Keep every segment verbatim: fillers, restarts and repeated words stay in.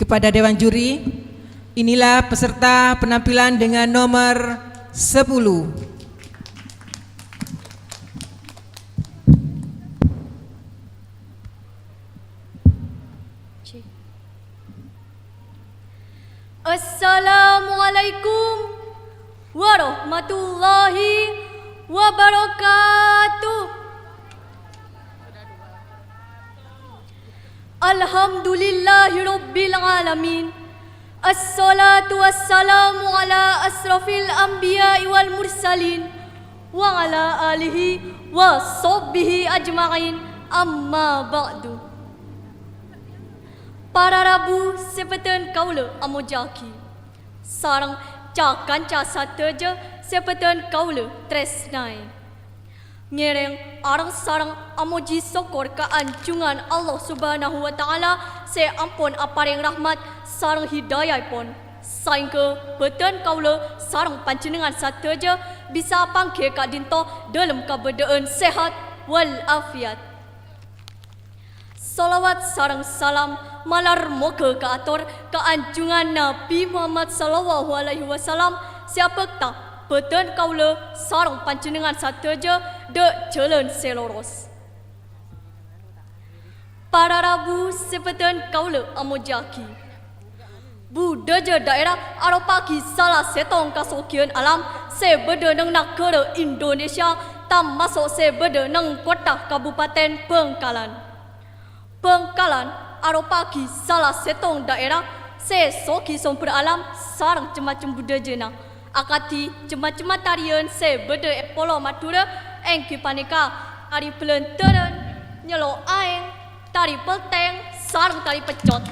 Pada dewan juri, inilah peserta penampilan dengan nomor sepuluh. Assalamualaikum warahmatullahi wabarakatuh. Alhamdulillahirabbil alamin. Assalatu wassalamu ala asrofil anbiya'i wal mursalin, wa ala alihi wa sahbihi ajma'in, amma ba'du. Para rabu sè bâdhân kaulâ amojâ'aghi, sareng ca-kanca sadhâjâ sè bâdhân kaulâ trèsnaè. Ngèrèng areng-sareng amojhi sokkor ka anjungan Allah Subhanahu wa Ta'ala sè ampon aparèng rahmat sareng hidayaèpon, saèngghâ bâdhân kaulâ sareng panjhennengngan sadhâjâ bisa apangghi ka'dinto dhâlem kabâdâ'ân sehat wal afiat. Shalawat sareng salam malar moghâ kaator ka anjungan Nabbhi Muhammad sallallahu alaihi wasallam sè abhâkta bâdhân kaulâ sareng panjhennengngan sadhâjâ dhâ' jhâlân sè loros. Para rabu sè bâdhân kaulâ amojâ'aghi. Budhâjâ dhaèra aropa'aghi sala sèttong kasoghiyân alam sè bâdâ neng naghârâ Indonesia, tamaso' sè bâdâ neng kottha Kabupaten Bhângkalan. Bhângkalan aropa'aghi sala sèttong dhaèra sè soghi sombher alam sareng cem-macem budhâjâna, akadhi cem-macemma tarian sè bâdâ è Polo Madhurâ, èngghi panèka tari bâlândhârân, nyèlo' aèng, tari peltèng, sareng tari peccot.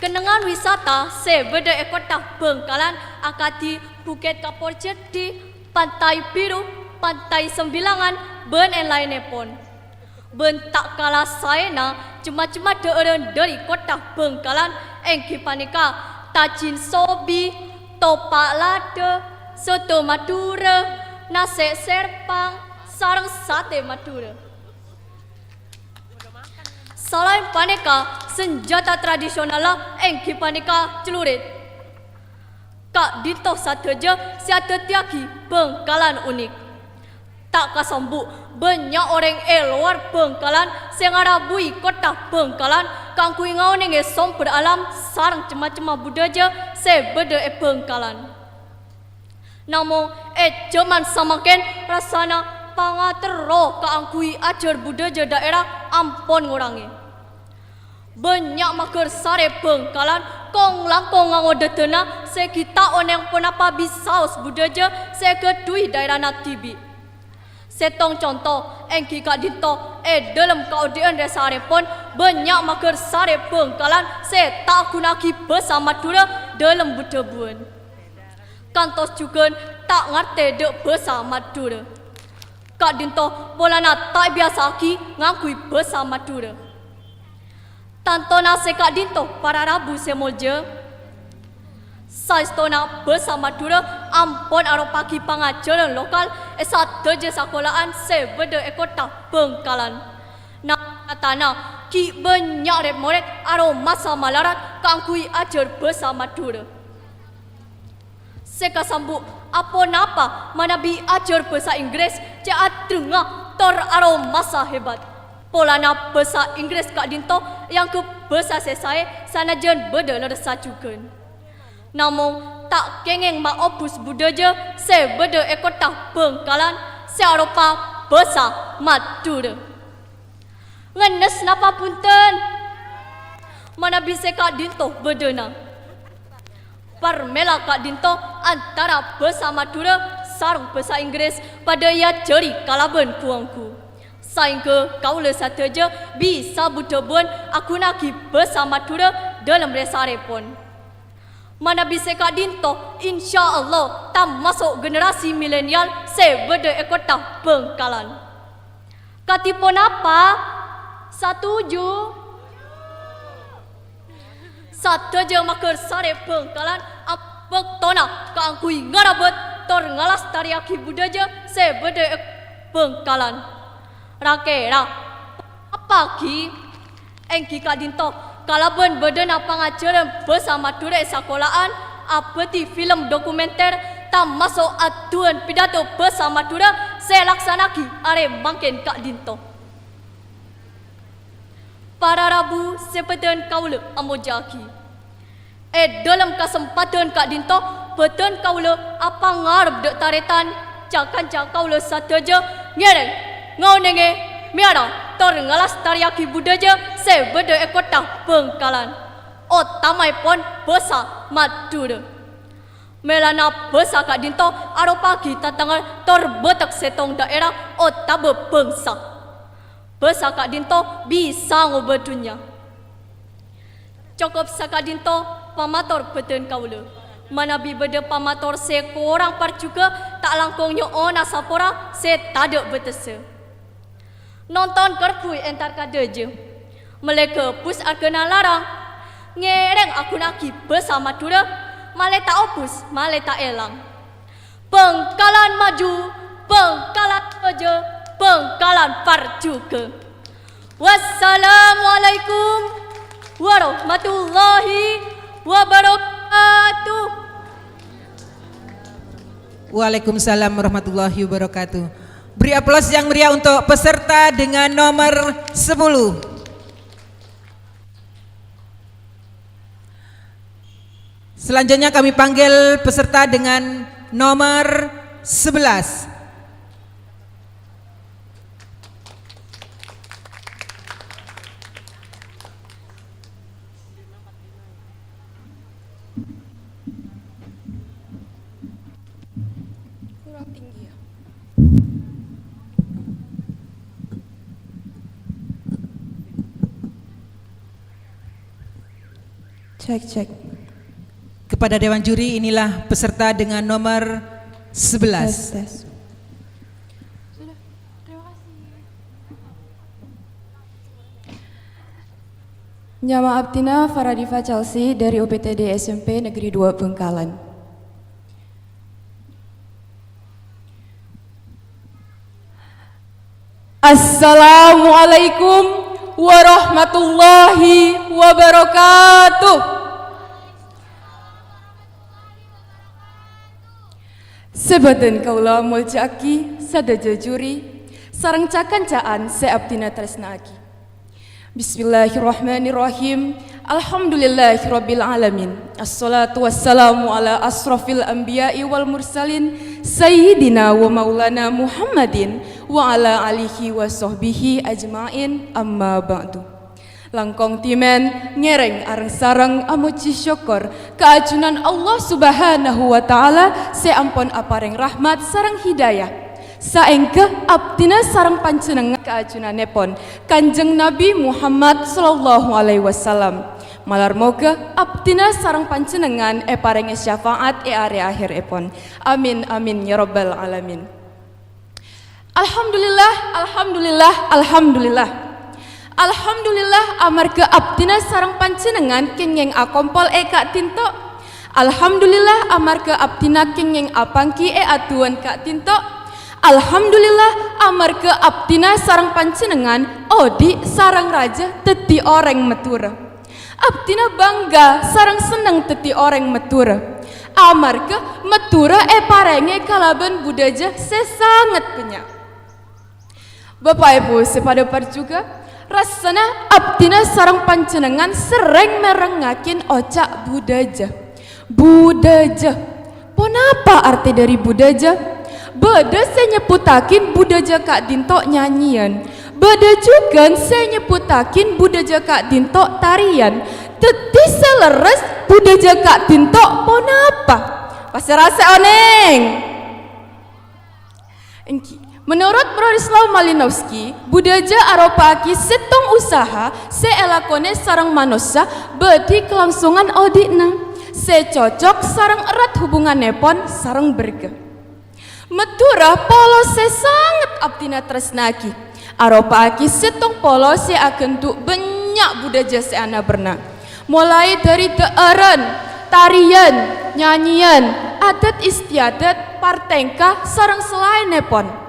Kennengngan wisata sè bâdâ è kottha Bhângkalan akadhi Bukit Kapor Jeddhi, Pantai Biru, Pantai Sembilangan, bân èn-laènnèpon. Bân ta' kala saèna cem-macemma dhâ'ârân dhâri kottha Bhângkalan, èngghi panèka tajin sobi, topa' ladhâ, soto Madhurâ, nasè' sèrpang, sareng satè Madhurâ. Salaèn panèka, sanjhâta tradisionalla èngghi panèka celurit. Ka'dinto sadhâjâ sè adhâddhiyâghi Bhângkalan unik. Ta' kasambu', bânnya' orèng è lowar Bhângkalan sè ngarabuwi kottha Bhângkalan kaangghuy ngaonèngè sombher alam sareng cem-macemma budhâjâ sè bâdâ è Bhângkalan. Namong, è jhâman samangkèn, rassana pangaterro kaangghuy ajhâr budhâjâ dhaèra ampon ngorangè. Bânnya' maghârsarè Bhângkalan kong-langkong ngangodâdâna sè ghi' ta' onèng ponapa bisaos budhâjâ sè èghâdhuwi dhaèrana dhibi'. Sèttong conto èngghi ka'dinto, è dhâlem kaodi'ân rè-sarèpon bânnya' maghârsarè Bhângkalan sè ta' aghunaaghi bhâsa Madhurâ dhâlem bu-dhâbuwân. Kantos jhughân ta' ngartè dhâ' bhâsa Madhurâ. Ka'dinto polana ta' èbiyasa'aghi ngangghuy bhâsa Madhurâ. Tantona sè ka'dinto para rabu sè molja, saèstona bhâsa Madhurâ ampon aropa'aghi pangajhârân lokal è sadhâjâ sakola'an sè bâdâ è kottha Bhângkalan. Nangèng nyatana ghi' bânnya' rèd-morèd aromasa malarat kaangghuy ajhâr bhâsa Madhurâ. Sè kasambu', aponapa manabi ajhâr bhâsa Inggris cè' adrângnga tor aromasa hebat? Polana bhâsa Inggris ka'dinto èangghep bhâsa sè saè sanajjân bâdâ lerressa jhughân. Namong, ta' kèngèng maobus budhâjâ sè bâdâ è kottha Bhângkalan sè aropa bhâsa Madhurâ. Ngennes napa bhunten? Manabi sè ka'dinto bâdâna. Parmèla ka'dinto antara bhâsa Madhurâ sareng bhâsa Inggris padâ èajhâri kalabân ghu-ongghu. Saèngghâ kaulâ sadhâjâ bisa bu-dhâbuwân aghunaaghi bhâsa Madhurâ dhâlem rè-sarèpon. Manabi sè ka'dinto, insyaallah, tamaso' generasi milenial sè bâdâ è kottha Bhângkalan. Kadhi ponapa? Satuju? Sadhâjâ maghârsarè Bhângkalan abâktona kaangghuy ngarabât tor ngalastarèyaghi budhâjâ sè bâdâ è Bhângkalan. Ra-kèra, apa ghi? Èngghi ka'dinto, Kalabân bâdâna pangajhârân bhâsa Madhurâ è sakola'an, abâdhi film dokumenter, tamaso' adu'ân pidato bhâsa Madhurâ sè èlaksana'aghi arè mangkèn ka'dinto. Para rabu sè bâdân kaulâ amolja'aghi. È dhâlem kasempadhân ka'dinto, bâdân kaulâ apangarep dâ' tarètan, ca-kanca kaulâ sadhâjâ ngèrèng, ngaonèngè, mèyara, tor ngalastarèyaghi budhâjâ sè bâdâ è kottha Bhângkalan, otamaèpon bhâsa Madhurâ. Mèlana bhâsa ka'dinto aropa'aghi tatangngèr tor bâtek sèttong dhaèra otabâ bhângsa. Bhâsa ka'dinto bisa ngobâ dhunnya. Cokop saka'dinto pamator bâdân kaulâ. Manabi bâdâ pamator sè korang parjhughâ, ta' langkong nyo'ona sapora sè tadâ' bâtessa. Nonton kerbhuy entar ka dhâjâ. Mellè ghâbus arghâna larang. Ngèrèng aghuna'aghi bhâsa Madhurâ, malè ta' obus, malè ta' èlang. Bhângkalan maju, Bhângkalan dhâjâ, Bhângkalan parjhughâ. Wassalamualaikum warahmatullahi wabarakatuh. Waalaikumsalam warahmatullahi wabarakatuh. Beri aplaus yang meriah untuk peserta dengan nomor sepuluh. Selanjutnya kami panggil peserta dengan nomor sebelas. Kurang tinggi ya. Cek, cek. Kepada dewan juri, inilah peserta dengan nomor sebelas. Tes, tes. Sudah, terima kasih. Nyama abdhina Faradifa Chelsea dari U P T D S M P Negeri dua Bengkalan. Assalamualaikum warahmatullahi wabarakatuh. Sè bâdân kaulâ molja'aghi sadhâjâ juri sareng ca-kancaan sè abdhina tarèsna'aghi. Bismillahirrahmanirrahim. Alhamdulillahirabbil alamin. Assalatu wassalamu ala asrofil anbiya'i wal mursalin, Sayyidina wa Maulana Muhammadin wa ala alihi wa sahbihi ajma'in, amma ba'du. Langkong dhimèn ngèrèng areng-sareng amojhi sokkor ka ajunan Allah Subhanahu wa Ta'ala sè ampon aparèng rahmat sareng hidayah. Saèngghâ abdhina sareng panjhennengngan ka ajunanèpon Kanjeng Nabi Muhammad sallallahu alaihi wasallam. Malar moghâ abdhina sareng panjhennengngan èparèngè syafaat è arè ahèrèpon. Amin, amin, ya rabbal alamin. Alhamdulillah, alhamdulillah, alhamdulillah. Alhamdulillah, amarghâ abdhina sareng panjhennengngan kèngèng akompol è ka'dinto. Alhamdulillah, amarghâ abdhina kèngèng apangghi è adu'ân ka'dinto. Alhamdulillah, amarghâ abdhina sareng panjhennengngan odi' sareng rajâ dhâddhi orèng Madhurâ. Abdhina bangga sareng senneng dhâddhi orèng Madhurâ, amarghâ Madhurâ èparèngè kalabân budhâjâ sè sanget bânnya'. Bapa' Èbhu sè padâ parjhughâ, rassana abdhina sareng panjhennengngan serrèng mèrengngaghin oca' budhâjâ. Budhâjâ. Ponapa artè dhâri budhâjâ? Bâdâ sè nyebbhuttaghin budhâjâ ka'dinto nyanyèyan. Bâdâ jhughân sè nyebbhuttaghin budhâjâ ka'dinto tarèyan. Dhâddhi sè lerres, budhâjâ ka'dinto ponapa? Pasèra sè onèng? Èngghi. Menurut Bronislaw Malinowski, budhâjâ aropa'aghi sèttong usaha sè èlakonè sareng manossa bâdhi kalangsongan odi'na, sè cocok sareng erat hubungannèpon sareng bârghâ. Madhurâ polo sè sanget abdhina tarèsna'aghi, aropa'aghi sèttong polo sè aghândhu' bânnya' budhâjâ sè ana-bârna. Molaè dhâri dhâ'ârân, tarèyan, nyanyèyan, adat istiadat, partèngka, sareng salaènnèpon.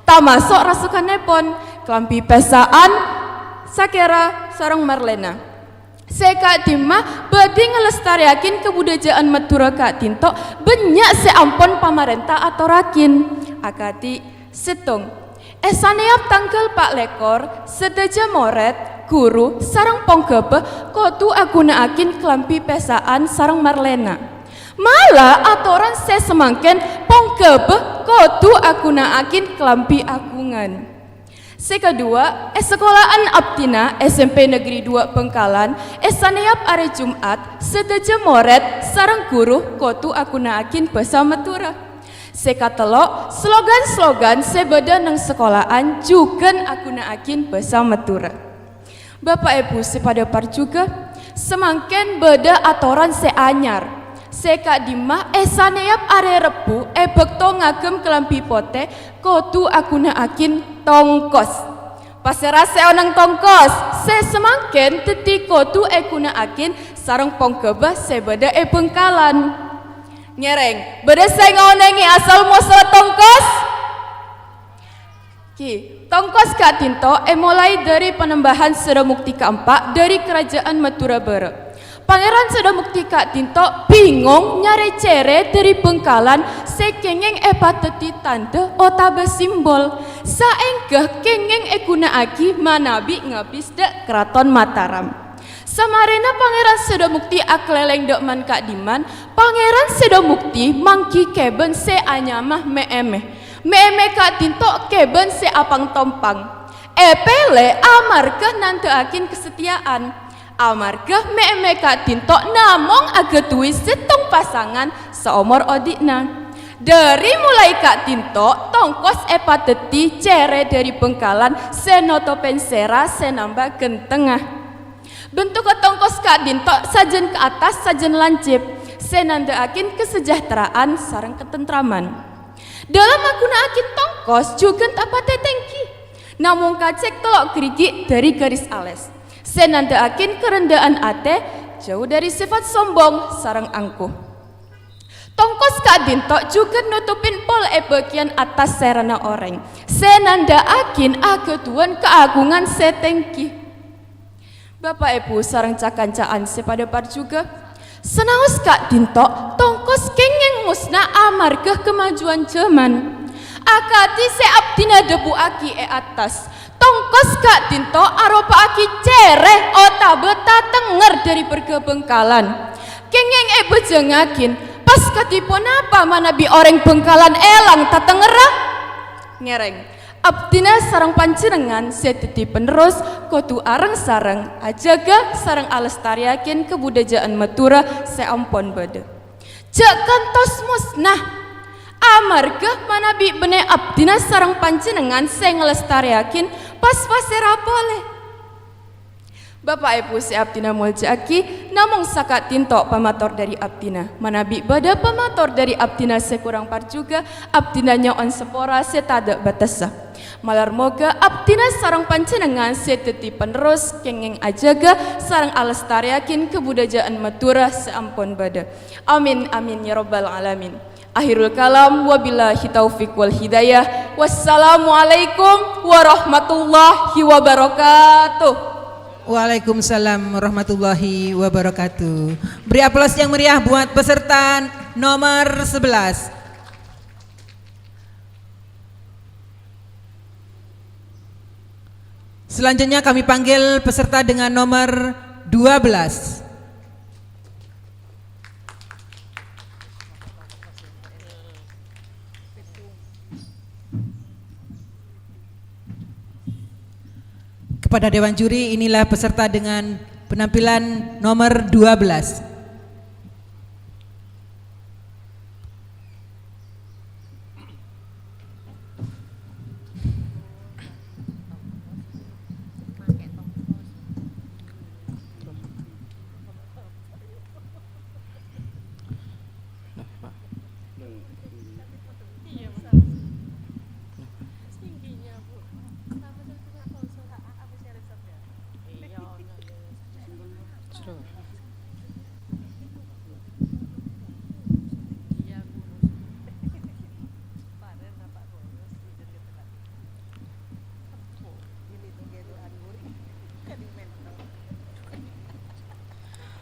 Tamaso' rasokannèpon, kalambhi pèsa'an, sakèra sareng marlèna. Sè ka'dimma bhâdhi ngalestarèyaghin kabudhâjâ'ân Madhurâ ka'dinto bânnya' sè ampon pamarènta atorraghin. Akadhi, sèttong, è sanèyap tangghâl pa' lèkor, sadhâjâ morèd, ghuru, sareng pongghâbâ kodhu aghuna'aghin kalambhi pèsa'an sareng marlèna. Mala atoran sè samangkèn pongghâbâ kodhu aghuna'aghin kalambhi aghungan. Sè kaduwâ', è sakola'an abdhina S M P Negeri Dua Bhângkalan, è sanèyap arè Jum'at, sadhâjâ morèd sareng ghuru kodhu aghuna'aghin bhâsa Madhurâ. Sè katello', slogan-slogan sè bâdâ neng sakola'an jhughân aghuna'aghin bhâsa Madhurâ. Bapa' Èbhu sè padâ parjhughâ, samangkèn bâdâ atoran sè anyar. Sè ka'dimma è sanèyap arè Rebbhu è bâkto ngagem kalambhi potè kodhu aghuna'aghin tongkos. Pasèra sè oneng tongkos? Sè samangkèn dhâddhi kodhu èghuna'aghin sareng pongghâbâ sè bâdâ è Bhângkalan. Ngèrèng, bâdâ sè ngaonèngè asal mosra tongkos? Ki, tongkos ka'dinto èmolaè dhâri Panembahan Sèra Mukti Kaempa' dhâri Karajâ'ân Madhurâ Bârâ'. Pangèran Sèra Mukti ka'dinto bingong nyarè cèrè dhâri Bhângkalan sè kèngèng èpadhâddhi tandhâ otabâ simbol, saèngghâ kèngèng èghuna'aghi manabi ngabis dâ' Karaton Mataram. Samarèna Pangèran Sèra Mukti akalèlèng dâ' man-ka'dimman, Pangèran Sèra Mukti mangghi kèbân sè anyama Mè'-, Èmè'. Mè'-, Èmè' ka'dinto kèbân sè apang-tompang. Èpèlè amarghâ nandhâ'aghin kasatèya'an. Amarghâ Mè'-, Èmè' ka'dinto namong aghâdhuwi sèttong pasangan saomor odi'na. Dhâri molaè ka'dinto, tongkos èpadhâddhi cèrè dhâri Bhângkalan sè notopèn sèra sè nambâ ghântengnga. Bentoghâ tongkos ka'dinto sajân ka attas, sajân lancip, sè nandhâ'aghin kasajahtera'an sareng katentraman. Dhâlem aghuna'aghin tongkos jhughân ta' patè tèngghi, namong kacèk tello' ghârighi' dhâri ghâris alès, sè nandhâ'aghin karendhâ'ân atè, jâu dhâri sèfat sombong sareng angku. Tongkos ka'dinto jhughân notopèn pol è bâgiyân attas sèrana orèng, sè nandhâ'aghin aghâdhuwân kaagungan sè tèngghi. Bapa' Èbhu sareng ca-kanca'an sè padâ parjhughâ, sanaos ka'dinto tongkos kèngèng mosna amarghâ kamajuwân jhâman. Akadhi sè abdhina dhâbuwâghi è attas, tongkos ka'dinto aropa'aghi cèrè otabâ tatengnger dhâri bârghâ Bhângkalan. Kèngèng èbhâjângaghin, pas kadhi ponapa manabi orèng Bhângkalan èlang tatengngerra? Ngèrèng, abdhina sareng panjhennengngan sè dhâddhi penerros kodhu areng-sareng ajâgâ sareng alestarèyaghin kabudhâjâ'ân Madhurâ sè ampon bâdâ. Jhâ' kantos mosna, amarghâ manabi bânnè abdhina sareng panjhennengngan sè ngalestarèyaghin, pas pasèra polè. Bapa' Èbhu sè abdhina molja'aghi, namong saka'dinto pamator dhâri abdhina. Manabi bâdâ pamator dhâri abdhina sè korang parjhughâ, abdhina nyo'on sapora sè tadâ' bâtessa. Malar moghâ abdhina sareng panjhennengngan sè dhâddhi penerros kèngèng ajâgâ sareng alestarèyaghin kabudhâjâ'ân Madhurâ sè ampon bâdâ. Amin, amin, ya rabbal alamin. Akhirul kalam, wabillahi taufiq wal hidayah. Wassalamualaikum warahmatullahi wabarakatuh. Waalaikumsalam warahmatullahi wabarakatuh. Beri aplaus yang meriah buat peserta nomor sebelas. Selanjutnya kami panggil peserta dengan nomor dua belas. Kepada dewan juri, inilah peserta dengan penampilan nomor dua belas.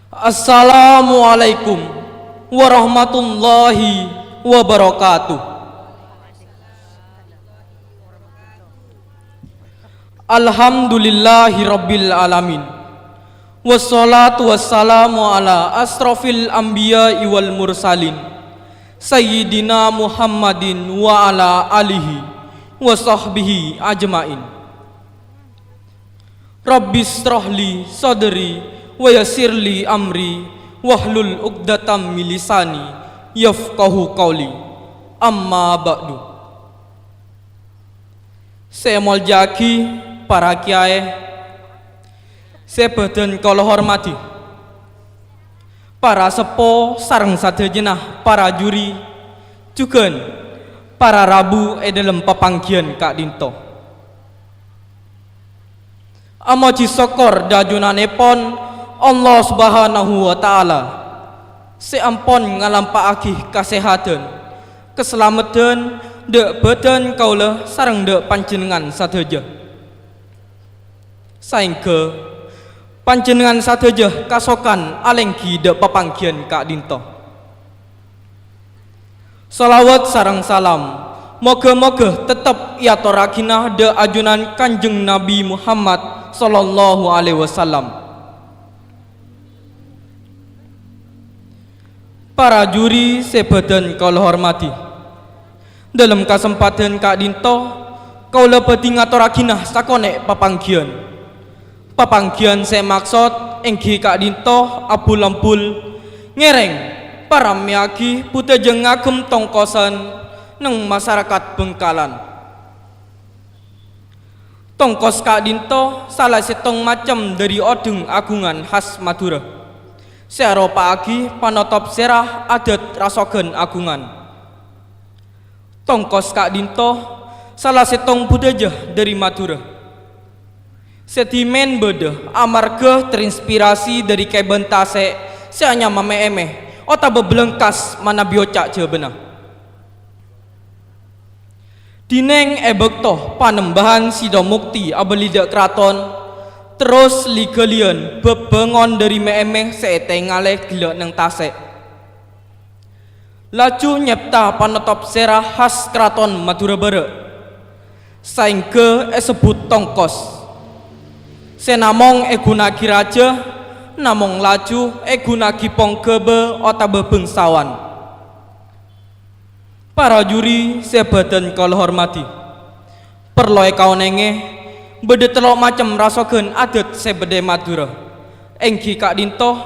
Assalamualaikum warahmatullahi wabarakatuh. Alhamdulillahi rabbil alamin. Wassalatu wassalamu ala asrofil anbiya'i wal mursalin, Sayyidina Muhammadin wa ala alihi wa sahbihi ajma'in. Rabbisyrah li sadri wa yassir li amri wahlul 'uqdatam min lisani yafqahu qauli. Amma ba'du. Sè èmoljâ'aghi para kèyaè, sè bâdhân kaulâ hormadhi, para seppo sareng sadhâjâna para juri, jhughân para rabu è dhâlem papangghiyân ka'dinto. Amojhi sokkor dhâjunanèpon Allah Subhanahu wa Ta'ala sè ampon ngalampa'aghi kasèhadhân, kasalameddhân dhâ' bâdhân kaulâ sareng dhâ' panjhennengngan sadhâjâ. Saèngghâ panjhennengngan sadhâjâ kasokan alèngghi dhâ' papangghiyân ka'dinto. Shalawat sareng salam, moghâ-moghâ tettep èatorraghina dhâ' ajunan Kanjeng Nabi Muhammad sallallahu alaihi wasallam. Para juri sè bâdhân kaulâ hormadhi, dhâlem kasempadhân ka'dinto, kaulâ bhâdhi ngatorraghina sakonè' papangghiyân. Papangghiyân sè èmaksod èngghi ka'dinto abul-embul, ngèrèng, parammèyaghi budhâjâ ngaghem tongkosan neng masarakat Bhângkalan. Tongkos ka'dinto sala sèttong macem dhâri odheng aghungan khas Madhurâ, sè aropa'aghi panotop sèra adhât rasoghân aghungan. Tongkos ka'dinto sala sèttong budhâjâ dhâri Madhurâ, sè dhimèn bâdâ amarghâ terinspirasi dhâri kèbân tasè' sè anyama mè'-èmè' otabâ bâlângkas manabi oca' Jhâbâna. Dhinèng è bâkto Panembâhan Sidomukti abâli dhâ' karaton, terros li-ghâliyân bâbângon dhâri mè'-èmè' sè ètengalè ghellâ' neng tasè'. Laju nyèpta panotop sèra khas Karaton Madhurâ Bârâ', saèngghâ èsebbhut tongkos. Sè namong èghuna'aghi rajâ, namong laju èghuna'aghi pongghâbâ otabâ bhângsawan. Para juri sè bâdhân kaulâ hormadhi, parlo èkaonèngè, bâdâ tello' macem rasoghân adhât sè bâdâ è Madhurâ, èngghi ka'dinto,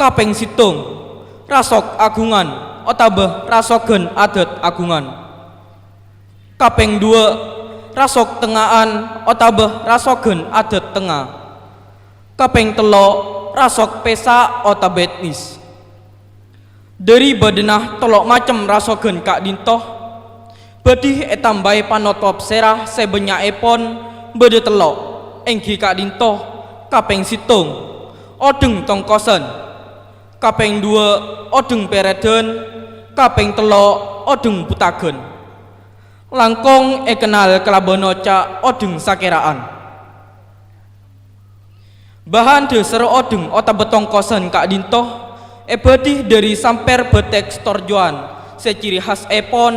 kapèng sèttong, rasok aghungan otabâ rasoghân adhât aghungan. Kapèng duwâ', rasok tengnga'an otabâ rasoghân adhât tengnga. Kapèng tello', rasok pèsa' otabâ etnis. Dhâri bâdâna tello' macem rasoghân ka'dinto, bhâdhi ètambâi panotop sèra sè bânnya'èpon bâdâ tello', èngghi ka'dinto, kapèng sèttong, odheng tongkosan, kapèng duwâ', odheng pèrèdhân, kapèng tello', odheng bhuttaghân. Langkong èkennal kalabân oca' odheng sakèra'an. Bahan dhâsar odheng otabâ tongkosan ka'dinto èbhâdhi dhâri sampèr bâtèk setorjowan sè ciri khasèpon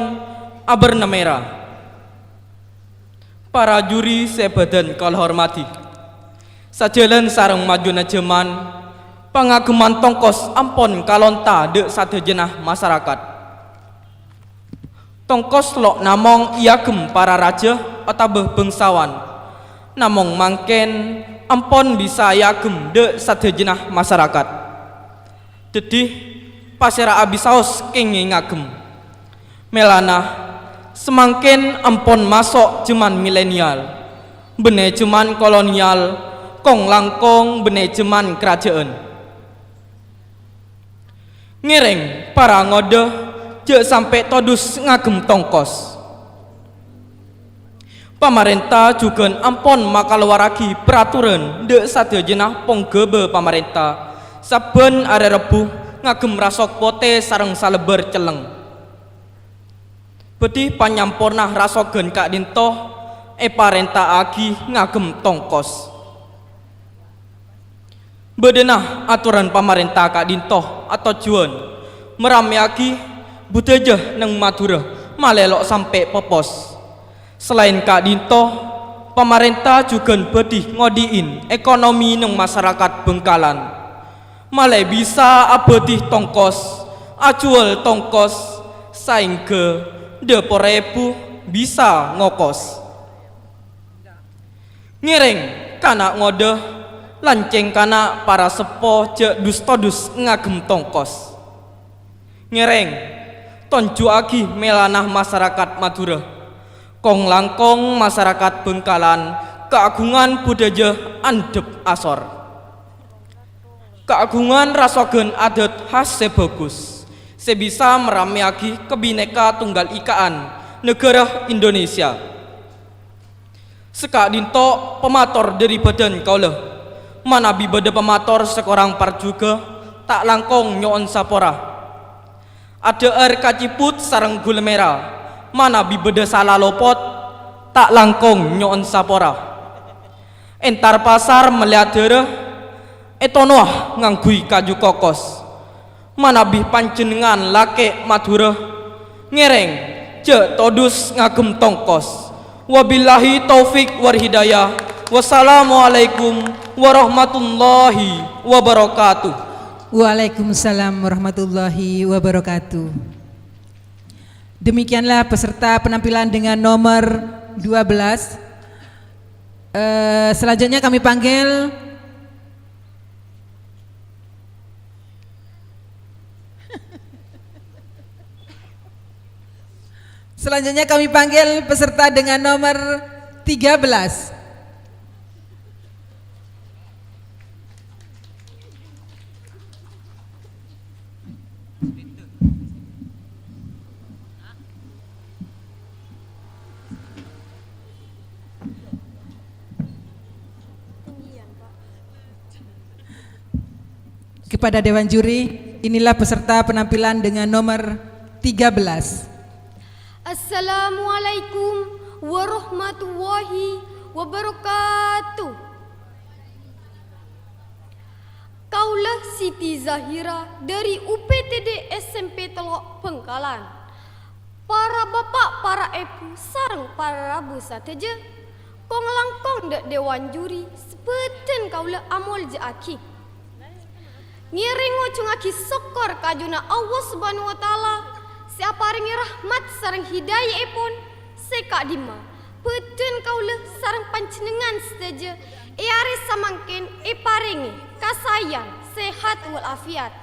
abârna mèra. Para juri sè bâdhân kaulâ hormadhi, sajhâlân sareng majuna jhâman, pangaghemman tongkos ampon kalonta dhâ' sadhâjâna masarakat. Tongkos lo' namong èaghem para rajâ otabâ bhângsawan, namong mangkèn ampon bisa èaghem dhâ' sadhâjâna masarakat. Dhâddhi, pasèra'a bisaos kèngèng ngaghem. Mèlana, samangkèn ampon maso' jhâman milenial, bânnè jhâman kolonial, kong-langkong bânnè jhâman karajâ'ân. Ngèrèng para ngodâ jhâ' sampè' todus ngaghem tongkos. Pamarènta jhughân ampon makalowarraghi paraturan dhâ' sadhâjâna pongghâbâ pamarènta sabbhân arè Rebbhu ngaghem rasok potè sareng salèbâr cellèng. Bhâdhi panyamporna rasoghân ka'dinto èparènta'aghi ngaghem tongkos. Bâdâna atoran pamarènta ka'dinto atojjhuwân marammèyaghi budhâjâ neng Madhurâ malè lo' sampè' pèpos. Salaèn ka'dinto, pamarènta jhughân bhâdhi ngodhi'in ekonomi neng masarakat Bhângkalan. Malè bisa abhâdhi tongkos, ajhuwâl tongkos, saèngghâ dhâ' pora èbu bisa ngokos. Ngèrèng kana' ngodâ, lancèng kana' para seppo jhâ' dus-todus ngagem tongkos. Ngèrèng, tonjuwaghi mèlana masarakat Madhurâ. Kong-langkong masarakat Bhângkalan kaaghungan budhâjâ andhâp asor. Kaaghungan rasoghân adhât khas sè bhâghus, sè bisa marammèyaghi kabhinèka tunggal ika'an naghârâ Indonesia. Saka'dinto pamator dhâri bâdân kaulâ. Manabi bâdâ pamator sè korang parjhughâ, ta' langkong nyo'on sapora. Adhâ'âr kaciput sareng ghulâ mèra, manabi bâdâ sala lopot, ta' langkong nyo'on sapora. Entar pasar mellè adhârâ, ètonowa ngangghuy kaju kokos. Manabi panjhennengngan lakè' Madhurâ, ngèrèng, jhâ' todus ngagem tongkos. Wabillahi taufik wal hidayah. Wassalamualaikum warahmatullahi wabarakatuh. Waalaikumsalam warahmatullahi wabarakatuh. Demikianlah peserta penampilan dengan nomor dua belas. Eh, selanjutnya kami panggil Selanjutnya kami panggil peserta dengan nomor tiga belas. Kepada dewan juri, inilah peserta penampilan dengan nomor tiga belas. Assalamualaikum warahmatullahi wabarakatuh. Kaulâ Siti Zahira dhâri U P T D S M P Tello' Bhângkalan. Para bapa', para èbhu, sareng para rabu sadhâjâ, kong-langkong dhâ' dewan juri sè bâdân kaulâ amolja'aghi. Ngèrèng ngojhungngaghi sokkor ka ajunanna Allah Subhanahu wa Ta'ala sè aparèngè rahmat sareng hidaya'èpon sè ka'dimma bâdân kaulâ sareng panjhennengngan sadhâjâ è arè samangkèn èparèngè kasaèyan, sehat wal afiat.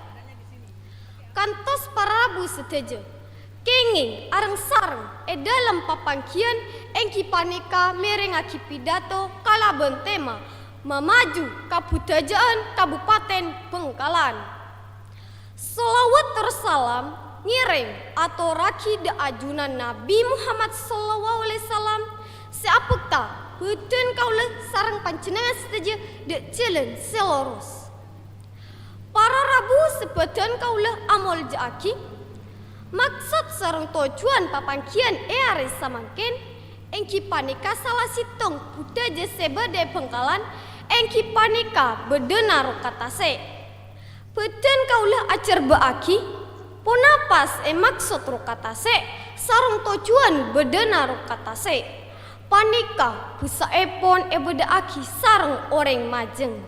Kantos para rabu sadhâjâ, kèngèng areng-sareng è dhâlem papangghiyân èngghi panèka mèrèngngaghi pidato kalabân tema Mamaju Kabudhâjâ'ân Kabupaten Bhângkalan. Shalawat tor salam ngèrèng atorraghi dhâ' ajunanna Nabbhi Muhammad sallallahu alaihi wasallam sè abhâkta bâdân kaulâ sareng panjhennengngan sadhâjâ dhâ' jhâlân sè loros. Para rabu sè bâdân kaulâ amolja'aghi, maksod sareng tojjhuwân papangghiyân è arè samangkèn èngghi panèka sala sèttong budhâjâ sè bâdâ è Bhângkalan, èngghi panèka bâdâna rokka tasè'. Bâdân kaulâ ajhârbâ'âghi ponapa sè èmaksod rokka tasè' sareng tojjhuwân bâdâna rokka tasè'. Panèka bhâsa'èpon èbâdâ'âghi sareng orèng majâng.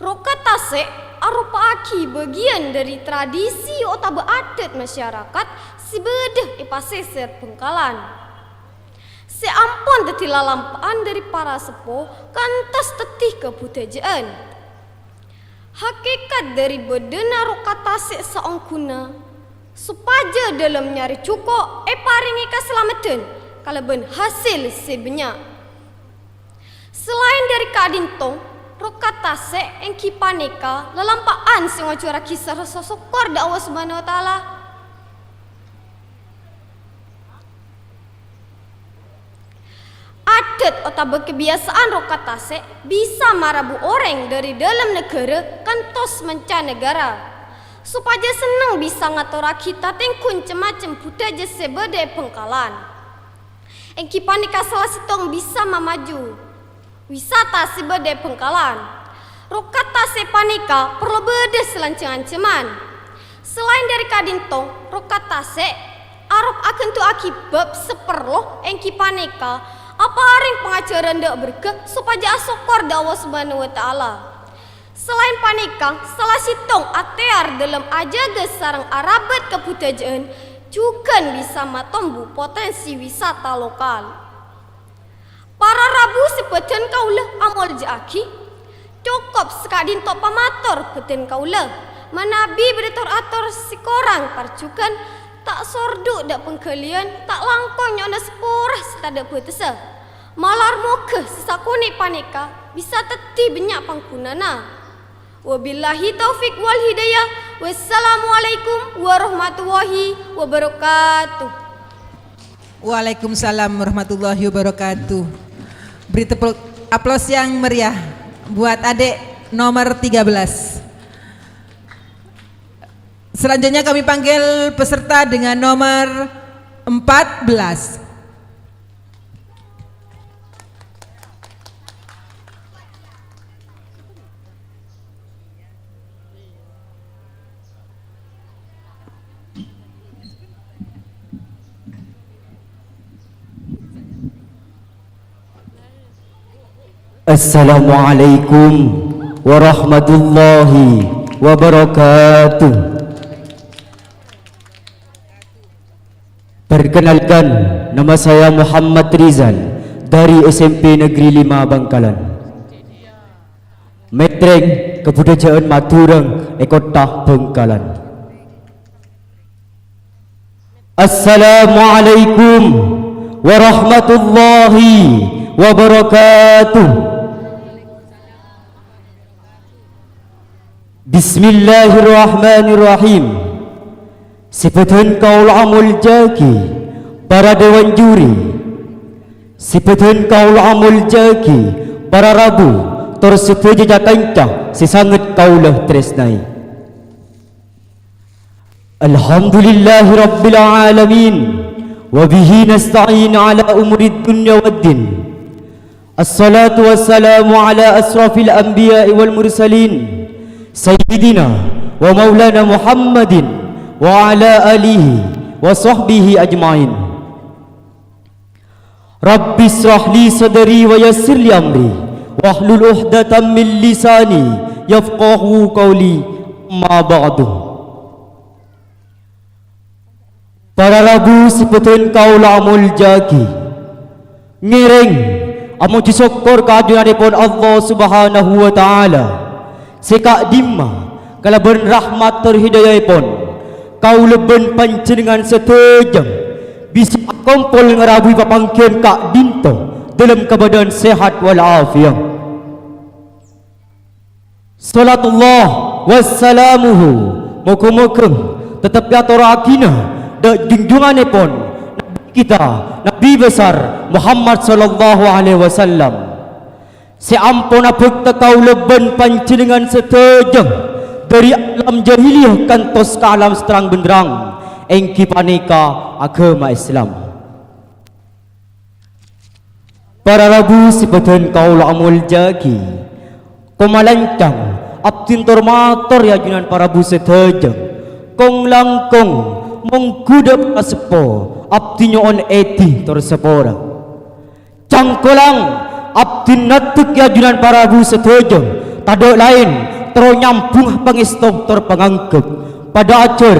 Rokka tasè' aropa'aghi bâgiyân dhâri tradisi otabâ adhât masyarakat sè bâdâ è pasèsèr Bhângkalan, sè ampon dhâddhi lalampa'an dhâri para seppo kantos dhâddhi kabudhâjâ'ân. Hakikat dhâri bâdâna rokka tasè' saongghuna, sopajâ dhâlem nyarè jhuko' èparèngè kasalameddhân kalabân hasil sè bânnya'. Salaèn dhâri ka'dinto, rokka tasè' èngghi panèka lalampa'an sè ngojhurraghi rassa sokkor dhâ' Allah Subhanahu wa Ta'ala. Adhât otabâ kabiyasa'an rokka tasè' bisa marabu orèng dhâri dhâlem naghârâ kantos mancanagara, sopajâ senneng bisa ngatorraghi tatèngghu cem-macem budhâjâ sè bâdâ è Bhângkalan. Èngghi panèka sala sèttong bisa mamaju wisata sè bâdâ è Bhângkalan. Rokat tasè' panèka parlo bâdâ salanjhâng-anjhâman. Salaèn dâri ka'dinto, rokat tasè' arop aghântowaghi bab saparlo, èngghi panèka aparèng pangajhârân dâ' bârghâ sopajâ asokkor dâ' Allah Subhanahu wa Ta'ala. Salaèn panèka, sala sèttong ateyar dâlem ajâgâ sareng arabât kabudhâjâ'ân jhughân bisa matombu potensi wisata lokal. Para rabu sè bâdhân kaulâ amoljâ'aghi, cokop saka'dinto pamator bâdhân kaulâ. Manabi bâdâ tor-ator sè korang parjhughân, ta' sordhu' dâ' pangghâliyân, ta' langkong nyo'ona sapora sè tadâ' bâtessa. Malar moghâ sè sakonè' panèka bisa dhâddhi bânnya' pangghunana. Wabillahi taufik wal hidayah. Wassalamualaikum warahmatullahi wabarakatuh. Waalaikumsalam warahmatullahi wabarakatuh. Beri tepuk aplaus yang meriah buat adik nomor tiga belas. Selanjutnya kami panggil peserta dengan nomor empat belas. Assalamualaikum warahmatullahi wabarakatuh. Perkenalkan, nama saya Muhammad Rizal dari S M P Negeri lima Bangkalan. Mètrèng kabudhâjâ'ân Madhurâ è Kottha Bangkalan. Assalamualaikum warahmatullahi wabarakatuh. Bismillahirrahmanirrahim. Sè bâdhân kaulâ amoljâ'aghi, para dewan juri. Sè bâdhân kaulâ amoljâ'aghi, para rabu, tor sadhâjâ ca-kanca sè sanget kaulâ tarèsnaè. Alhamdulillahirabbil alamin. Wa bihi nasta'in ala umurid dunya waddin. Assalatu wassalamu ala asrafil anbiya'i wal mursalin, sayyidina wa maulana Muhammadin wa ala alihi wa sahbihi ajma'in. Rabbi israh li sadri wa yassir li amri, wahlul uqdatam min lisani yafqahu qawli, amma ba'du. Para rabu sè bâdhân kaulâ amoljâ'aghi, ngèrèng amojhi sokkor ka Junanèpon Allah Subhanahu wa Ta'ala, sè ka'dimma kalabân rahmat tor hidayaèpon, kaulâ bân panjhennengngan sadhâjâ bisa akompol ngarabuwi papangghiyân ka'dinto dâlem kabâdâ'ân sehat wal afiyah. Shalatullah wassalamuhu, moghâ-moghâ tetep èatorraghina dâ' junjunganèpon Nabi kita, Nabi besar Muhammad sallallahu alaihi wasallam, sè ampon abhâkta kaulâ bân panjhennengngan sadhâjâ dâri alam jahiliyah kantos ka alam saterrang-bhenderrang, èngghi panèka aghâma Islam. Para rabu sè bâdhân kaulâ amoljâ'aghi, koma lancang abdhina tor mator è ajunan para rabu sadhâjâ. Kong-langkong, mongghu dâ' para seppo, abdhi nyo'on èdhi tor sapora. Cangkolang, abdhina naddhek è ajunan para rabu sadhâjâ, tadâ' laèn, terro nyambhungnga pangèsto tor pangangghep. Padâ ajhâr,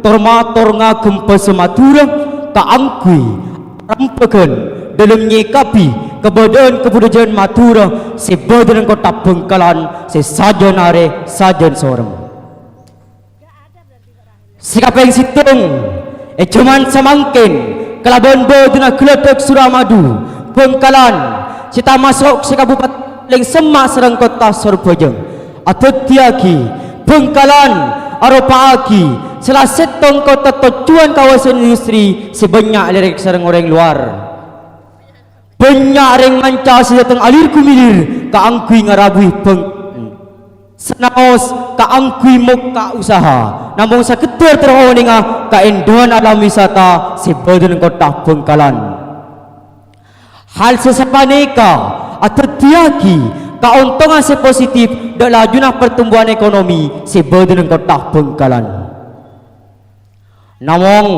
tor mator ngaghâmpa sè Madhurâ kaangghuy arembhâghân dâlem nyèkabhi kabâdâ'ân kabudhâjâ'ân Madhurâ sè bâdâna è Kottha Bhângkalan sè sajân arè sajân sorèm. Sè kapèng sèttong, è jhâman samangkèn, kalabân bâdâna Ghâlâdhâk Suramadu, Bhângkalan, sè tamaso' sè kabupatèn palèng semma' sareng Kottha Sorbhâjâ, adhâddhiyâghi Bhângkalan aropa'aghi sala sèttong kottha tojjhuwân kawasan industri sè bânnya' lèrèk sareng orèng lowar. Bânnya' rèng manca sè dâteng alir-gumilir kaangghuy ngarabuwi bhâng-, sanaos kaangghuy mokka' usaha, namong sakadhâr terro onènga kaèndhâ'ân alam wisata sè bâdâna è Kottha Bhângkalan. Hal sè sapanèka adhâddhiyâghi kaontongan sè positif dâ' lajuna pertumbuhan ekonomi sè bâdâ neng kottha Bhângkalan. Namong,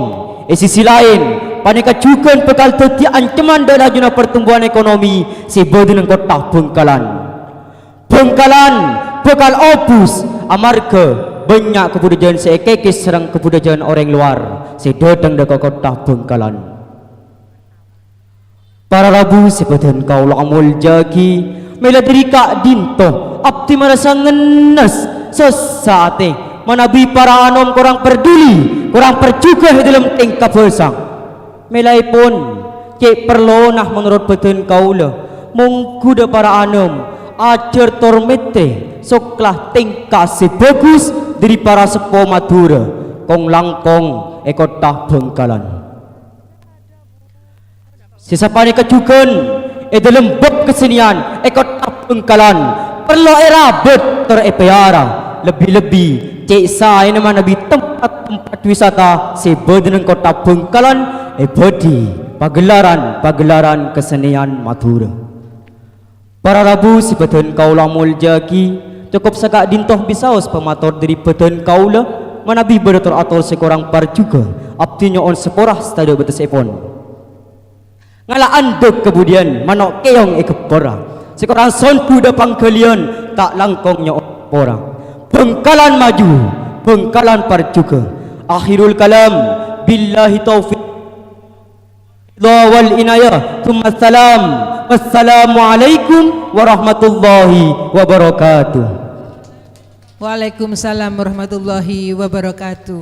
è sisi laèn, panèka jhughân bhâkal dhâddhi ancaman dâ' lajuna pertumbuhan ekonomi sè bâdâ neng kottha Bhângkalan. Bhângkalan bhâkal obus amarghâ bânnya' kabudhâjân sè èkèkès sareng kabudhâjân orèng lowar sè dâteng dâ' ka kottha Bhângkalan. Para rabu sè bâdhân kaulâ amoljâ'aghi, mèla dâri ka'dinto abdhi marasa ngennes, sossa atè, manabi para anom korang parduli, korang parjhughâ è dâlem tèngka bhâsa. Mèlaèpon, cè' parlona menorot bâdhân kaulâ, mongghu dâ' para anom, ajhâr tor mètè sokla tèngka sè bhâghus dâri para seppo Madhurâ, kong-langkong è kottha Bhângkalan. Sè sapanèka jhughân è dâlem bab kasènèyan è kottha Bhângkalan parlo èrabât tor èpèyara, lebbi-lebbi cè' saèna manabi tempat-tempat wisata sè bâdâ neng kottha Bhângkalan èbâdhi pagelaran-pagelaran kasènèyan Madhurâ. Para rabu sè bâdhân kaulâ amoljâ'aghi, cokop saka'dinto bisaos pamator dâri bâdhân kaulâ, manabi bâdâ tor-ator sè korang parjhughâ, abdhi nyo'on sapora sè tadâ' bâtessèpon. Ngala' andhâk kabudiyân mano' kèyong èghebbhâr, sè korang sonbu dâ' pangghâliyân ta' langkong nyo'on sapora. Bhângkalan maju, Bhângkalan parjhughâ. Akhirul kalam, billahi taufiq. Ridha wal inayah. Tsumma salam. Wassalamualaikum warahmatullahi wabarakatuh. Waalaikumsalam warahmatullahi wabarakatuh.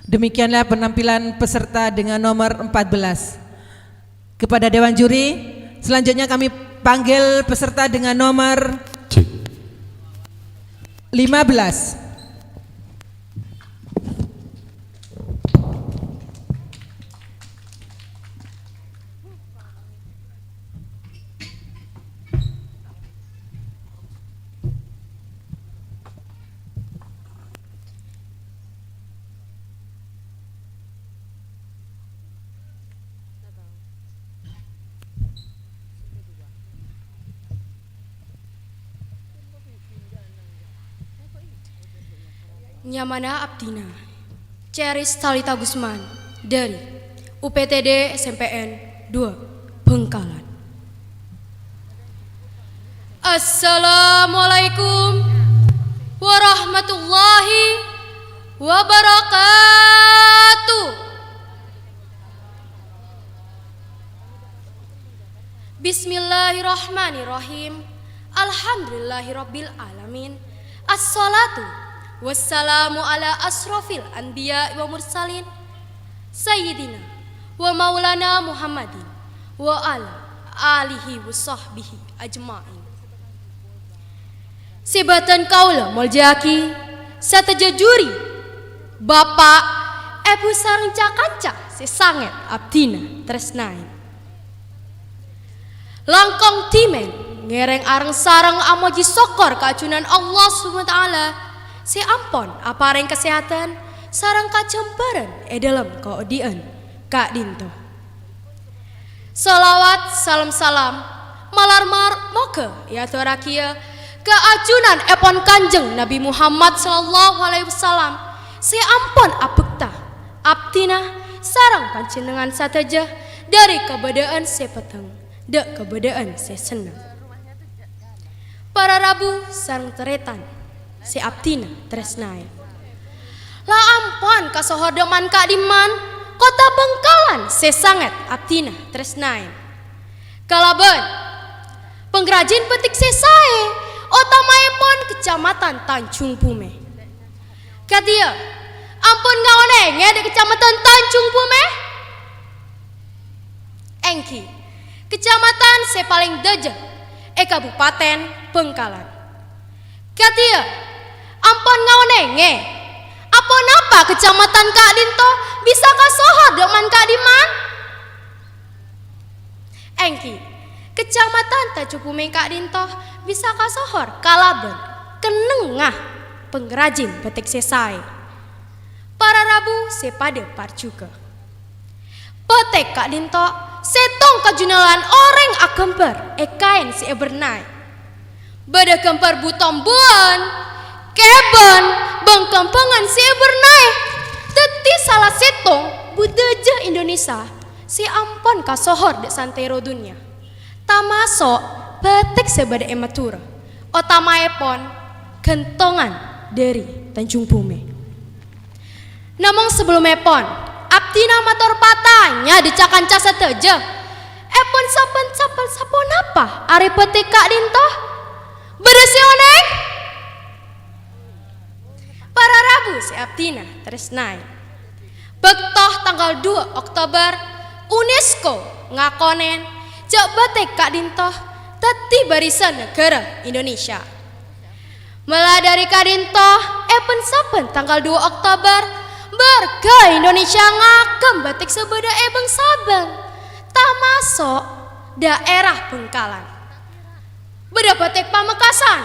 Demikianlah penampilan peserta dengan nomor empat belas. Kepada Dewan Juri, selanjutnya kami panggil peserta dengan nomor Cek. Lima belas. Nyamana abdhina Ceris Talita Gusman dâri U P T D S M P N dua Bhângkalan. Assalamualaikum warahmatullahi wabarakatuh. Bismillahirrahmanirrahim. Alhamdulillahirabbil alamin. Assalatu wassalamu ala asyrafil anbiya wa mursalin, Sayyidina wa Maulana Muhammadin wa ala alihi wa sahbihi ajma'in. Sè bâdhân kaulâ moljâ'aghi, sadhâjâ juri, bapa', èbhu sareng ca-kanca sè sanget abdhina trèsnaè. Langkong dhimèn ngèrèng areng-sareng amojhi sokkor ka ajunan Allah Subhanahu wa Ta'ala sè ampon aparèng kasèhadhân sareng kajhâmbhârân è dâlem kaoḍi'ân ka'ḍinto. Shalawat, salam-salam, malar-mar-, moghâ èatorraghiyâ ka ajunan èpon Kanjeng Nabi Muhammad sallallahu alaihi wasallam sè ampon abhâkta abdhina sareng panjhennengngan sadhâjâ dâri kabâḍâ'ân sè petteng dâ' kabâḍâ'ân sè senneng. Para rabu sareng tarètan sè abdhina trèsnaè. La ampon kasohor ḍâ' man-ka'ḍimman, kottha Bhângkalan sè sanget abdhina trèsnaè. Kalabân pangrajin bâtik sè saè, otamaèpon Kecamatan Tanjung Bumè. Kadhiyâ, ampon ngaonèngè ḍâ' Kecamatan Tanjung Bumè? Èngghi, kecamatan sè palèng ḍâjâ è Kabupaten Bhângkalan. Kadhiyâ, ampon ngaonèngè aponapa kecamatan ka'ḍinto bisa kasohor ḍâ' man-ka'ḍimman? Èngghi, kecamatan Tanjung Bumè ka'ḍinto bisa kasohor kalabân kennengnga pangrajin bâtik sè saè. Para rabu sè paḍâ parjhughâ. Bâtik ka'ḍinto Sèttong kajunalan orèng aghâmbhâr è kaèn sè èbârnaè. Bâdâ ghâmbhâr bu-tombuwân, kèbân, bâng-kembhângan sè èbârnaè. Dhâddhi sala sèttong budhâjâ Indonesia sè ampon kasohor dâ' santèro dhunnya, tamaso' bâtek sè bâdâ è Madhurâ, otamaèpon ghântongan dhâri Tanjung Bumè. Namong sabellummèpon, abdhina mator patanya dâ' ca-kanca sadhâjâ. Èpon sampèyan sampèyan saponapa arè bâtek ka'dinto? Bâdâ sè onèng? Para rabu sè abdhina tarèsnaè. Bâkto tangghâl duwâ' Oktober, UNESCO ngakonè jhâ' bâtek ka'dinto dhâddhi bârisan naghârâ Indonesia. Mala dhâri ka'dinto, è bân-sabbhân tangghâl duwâ' Oktober, bârgâ Indonesia ngaghâmpa bâtek sè bâdâ è bâng-sabbhân, tamaso' dhaèra Bhângkalan. Bâdâ bâtek Pamekasan,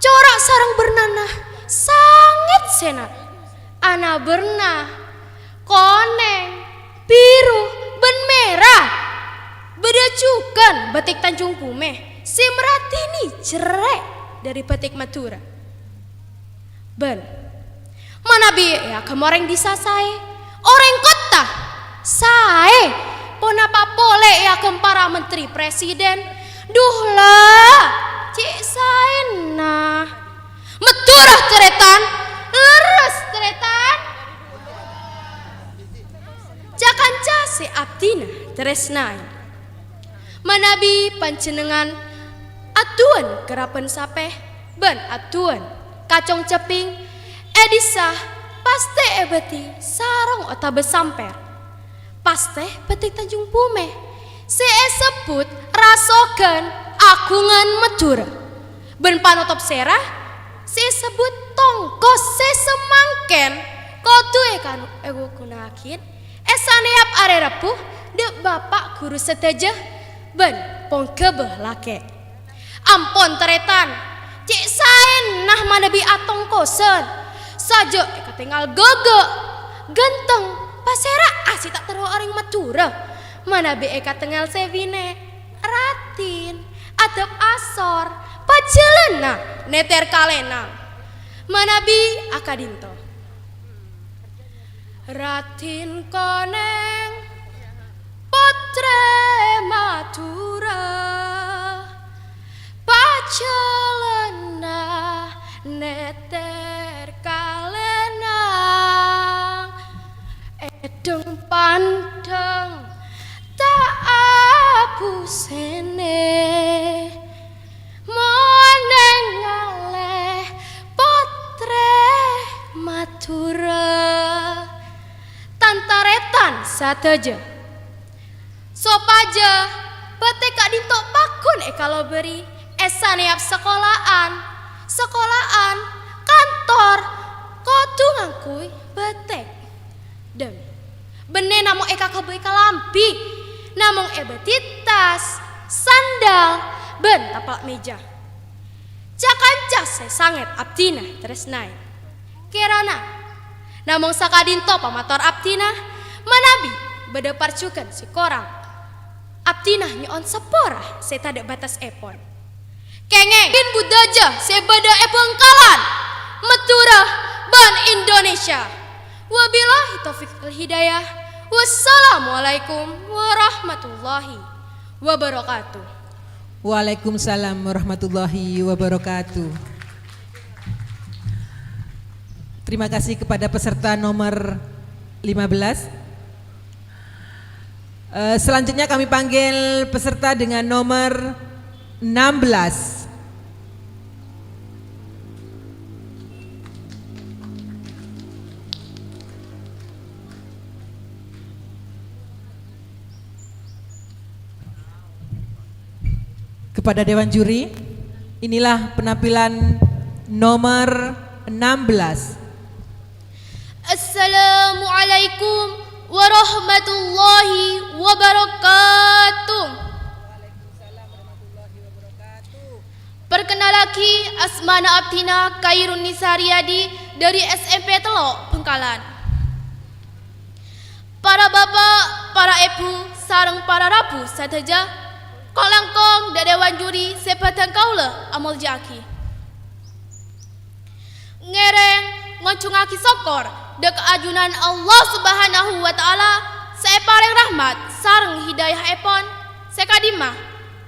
cora' sareng bârnana sangèt sènat, ana bârna konèng, biru, bân mèra. Bâdâ jhughân bâtek Tanjung Bumè sè maratènè cerrè' dhâri bâtek Madhurâ. Bân manabi èaghâmpa orèng dhisa saè, orèng kottha saè, ponapa polè èaghâmpa para menteri presiden? Duh la, cè' saèna. Madhurâ, tarètan, lerres, tarètan. Ca-kanca sè abdhina tarèsnaè, manabi panjhennengngan adduwân karapan sapè bân adduwân kacong cepping è dhisa, pastè èbâdhi sarong otabâ sampèr. Pastè bâtek Tanjung Bumè sè èsebbhut rasoghân aghungan Madhurâ, bân panotop sèra sè èsebbhut tongkos sè samangkèn kodhu èkan-, èghuna'aghi è sanèyap arè Rebbhu dâ' bapa' ghuru sadhâjâ bân pongghâbâ lakè'. Ampon, tarètan, cè' saèna manabi atongkosan. Sajâ èkatèngal ghâghâ, ghânteng, pasèra'a sè ta' terro orèng Madhurâ. Manabi èkatèngal sè binè', raddhin, adhâb asor, pajhâlânna nètèr kalèna. Manabi akadhinto. Raddhin Konèng, pottrè Madhurâ, pajhâlânna nètèr kalèna, èdhâng-pandhâng ta' abusènè. Mon nèngalè pottrè Madhurâ, tan-tarètan sadhâjâ, sopajâ bâtek ka'dhinto pagghun èkalobâri è sanèyap sakola'an, sakola'an, kantor, kodhu ngangghuy bâtek. Dhâng. Bânnè namong èkaghâbây kalambhi, namong èbâdhi tas, sandal, bân tapla' mèja. Ca-kanca sè sanget abdhina tarèsnaè. Kèrana namong saka'dhinto pamator abdhina, manabi bâdâ parjhughân sè korang, abdhina nyo'on sapora sè tadâ' bâtessèpon. Kèngèng, dhâddhin budhâjâ sè bâdâ è Bhângkalan, Madhurâ, bân Indonesia. Wabillahi taufiq wal hidayah. Wassalamualaikum warahmatullahi wabarakatuh. Waalaikumsalam warahmatullahi wabarakatuh. Terima kasih kepada peserta nomor lima belas. Eh, selanjutnya kami panggil peserta dengan nomor enam belas. Kepada dewan juri, inilah penampilan nomor enam belas. Assalamualaikum warahmatullahi wabarakatuh. Perkenalagi, asmana abdhina Khairun Nisa Riyadi dhâri S M P tello' Bhângkalan. Para bapa', para èbhu, sareng para rabu sadhâjâ, ko-, langkong dâ' dewan juri sè bhâdhân kaulâ amolja'aghi. Ngèrèng ngonjhungngaghi sokkor dâ' ka ajunan Allah Subhanahu wa Ta'ala sè èparèng rahmat sareng hidayaèpon sè ka'dimma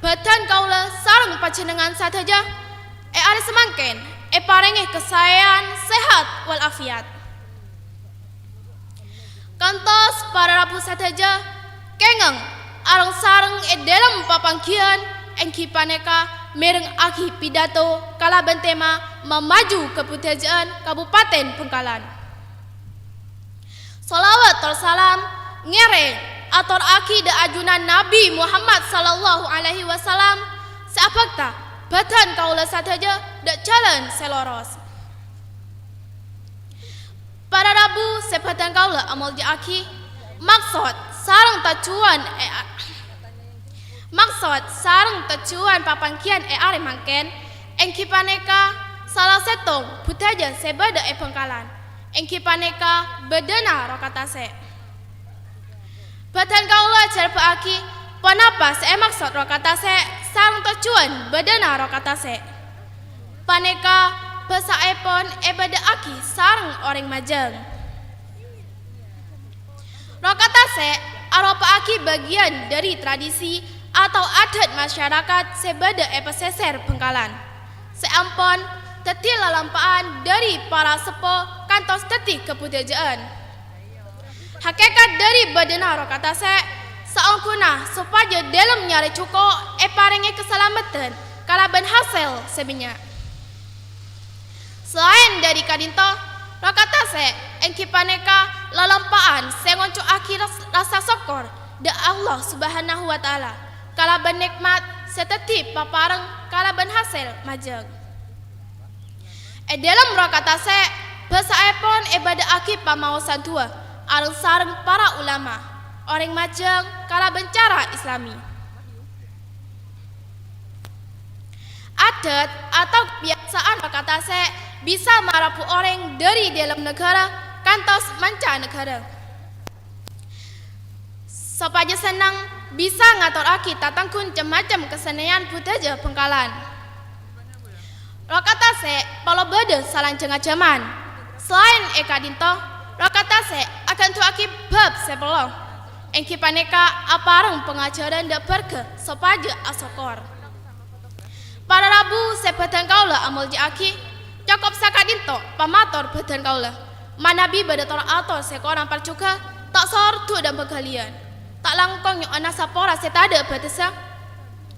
bhâdhân kaulâ sareng panjhennengngan sadhâjâ è arè samangkèn èparèngè kasaèyan, sehat wal afiat. Kantos para rabu sadhâjâ kèngèng areng-sareng è dâlem papangghiyân, èngghi panèka mèrengngaghi pidato kalabân tema Mamaju Kabudhâjâ'ân Kabupaten Bhângkalan. Shalawat tor salam ngèrèng atorraghi dâ' ajunan Nabbhi Muhammad sallallahu alaihi wasallam sè abhâkta bhâdhân kaulâ sadhâjâ dâ' jhâlân sè loros. Para rabu sè bhâdhân kaulâ amolja'aghi, maksod sareng tojjhuwân è a-, maksod sareng tojjhuwân papangghiyân è arè mangkèn èngghi panèka sala sèttong budhâjâ sè bâdâ è Bhângkalan, èngghi panèka bâdâna Rokatasè'. Bhâdhân kaulâ jhârbâ'âghi ponapa sè èmaksod Rokatasè' sareng tojjhuwân bâdâna Rokatasè'. Panèka bhâsaèpon èbâdâ'âghi sareng orèng Majâng. Rokatasè' aropa'aghi bâgiyân dhâri tradisi atau adat masyarakat sè bâdâ è pasèsèr Bhângkalan, sè ampon dhâddhi lalampa'an dhâri para seppo kantos dhâddhi kabudhâjâ'ân. Hakèkat dhâri bâdâna Rokatasè' saongghuna sopajâ dâlem nyarè jhuko' èparèngè kasalameddhân kalabân hasèl sè bânnya'. Salaèn dhâri ka'dinto, Rokatasè' èngghi panèka lalampa'an sè ngonco'aghi ras-, rasa sokkor dâ' Allah Subhanahu wa Ta'ala kalabân nè'mat sè dhâddhi papareng kalabân hasèl majâng. È dâlem Rokatasè', bhâsaèpon èbâdâ'âghi pamaosan du'a areng-sareng para ulama, orèng majâng kalabân cara Islami. Adat atau kabiyasaan Rokatasè' bisa marabu orèng dhâri dâlem naghârâ kantos manca naghârâ. Sopajâ senneng, bisa ngatorraghi tatangghun cem-macem kasennèyan budhâjâ Bhângkalan. Rokatasè' polo bâdâ salanjhângnga jhâman. Salaèn è ka'dinto, Rokatasè' aghândhuwâghi bab sè pello, èngghi panèka apareng pangajhârân dâ' bhârghâ sopajâ asokkor. Para rabu sè bhâdhân kaulâ amolja'aghi, cokop saka'dinto pamator bhâdhân kaulâ. Manabi bâdâ tor-ator sè korang parjhughâ, ta' sordhu dâ' pagghâliyân. Ta' langkong nyo'ona sapora sè tadâ' bâtessa.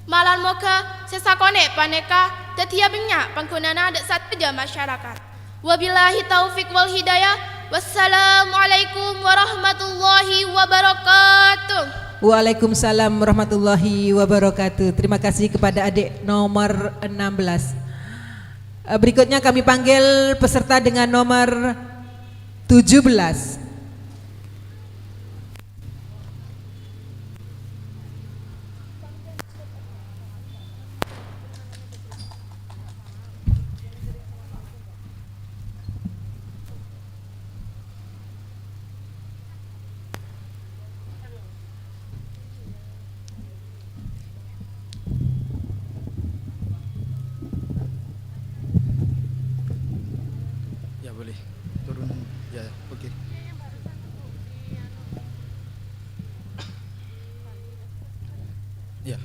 Malar moghâ sè sakonè' panèka dhâddhiyâ bânnya' pangghunana dâ' sadhâjâ masyarakat. Wabillahi taufiq wal hidayah. Wassalamualaikum warahmatullahi wabarakatuh. Waalaikumsalam warahmatullahi wabarakatuh. Terima kasih kepada adik nomor enam belas. Eh, berikutnya kami panggil peserta dengan nomor tujuh belas. Ya, boleh. Turun. Ya, oke. Ya.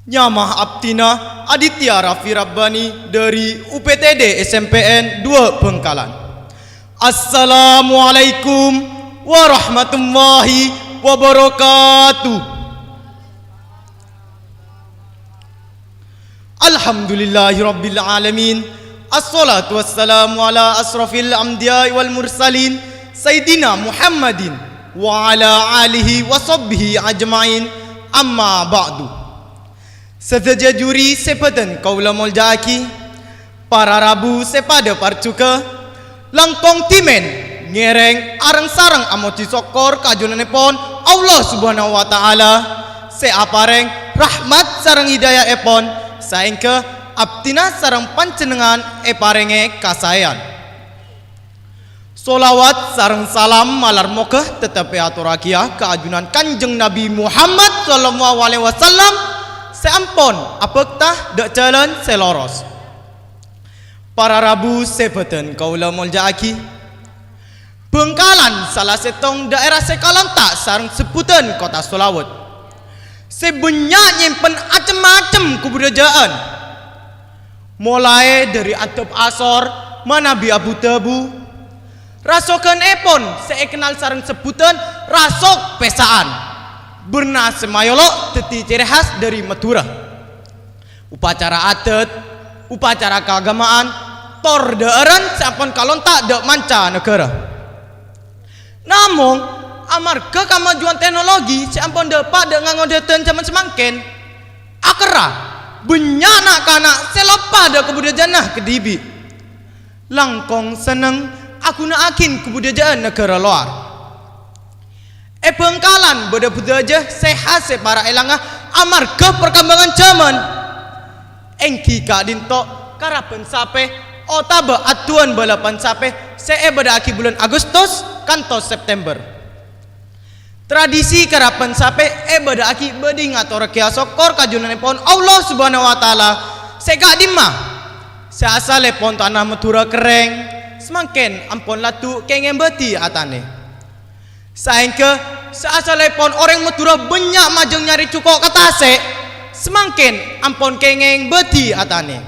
Nyama abdhina Aditya Raffi Rabbani dhâri U P T D S M P N dua Bhângkalan. Assalamualaikum warahmatullahi wabarakatuh. Alhamdulillahirabbil alamin. Assalatu wassalamu ala asrafil anbiya'i wal mursalin, Sayyidina Muhammadin wa ala alihi wa sahbihi ajma'in. Amma ba'du. Sadhâjâ juri sè bhâdhân kaulâ molja'aghi, para rabu sè padâ parjhughâ, langkong dhimèn ngèrèng areng-sareng amojhi sokkor ka ajunannèpon Allah Subhanahu wa Ta'ala sè aparèng rahmat sareng hidayaèpon, saèngghâ abdhina sareng panjhennengngan èparèngè kasaèyan. Sholawat sareng salam malar moghâ tetep èatorraghiyâ ka ajunan Kanjeng Nabi Muhammad sallallahu alaihi wasallam sè ampon abhâkta dâ' jhâlân sè loros. Para rabu sè bâdhân kaulâ molja'aghi, Bhângkalan sala sèttong dhaèra sè kalonta' sareng sebbhudhân kottha sholawat, sè bânnya' nyèmpen cem-macem kabudhâjâ'ân. Molaè dhâri adhâb asor manabi abu-dhâbu, rasoghânèpon sè èkennal sareng sebbhudhân rasok pèssa'an, bârna sè mayolo' dhâddhi ciri khas dhâri Madhurâ. Upacara adhât, upacara kaagama'an, tor dhâ'ârân sè ampon kalonta' dhâ' manca naghârâ. Namong, amarghâ kamajuwân teknologi sè ampon dhâpa' dhâ' ngangodâtân jhâman samangkèn, akerra bânnya' na'-kana' sè loppa dhâ' kabudhâjâna kadhibi'. Langkong senneng aghuna'aghin kabudhâjâ'ân naghârâ lowar. È Bhângkalan bâdâ budhâjâ sè hasè para' èlanga amarghâ parkembangan jhâman, èngghi ka'dinto karaban sapè otabâ adduwân bâlâbân sapè sè èbâdâ'aghi bulân Agustus kantos September. Tradisi karaban sapè èbâdâ'aghi bhâdhi ngatorraghiyâ sokkor ka Junanèpon Allah Subhanahu wa Ta'ala sè ka'dimma, sè asallèpon tana Madhurâ kerrèng, samangkèn ampon laddhu kèngèng bhâdhi atanè. Saèngghâ sè asallèpon orèng Madhurâ bânnya' majâng nyarè jhuko' ka tasè', samangkèn ampon kèngèng bhâdhi atanè.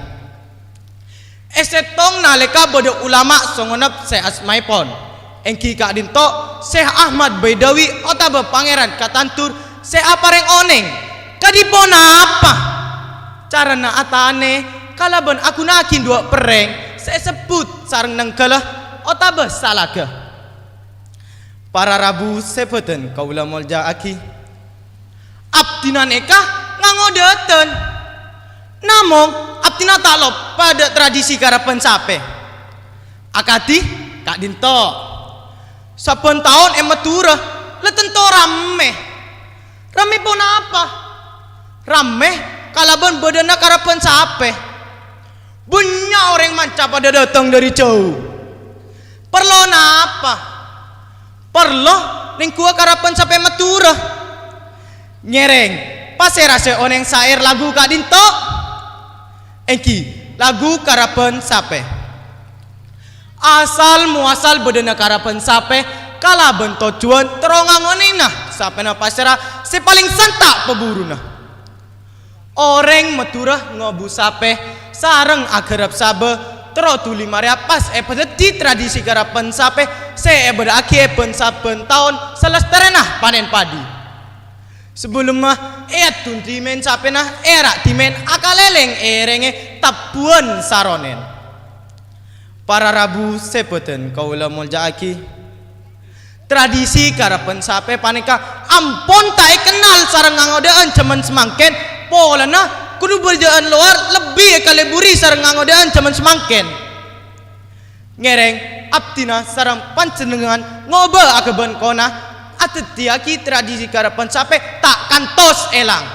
È sèttong nalèka bâdâ ulama songonep sè asmaèpon, èngghi ka'dinto Syekh Ahmad Baidawi otabâ Pangèran Katandur sè aparèng onèng kadhi ponapa carana atanè kalabân aghuna'aghi duwâ' perrèng sè èsebbhut sareng nangghâlâ otabâ salaghâ. Para rabu sè bâdhân kaulâ molja'aghi, abdhina nèka ngangodâtân. Namong, abdhina ta' loppa dhâ' tradisi karaban sapè. Akadhi ka'dinto. Sabbhân taon è Madhurâ la tanto rammè. Rammè ponapa? Rammè kalabân bâdâna karaban sapè. Bânnya' orèng manca padâ dâteng dhâri jhâu. Parlo napa? Parlo lèngguwâ karaban sapè Madhurâ. Ngèrèng, pasèra sè onèng saèr lagu ka'dinto? Èngghi, lagu karaban sapè. Asal moasal bâdâna karaban sapè kalabân tojjhuwân terro ngangonèna sapèna pasèra sè palèng santa' pabhuruna. Orèng Madhurâ ngobu sapè sareng aghârâp sabâ terro dhuli marèya pas èpadhâddhi tradisi karaban sapè sè èbâdâ'aghi è bân-sabbhân taon salèstèrèna panèn padhi. Sabellunna èaddun dhimèn sapèna, èra' dhimèn akalèlèng èrèngè tabbhuwân saronèn. Para rabu sè bâdhân kaulâ molja'aghi, tradisi karaban sapè panèka ampon ta' èkennal sareng ngangodâ'ân jhâman samangkèn, polana kabudhâjâ'ân lowar lebbi èkalebbhuri sareng ngangodâ'ân jhâman samangkèn. Ngèrèng, abdhina sareng panjhennengngan ngobâ aghâbân kona, adhâddhiyâghi tradisi karaban sapè ta' kantos èlang.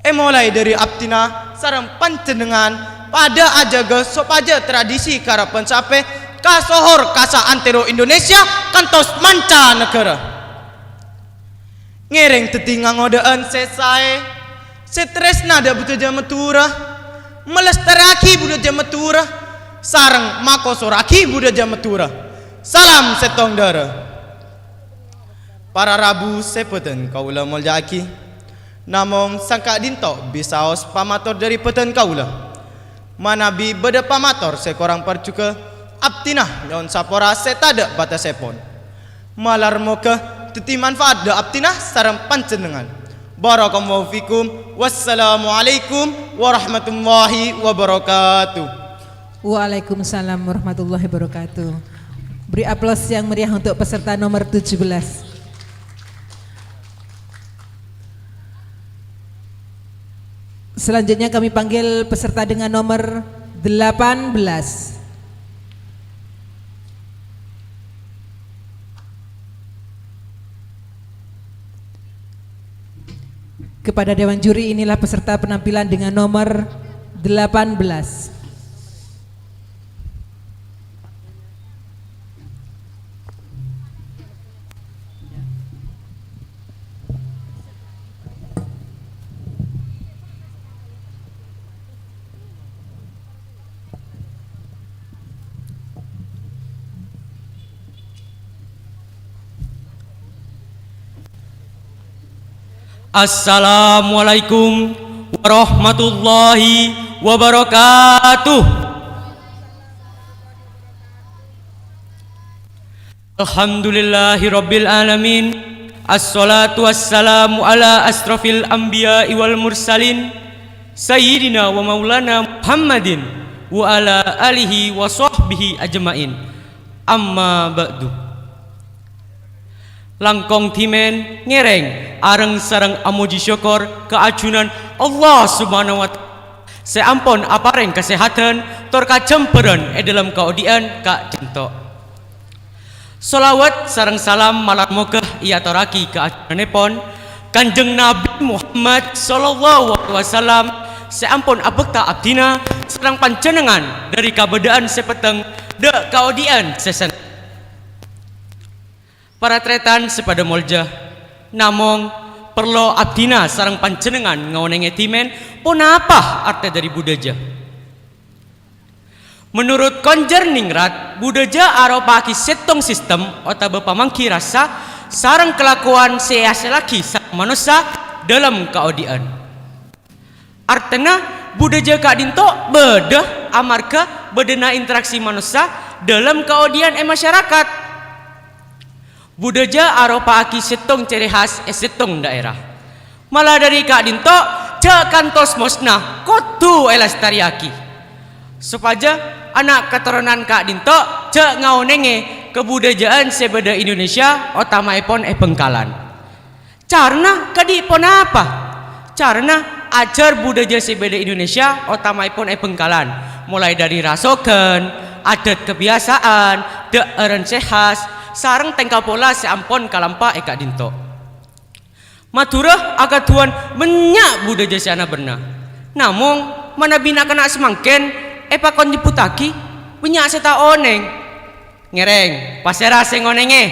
Èmolaè dhâri abdhina sareng panjhennengngan padhâ ajâgâ sopajâ tradisi karaban sapè kasohor ka saantèro Indonesia kantos manca naghârâ. Ngèrèng dhâddhi ngangodâ'ân sè saè, sè tarèsna dhâ' budhâjâ Madhurâ, malèstèrraghi budhâjâ Madhurâ, sareng makosorraghi budhâjâ Madhurâ. Salam sèttong dhârâ. Para rabu sè bâdhân kaulâ molja'aghi, namong sangka'dinto bisaos pamator dhâri bâdhân kaulâ. Manabi bâdâ pamator sè korang parjhughâ, abdhina nyo'on sapora sè tadâ' batassèpon. Malar moghâ dhâddhi manfaat dhâ' abdhina sareng panjhennengngan. Barakallahu fikum. Wassalamualaikum warahmatullahi wabarakatuh. Waalaikumsalam warahmatullahi wabarakatuh. Beri aplaus yang meriah untuk peserta nomor tujuh belas. Selanjutnya kami panggil peserta dengan nomor delapan belas. Kepada dewan juri, inilah peserta penampilan dengan nomor delapan belas. Assalamualaikum warahmatullahi wabarakatuh. Alhamdulillahirabbil alamin. Assalatu wassalamu ala asrofil anbiya'i wal mursalin, sayyidina wa maulana Muhammadin wa ala alihi wa sahbihi ajma'in. Amma ba'du. Langkong dhimèn ngèrèng areng-sareng amojhi sokkor ka ajunan Allah Subhanahu wa Ta'ala sè ampon aparèng kasèhadhân tor kajembhârân è dhâlem kaodi'ân ka'dinto. Sholawat sareng salam malar moghâ èatorraghi ka ajunanèpon Kanjeng Nabi Muhammad sallallahu alaihi wasallam sè ampon abhâkta abdhina sareng panjhennengngan dhâri kabâdâ'ân sè petteng dhâ' kaodi'ân sè sennengnga. Para tarètan sè padâ molja, namong parlo abdhina sareng panjhennengngan ngaonèngè dhimèn ponapa artè dhâri budhâjâ. Menurut Konjerningrat, budhâjâ aropa'aghi sèttong sistem otabâ pamangghi rassa sareng kalakowan sè èasallaghi sareng manossa dhâlem kaodi'ân. Artèna, budhâjâ ka'dinto bâdâ amarghâ bâdâna interaksi manossa dhâlem kaodi'ân è masyarakat. Budhâjâ aropa'aghi sèttong ciri khas è sèttong dhaèra. Mala dhâri ka'dinto jhâ' kantos mosna, kodhu èlastarèyaghi. Sopajâ ana' katoronan ka'dinto jhâ' ngaonèngè kabudhâjâ'ân sè bâdâ Indonesia, otamaèpon è Bhângkalan. Carana kadhi ponapa? Carana ajhâr budhâjâ sè bâdâ Indonesia, otamaèpon è Bhângkalan, molaè dhâri rasoghân, adat kabiyasa'an, dhâ'ârân sè khas, sareng tèngka pola sè ampon kalampa è ka'dinto. Madhurâ akadhuwân bânnya' budhâjâ sè ana-bârna. Namong, manabi na'-kana' samangkèn èpakon nyebbhuttaghi, bânnya' sè ta' onèng. Ngèrèng, pasèra sè ngonèngè?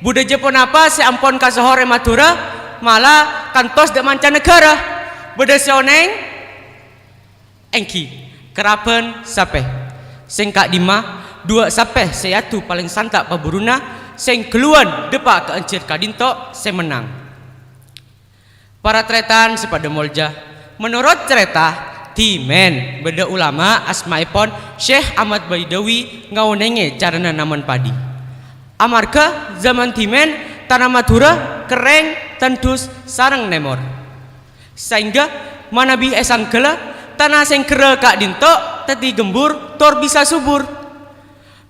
Budhâjâ ponapa sè ampon kasohor è Madhurâ, mala kantos dhâ' mancanegara? Bâdâ sè onèng? Èngghi, kerabân sapè. Sè ka'dimma, duwâ' sapè sè èadu palèng santa' pabhuruna, sè ghâlluwân dâpa' ka enjâr ka'dinto sè mennang. Para tarètan sè padâ molja, menorot carèta, dhimèn bâdâ ulama asmaèpon Syekh Ahmad Baidawi ngaonèngè carana namon padi. Amarghâ zaman dhimèn tana Madhurâ kerrèng, tandhus, sareng nèmor. Saèngghâ manabi èsangghâllâ, tana sè ghârrâ ka'dinto dhâddhi ghembur tor bisa subur.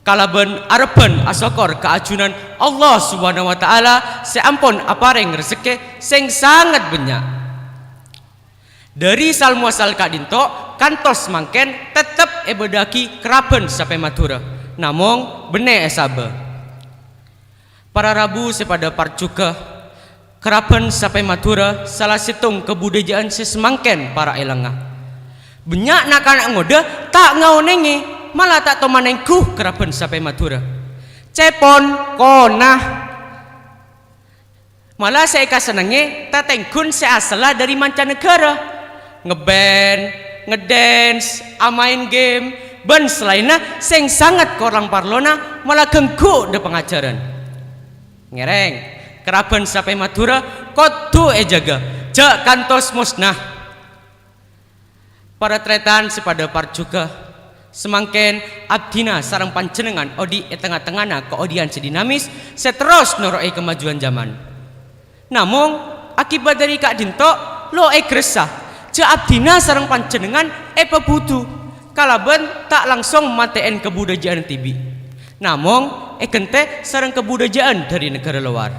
Kalabân arebbhân asokkor ka ajunan Allah Subhanahu wa Ta'ala sè ampon aparèng resekkè sè sanget bânnya'. Dhâri sal-mosal ka'dinto kantos mangkèn tettep èbâdâ'aghi kerabân sapè Madhurâ, namong bânnè èsabâ. Para rabu sè padâ parjhughâ, kerabân sapè Madhurâ sala sèttong kabudhâjâ'ân sè samangkèn para' èlangnga. Bânnya' na'-kana' ngodâ ta' ngaonèngè, mala ta' toman èngghu kerabân sapè Madhurâ. Cèpon, kona. Mala sè èkasennengngè tatèngghun sè asalla dhâri mancanegara. Ngeband, ngedance, amaèn game, bân salaènna sè sanget korang parlona mala ghângghu dhâ' pangajhârân. Ngèrèng, kerabân sapè Madhurâ kodhu èjâgâ, jhâ' kantos mosna. Para tarètan sè padâ parjhughâ, samangkèn abdhina sareng panjhennengngan odi' è tengnga-tengngana kaodi'ân sè dinamis sè terros noro'è kamajuwân jhâman. Namong, akibat dhâri ka'dinto lo' ègressa jhâ' abdhina sareng panjhennengngan èpabhudhu kalabân ta' langsong matè'èn kabudhâjâ'ân dhibi', namong èghântè sareng kabudhâjâ'ân dhâri naghârâ lowar.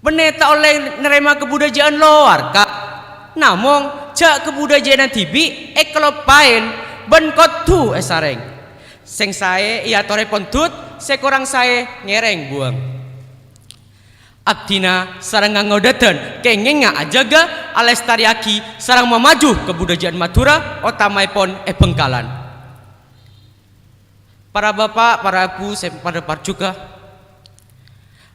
Bânnè ta' ollè narèma kabudhâjâ'ân lowar, Ka'. Namong, jhâ' kabudhâjâ'ânna dhibi' èkaloppaèn bân kodhu èsarèng. Sè saè èyatorè pondhut, sè korang saè ngèrèng buwâng. Abdhina sareng ngangodâdhân kèngèngnga ajâgâ, alèstarèyaghi, sareng mamaju kabudhâjâ'ân Madhurâ, otamaèpon è Bhângkalan. Para bapa', para èbhu sè padâ parjhughâ,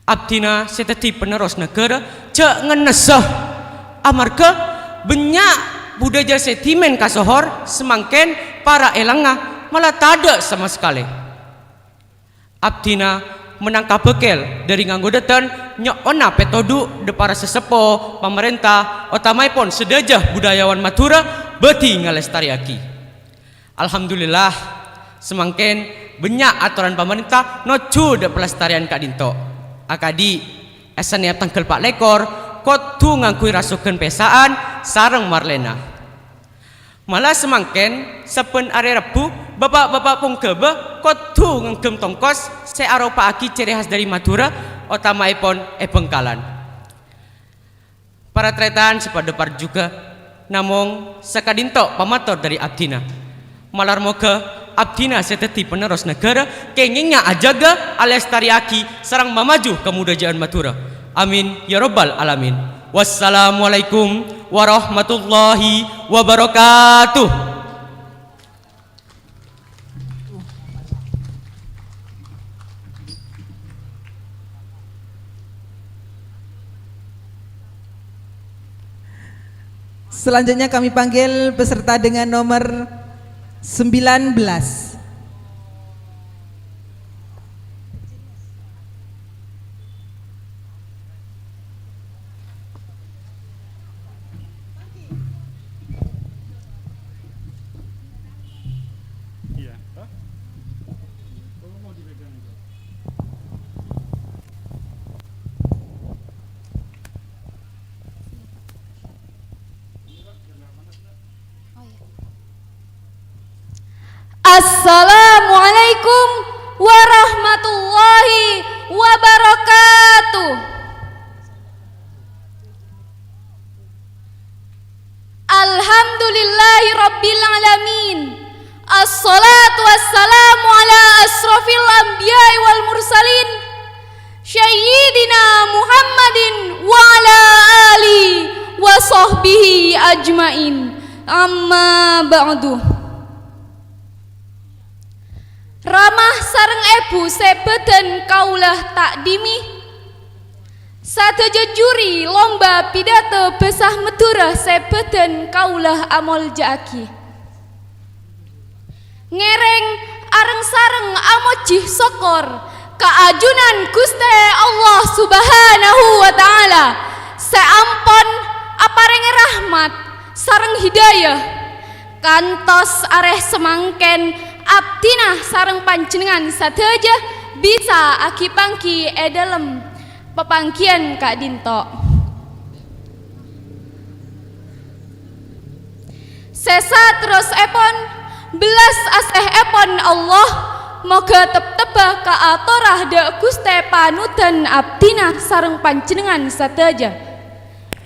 abdhina sè dhâddhi panerros naghârâ jhâ' ngennessa, amarghâ bânnya' budhâjâ sè dhimèn kasohor samangkèn para' èlangnga, mala tadâ' sama sakalè. Abdhina mennang kabâkkèl dhâri nganggo dhâddhân nyo'ona pètodhu' dhâ' para saseppo, pamarènta, otamaèpon sadhâjâ budayawan Madhurâ bhâdhi ngalestarèyaghi. Alhamdulillah, samangkèn bânnya' atoran pamarènta nojjhu dhâ' palastarèyan ka'dinto. Akadhi', èsanèya tangghâl pa' lèkor, kodhu ngangghuy rasoghân pèsa'an sareng marlèna. Mala samangkèn, sabbhân arè Rebbhu, bapa'-bapa' pongghâbâ kodhu ngèngghem tongkos sè aropa'aghi ciri khas dhâri Madhurâ, otamaèpon è Bhângkalan. Para tarètan sè padâ parjhughâ, namong saka'dinto pamator dhâri abdhina. Malar moghâ abdhina sè dhâddhi panerros naghârâ kèngènga ajâgâ, alèstarèyaghi, sareng mamaju kamodhâjâ'ân Madhurâ. Amin, ya rabbal alamin. Wassalamualaikum warahmatullahi wabarakatuh. Selanjutnya kami panggil peserta dengan nomor sembilan belas. Assalamualaikum warahmatullahi wabarakatuh. Alhamdulillahi rabbil alamin. Assalatu wassalamu ala asyrafil anbiya'i wal mursalin, Sayyidina Muhammadin wa ala alihi wa sahbihi ajmain. Amma ba'du. Rama sareng èbhu sè bâdân kaulâ ta'dhimi, sadhâjâ juri lomba pidato bhâsa Madhurâ sè bâdân kaulâ amoljâ'aghi. Ngèrèng areng-sareng amojhi sokkor ka ajunan Ghustè Allah Subhanahu wa Ta'ala sè ampon aparèngè rahmat sareng hidayah. Kantos arè samangkèn, abdhina sareng panjhennengngan sadhâjâ bisa aghi-pangghi è dhâlem papangghiyân ka'dinto. Sè saterrossèpon, bellas asèèpon Allah, moghâ teptebbhâ kaatora dhâ' Ghustè panoddhân abdhina sareng panjhennengngan sadhâjâ.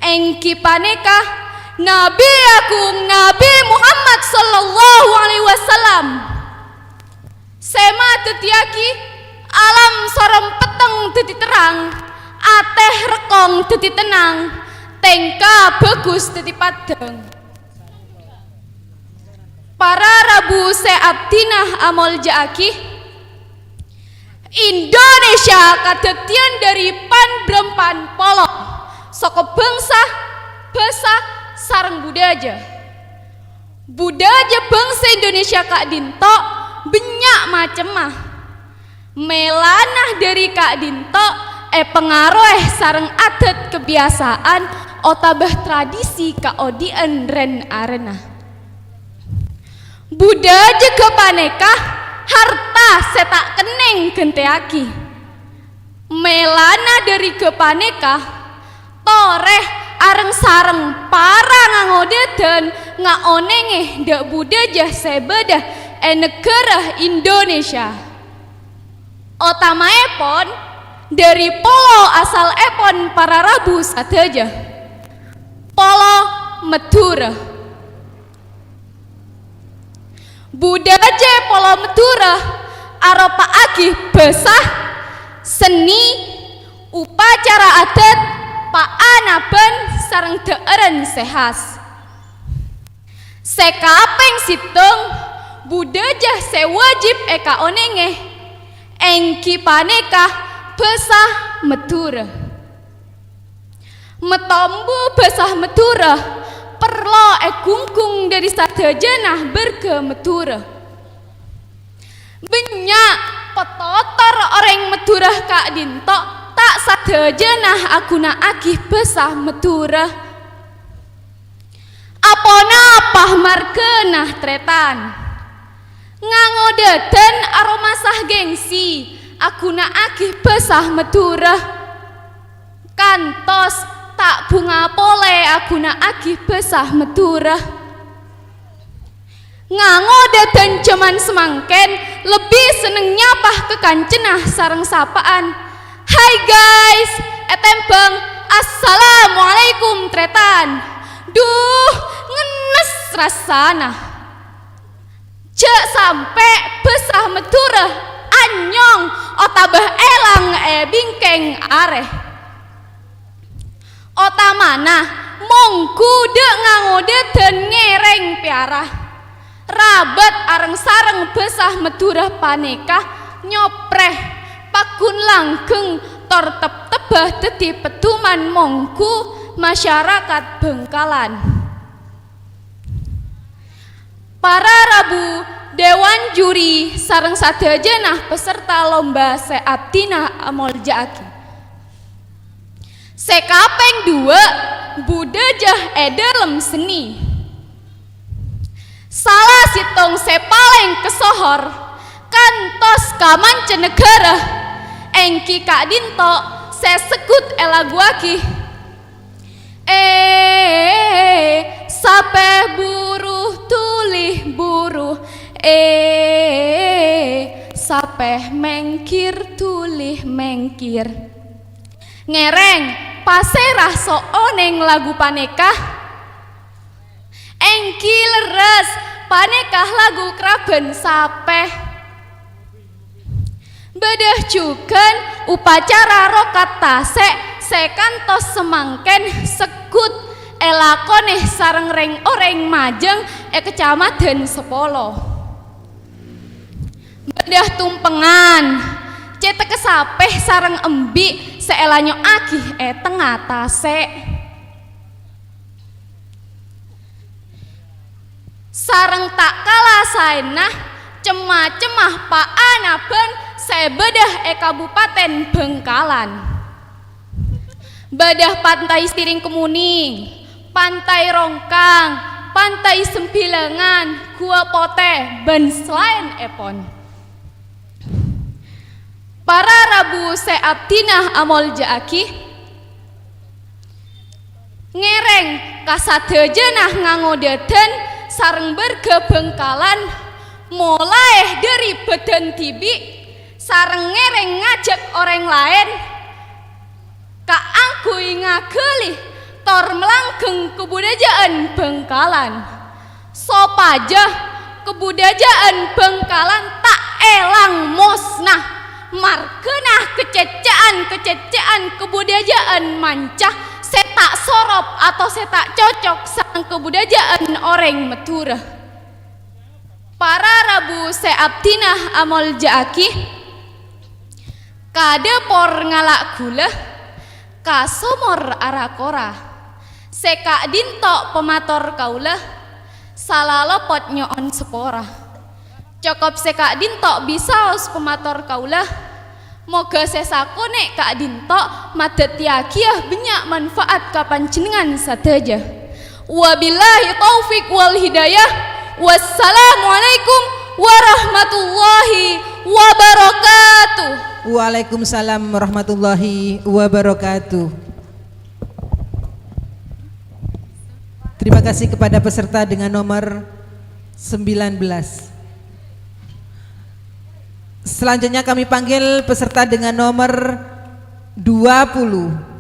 Èngghi panèka Nabi Agung Nabi Muhammad sallallahu alaihi wasallam, sè madhâddhiyâghi alam sorompetteng dhâddhi terrang, atè rekkong dhâddhi tennang, tèngka bhâghus dhâddhi paddhâng. Para rabu sè abdhina amoljâ'aghi, Indonesia kadhâddhiyân dhâri pan-bârâmpan polo soko bhângsa, bhâsa, sareng budhâjâ. Budhâjâ bhângsa Indonesia ka'dinto bânnya' macemma. Mèlana dhâri ka'dinto èpangaroè sareng adat kabiyasaan otabâ tradisi kaodi'ân rèn-arènna. Budhâjâ ghâpanèka harta sè ta' kennèng ghântèyaghi. Mèlana dhâri ghâpanèka, torè areng-sareng para ngangodâdhân ngaonèngè dhâ' budhâjâ sè bâdâ è naghârâ Indonesia. Otamaèpon dhâri polo asalèpon para rabu sadhâjâ, polo Madhurâ. Budhâjâ polo Madhurâ aropa'aghi bhâsa, sennè, upacara adat, paanabhân, sareng dhâ'ârân sè khas. Sè kapèng sèttong, budhâjâ sè wâjib èkaonèngè èngghi panèka bhâsa Madhurâ. Matombu bhâsa Madhurâ parlo èghungghung dhâri sadhâjâna bârghâ Madhurâ. Bânnya' Patotor orèng Madhurâ ka'dinto ta' sadhâjâna aghuna'aghi bhâsa Madhurâ. Aponapa marghâna, trètan? Ngangodâdhân aromasa gengsi aghuna'aghi bhâsa Madhurâ. Kantos ta' bhunga polè aghuna'aghi bhâsa Madhurâ. Ngangodâdhân jhâman samangkèn lebbi senneng nyapa ka kancana sareng sapa'an, "Hai guys!" ètèmbhâng, "Assalamualaikum, trètan!" Duh, ngennes rassana. Jhâ' sampè' bhâsa Madhurâ anyong otabâ èlang è bingkèng arè. Otamana, mongghu dâ' ngangodâdhân ngèrèng pèyara. Rabât areng-sareng bhâsa Madhurâ panèka nyoprè, pagghun langgheng, tor teptebbhâ dhâddhi pedoman mongghu masyarakat Bhângkalan. Para rabu, dewan juri, sareng sadhâjâna peserta lomba sè abdhina amolja'aghi. Sè kapèng duwâ', budhâjâ è dhâlem seni. Sala sèttong sè palèng kasohor, kantos ka mancanegara, èngghi ka'dinto sè segghut èlaguwaghi. Eh, sapè buru, dhuli buru. Eh, sapè mèngghir, dhuli mèngghir. Ngèrèng, pasèra so onèng lagu panèka? Èngghi lerres, panèka lagu kerabân sapè. Bâdâ jhughân upacara rokat tasè' sè kantos samangkèn segghut èlakonè sareng rèng-orèng majâng è Kacamadhân Sapolo. Bâdâ tumpengngan, cèthagghâ sapè sareng embi' sè èlanyo'aghi è tengnga tasè'. Sareng ta' kala saèna, cem-macemma paanabân sè bâdâ è Kabupaten Bhângkalan. Bâdâ Pantai Siring Kemuning, Pantai Rongkang, Pantai Sembilangan, Gua Potè, bân salaènèpon. Para rabu sè abdhina amolja'aghi, ngèrèng ka sadhâjâna ngangodâdhân sareng bârgâ Bhângkalan, molaè dhâri bâdân dhibi', sareng ngèrèng ngajhâk orèng laèn, kaangghuy ngaghâli tor malanggheng kabudhâjâ'ân Bhângkalan. Sopajâ kabudhâjâ'ân Bhângkalan ta' èlang mosna, marghâna kacècè'an-kacècè'an kabudhâjâ'ân manca sè ta' sorop ato sè ta' cocok sareng kabudhâjâ'ân orèng Madhurâ. Para rabu sè abdhina amolja'aghi, ka dâpor ngala' ghulâ, ka somor ara-kora. Sè ka'dinto pamator kaulâ, sala lopot nyo'on sapora. Cokop sè ka'dinto bisaos pamator kaulâ. Moghâ sè sakonè' ka'dinto madhâddhiyâghiyâ bânnya' manfaat ka panjhennengngan sadhâjâ. Wabillahi taufik wal hidayah. Wassalamualaikum warahmatullahi wabarakatuh. Waalaikumsalam warahmatullahi wabarakatuh. Terima kasih kepada peserta dengan nomor sembilan belas. Selanjutnya kami panggil peserta dengan nomor dua puluh.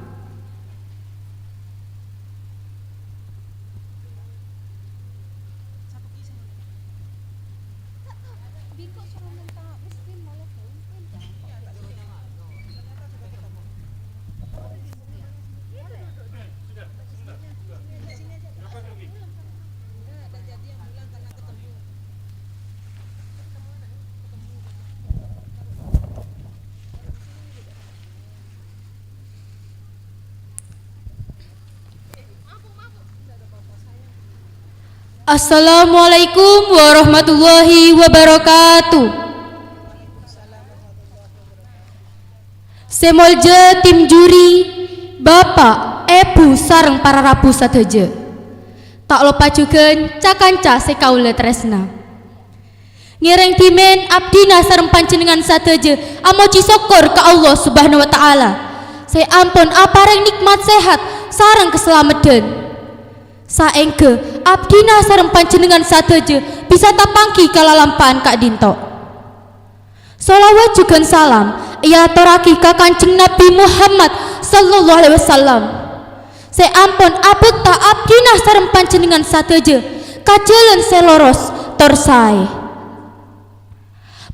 Assalamualaikum warahmatullahi wabarakatuh. Sè molja tim juri, Bapa', Èbhu, sareng para rabu sadhâjâ. Ta' loppa jhughân ca-kanca sè kaulâ tarèsna. Ngèrèng dhimèn abdhina sareng panjhennengngan sadhâjâ amojhi sokkor ka Allah Subhanahu wa Ta'ala sè ampon aparèng nè'mat sehat sareng kasalameddhân. Saèngghâ abdhina sareng panjhennengngan sadhâjâ bisa tapangghi ka lalampa'an ka'dinto. Sholawat jhughân salam èatorraghi ka Kanjeng Nabbhi Muhammad sallallahu alaihi wasallam, sè ampon abhâkta abdhina sareng panjhennengngan sadhâjâ ka jhâlân sè loros tor saè.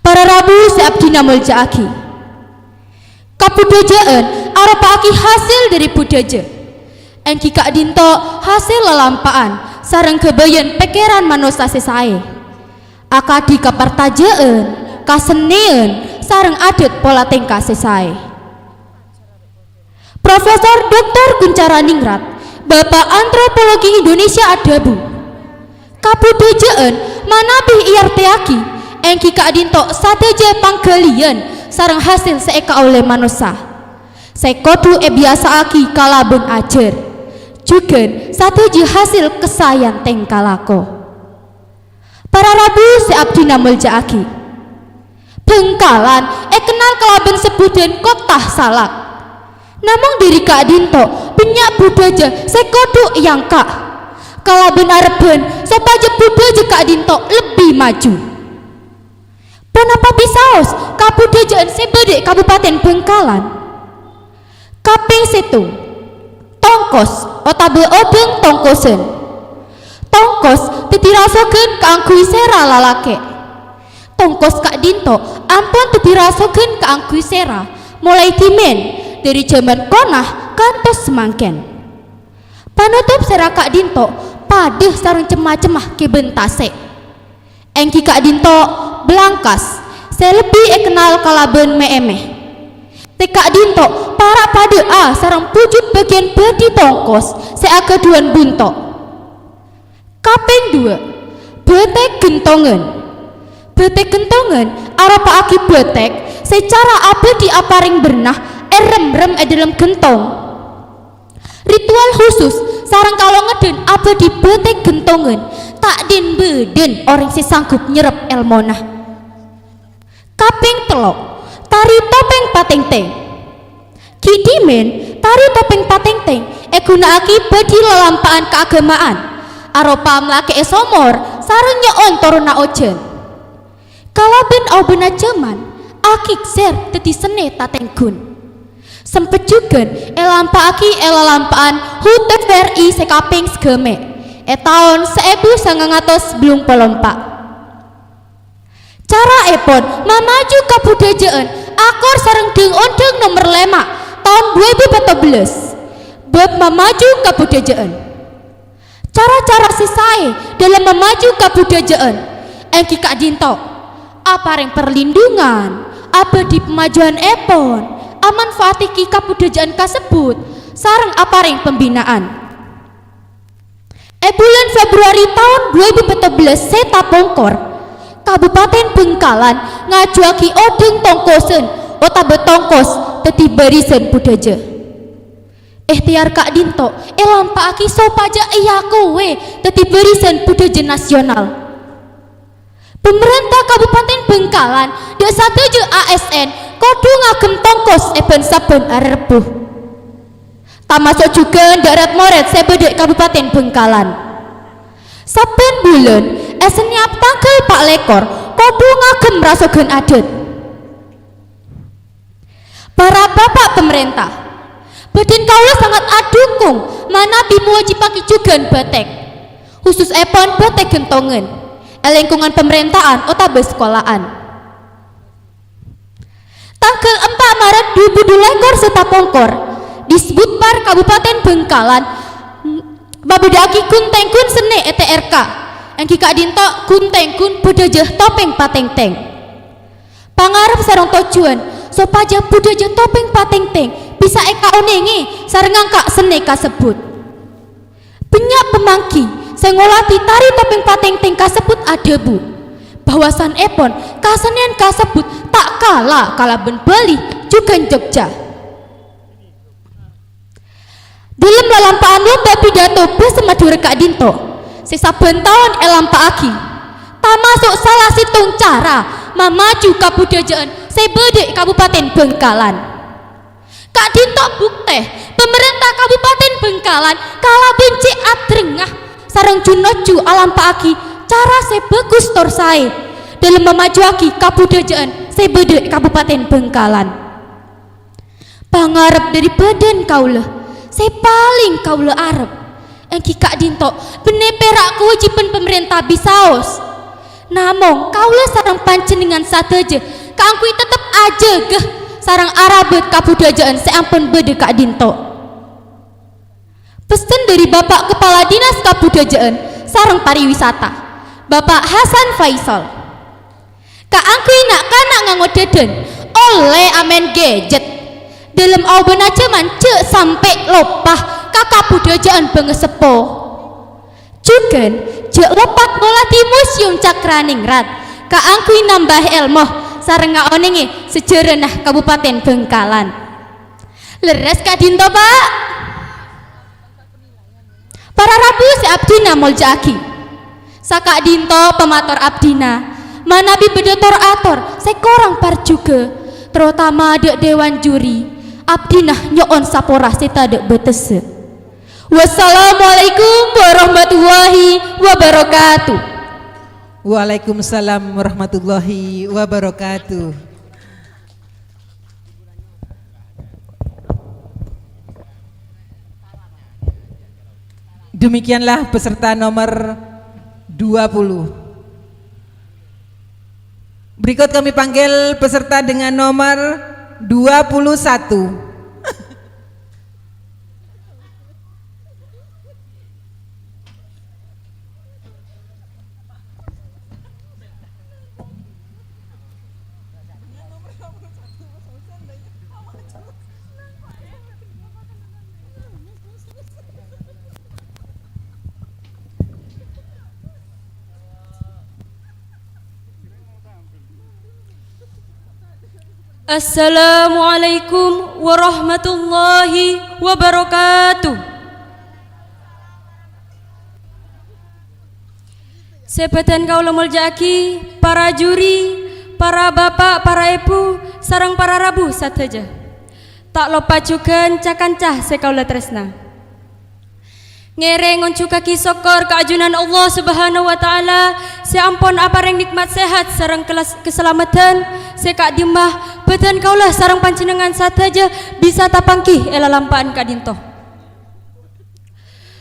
Para rabu sè abdhina molja'aghi. Kabudhâjâ'ân aropa'aghi hasèl dhâri budhâjâ. Èngghi ka'dinto hasèl lalampa'an sareng ghâbâyân pèkkèran manossa sè saè. Akadhi kapartajâ'ân, kasennèyan, sareng adat pola tèngka sè saè. Profesor Doktor Guncara Ningrat, Bapa' Antropologi Indonesia adhâbu, kabudhâjâ'ân manabi èartèyaghi èngghi ka'dinto sadhâjâ pangghâliyân sareng hasèl sè èkaollè manossa, sè kodhu èbiyasa'aghi kalabân ajhâr, jhughân sadhâjâ hasèl kasaèyan tèngka lako. Para rabu sè abdhina molja'aghi. Bhângkalan èkennal kalabân sebbhudhân kottha salak. Namong dhâri ka'dinto bânnya' budhâjâ sè kodhu èangka', kalabân arebbhân sopajâ budhâjâ ka'dinto lebbi maju. Ponapa bisaos kabudhâjâ'ân sè bâdâ è Kabupaten Bhângkalan? Kapèng sèttong, tongkos otabâ odhâng tongkosan. Tongkos dhâddhi rasoghân kaangghuy sèra lalakè'. Tongkos ka'dinto ampon dhâddhi rasoghân kaangghuy sèra molaè dhimèn, dhâri jhâman kona kantos samangkèn. Panotop sèra ka'dinto padâ sareng cem-macemma kèbân tasè'. Èngghi ka'dinto blangkas, sè lebbi èkennal kalabân mè'-èmè'. Sè ka'dinto para' padâ'â sareng pujhut bâgiyân bâdhi tongkos sè aghâdhuwân bunto'. Kapèng duwâ', bâtèk ghântongan. Bâtèk ghântongan aropa'aghi bâtèk sè cara abâdhi aparèng bârna èrem-rem è dhâlem ghântong. Ritual khusus sareng kalongeddhân abâdhi bâtèk ghântongan ta' dhân-bâdhân orèng sè sanggup nyerrep èlmona. Kapèng tello', tari topèng patèngtèng. Ghi' dhimèn, tari topèng patèngtèng èghuna'aghi bâdhi lalampa'an kaagâma'an, aropa malakè'è somor sareng nyo'on toronna ojhân. Kalabân aobâna jhâman, aghigser dhâddhi sennè tatèngghun. Sempet jhughân èlampa'aghi è lalampa'an HUT TVRI sè kapèng saghâmè', è taon saèbu sangang atos bâllung polo empa'. Caraèpon mamaju kabudhâjâ'ân akor sareng dhâng-ondhâng nomer lèma' taon dhu èbu pètto bellâs, bab mamaju kabudhâjâ'ân. Cara-cara sè saè dhâlem mamaju kabudhâjâ'ân èngghi ka'dinto aparèng parlindhungan, abâdhi pamajuwannèpon, amanfaataghi kabudhâjâ'ân kasebbhut, sareng aparèng pembinaan. È bulân Februari taon dhu èbu pètto bellâs sè tapongkor, Kabupaten Bhângkalan ngajuwaghi odhâng tongkosan otabâ tongkos dhâddhi bârisan budhâjâ. Ikhtiar ka'dinto èlampa'aghi sopajâ èakowè dhâddhi bârisan budhâjâ nasional. Pamarènta Kabupaten Bhângkalan dâ' sadhâjâ A S N kodhu ngagem tongkos è bân-sabbhân arè Rebbhu. Tamaso' jhughân dâ' rèd-morèd sè bâdâ è Kabupaten Bhângkalan. Sabbhân bulân, è Sennèap tangghâl pa' lèkor, kodhu ngagem rasoghân adât. Para bapa' pamarènta, bhâdhân kaulâ sanget adhukung manabi mowajibaghi jhughân bâtèk, khusussèpon bâtèk ghântongan, è lingkungan pamarènta'an otabâ sakola'an. Tangghâl empa' Maret dhu èbu dhu lèkor sè tapongkor, Disbudpar Kabupaten Bhângkalan mabâdâ'aghi ghun-tèngghun sennè è T R K, èngghi ka'dinto ghun-tèngghun budhâjâ topèng patèngtèng. Pangarep sareng tojjhuwân sopajâ budhâjâ topèng patèngtèng bisa èkaonèngè sareng ngangka' sennè kasebbhut. Bânnya' pamangghi sè ngolatè tarè topèng patèngtèng kasebbhut adhâbu, bahwasanèpon kasennèyan kasebbhut ta' kala kalabân Bali jhughân Jogja. Kalampa'an lomba pidato bhâsa Madhurâ ka'dinto sè sabbhân taon èlampa'aghi, tamaso' sala sèttong cara mamaju kabudhâjâ'ân sè bâdâ è Kabupaten Bhângkalan. Ka'dinto buktè, pamarènta Kabupaten Bhângkalan kalabân cè' aterrengnga sareng ju-nojju alampa'aghi cara sè bhâghus tor saè dâlem mamajuwaghi kabudhâjâ'ân sè bâdâ è Kabupaten Bhângkalan. Pangarep dâri bâdân kaulâ sè palèng kaulâ arep èngghi ka'dinto bânnè pèra' kawâjibhân pamarènta bisaos. Namong, kaulâ sareng panjhennengngan sadhâjâ kaangghuy tettep ajâgâ sareng arabât kabudhâjâ'ân sè ampon bâdâ ka'dinto. Pessen dâri Bapa' Kepala Dinas Kabudhâjâ'ân sareng Pariwisata, Bapa' Hasan Faisal. Kaangghuy na'-kana' ngango dhâdhân, ollè amèn gadget. Dâlem aobâna jhâman jhâ' sampè' loppa ka kabudhâjâ'ân bângaseppo. Jhughân, jhâ' loppa ngolatè Museum Cakraningrat kaangghuy nambâi èlmo sareng ngaonèngè sejarana Kabupaten Bhângkalan. Lerres ka'dinto, Pa'? Para rabu sè abdhina molja'aghi. Saka'dinto pamator abdhina, manabi bâdâ tor-ator sè korang parjhughâ, terutama dâ' dewan juri, abdhina nyo'on sapora sè tadâ' bâtessa. Wassalamualaikum warahmatullahi wabarakatuh. Waalaikumsalam warahmatullahi wabarakatuh. Demikianlah peserta nomor dua puluh. Berikut kami panggil peserta dengan nomor dua puluh satu. Assalamualaikum warahmatullahi wabarakatuh. Sè bâdhân kaulâ molja'aghi, para juri, para bapa', para èbhu, sareng para rabu sadhâjâ. Ta' loppa jhughân ca-kanca sè kaulâ tarèsna. Ngèrèng ngonjhughâghi sokkor ka ajunan Allah Subhanahu wa Ta'ala sè ampon aparèng nèkmat sehat sareng kelas-, kasalameddhân sè ka'dimma bâdhân kaulâ sareng panjhennengngan sadhâjâ bisa tapangghi è lalampa'an ka'dinto.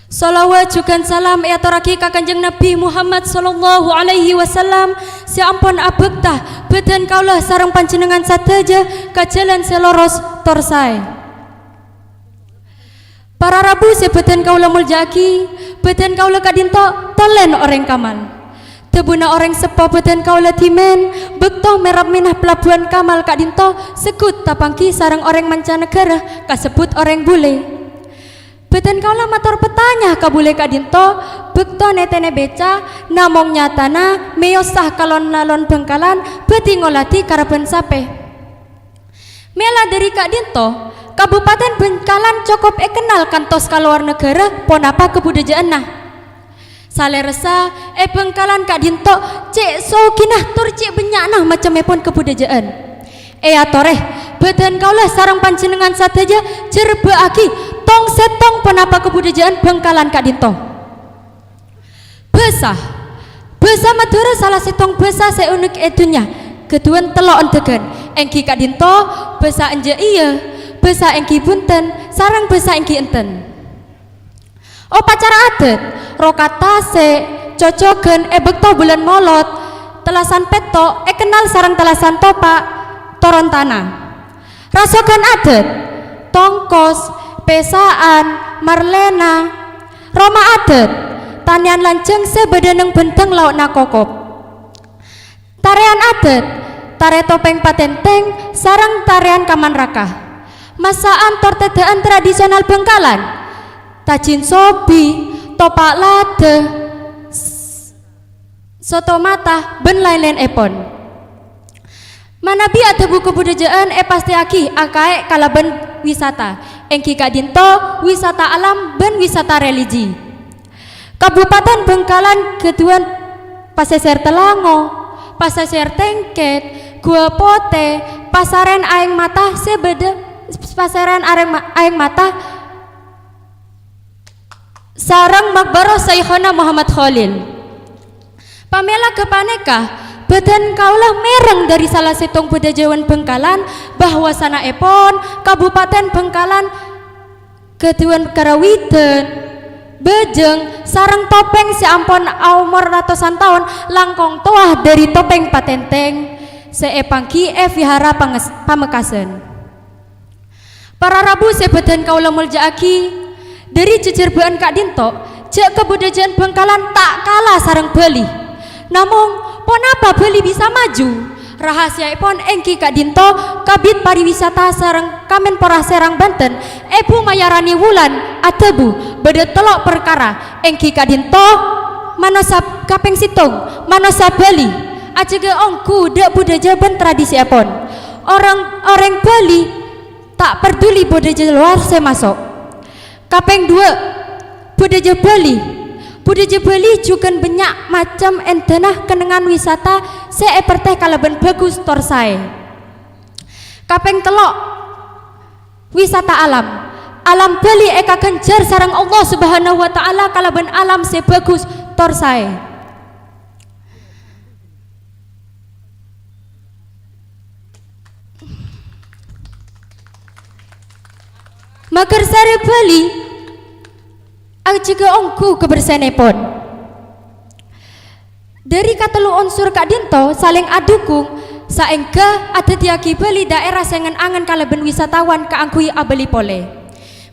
Shalawat jhughân salam èatorraghi ka Kanjeng Nabi Muhammad sallallahu alaihi wasallam sè ampon abhâkta bâdhân kaulâ sareng panjhennengngan sadhâjâ ka jhâlân sè loros tor saè. Para rabu sè bâdhân kaulâ molja'aghi, bâdhân kaulâ ka'dinto tolèn orèng Kamal. Dhâbuna orèng seppo bâdhân kaulâ dhimèn, bâkto mèrap mèna pelabuhan Kamal ka'dinto segghut tapangghi sareng orèng mancanegara kasebbhut orèng bulè. Bâdhân kaulâ mator patanya ka bulè ka'dinto, bâkto nètènè bèca, namong nyatana mèyosa ka lon-lalon Bhângkalan bhâdhi ngolatè karabân sapè. Mèla dhâri ka'dinto, Kabupaten Bhângkalan cokop èkennal kantos ka lowar naghârâ ponapa kabudhâjâ'ânna. Salerressa è Bhângkalan ka'dinto cè' sogina tor cè' bânnya'na macemmèpon kabudhâjâ'ân. Èatorè, bâdhân kaulâ sareng panjhennengngan sadhâjâ jhârbâ'âghi tong-sèttong ponapa kabudhâjâ'ân Bhângkalan ka'dinto. Bhâsa. Bhâsa Madhurâ sala sèttong bhâsa sè unik è dhunnya. Ghâdhuwân tello' endhâghân, èngghi ka'dinto bhâsa enjâ' iyâ, bhâsa èngghi bhunten, sareng bhâsa èngghi enten. Opacara adat, rokat tasè', cocogân è bâkto bulân Molod, tellasan pètto' èkennal sareng tellasan topa', toron tana. Rasoghân adat, tongkos, pèsa'an, marlèna. Roma adat, tanèyan lanjhâng sè bâdâ neng bhândhâng lao'na kokop. Tarèyan adat, tarè topèng patèntèng, sareng tarèyan kaman raka. Massa'an tor tèdhâ'ân tradisional Bhângkalan. Tajin sobi, topa' ladhâ, s-, soto mata, bân laèn-laènèpon. Manabi adhâbu kabudhâjâ'ân èpastèyaghi akaè kalabân wisata, èngghi ka'dinto wisata alam bân wisata religi. Kabupaten Bhângkalan ghâdhuwân Pasèsèr Tellango, Pasèsèr Tengket, Gua Potè, Pasarèn Aèng Mata sè bâdâ, Pasarèn Arèng Ma-, Aèng Mata, sareng Maqbarah Syaikhona Muhammad Kholil. Pamèla ghâpanèka, bhâdhân kaulâ mèreng dhâri sala sèttong budhâjâwân Bhângkalan bahwa sana'èpon Kabupaten Bhângkalan ghâdhuwân karawidhân, bhâjâng, sareng topèng sè ampon aomor ratosan taon langkong towa dhâri topèng patèntèng sè èpangghi è Vihara Panges-, Pamekasan. Para rabu sè bhâdhân kaulâ molja'aghi, dhâri jhâjhârbâ'ân ka'dinto, jhâ' kabudhâjâ'ân Bhângkalan ta' kala sareng Bali. Namong, ponapa Bali bisa maju? Rahasiyaèpon èngghi ka'dinto Kabid Pariwisata sareng Kamenpora Serang Banten, Èbhu Mayarani Wulan, adhâbu bâdâ tello' parkara, èngghi ka'dinto manossa kapèng sèttong, manossa Bali, ajâgâ ongghu dâ' budhâjâ bân tradisièpon. Orèng, orèng Bali ta' parduli budhâjâ lowar sè maso'. Kapèng duwâ', budhâjâ Bali. Budhâjâ Bali jhughân bânnya' macem èndhâna kennengngan wisata sè èpertè kalabân bhâghus tor saè. Kapèng tello', wisata alam. Alam Bali èkaghânjhâr sareng Allah Subhanahu wa Ta'ala kalabân alam sè bhâghus tor saè. Maghârsarè Bali ajâgâ ongghu kabârsènèpon. Dhâri katello unsur ka'dinto salèng adhukung, saèngghâ adhâddhiyâghi Bali dhaèra sè ngen-angen kalabân wisatawan kaangghuy abâli polè.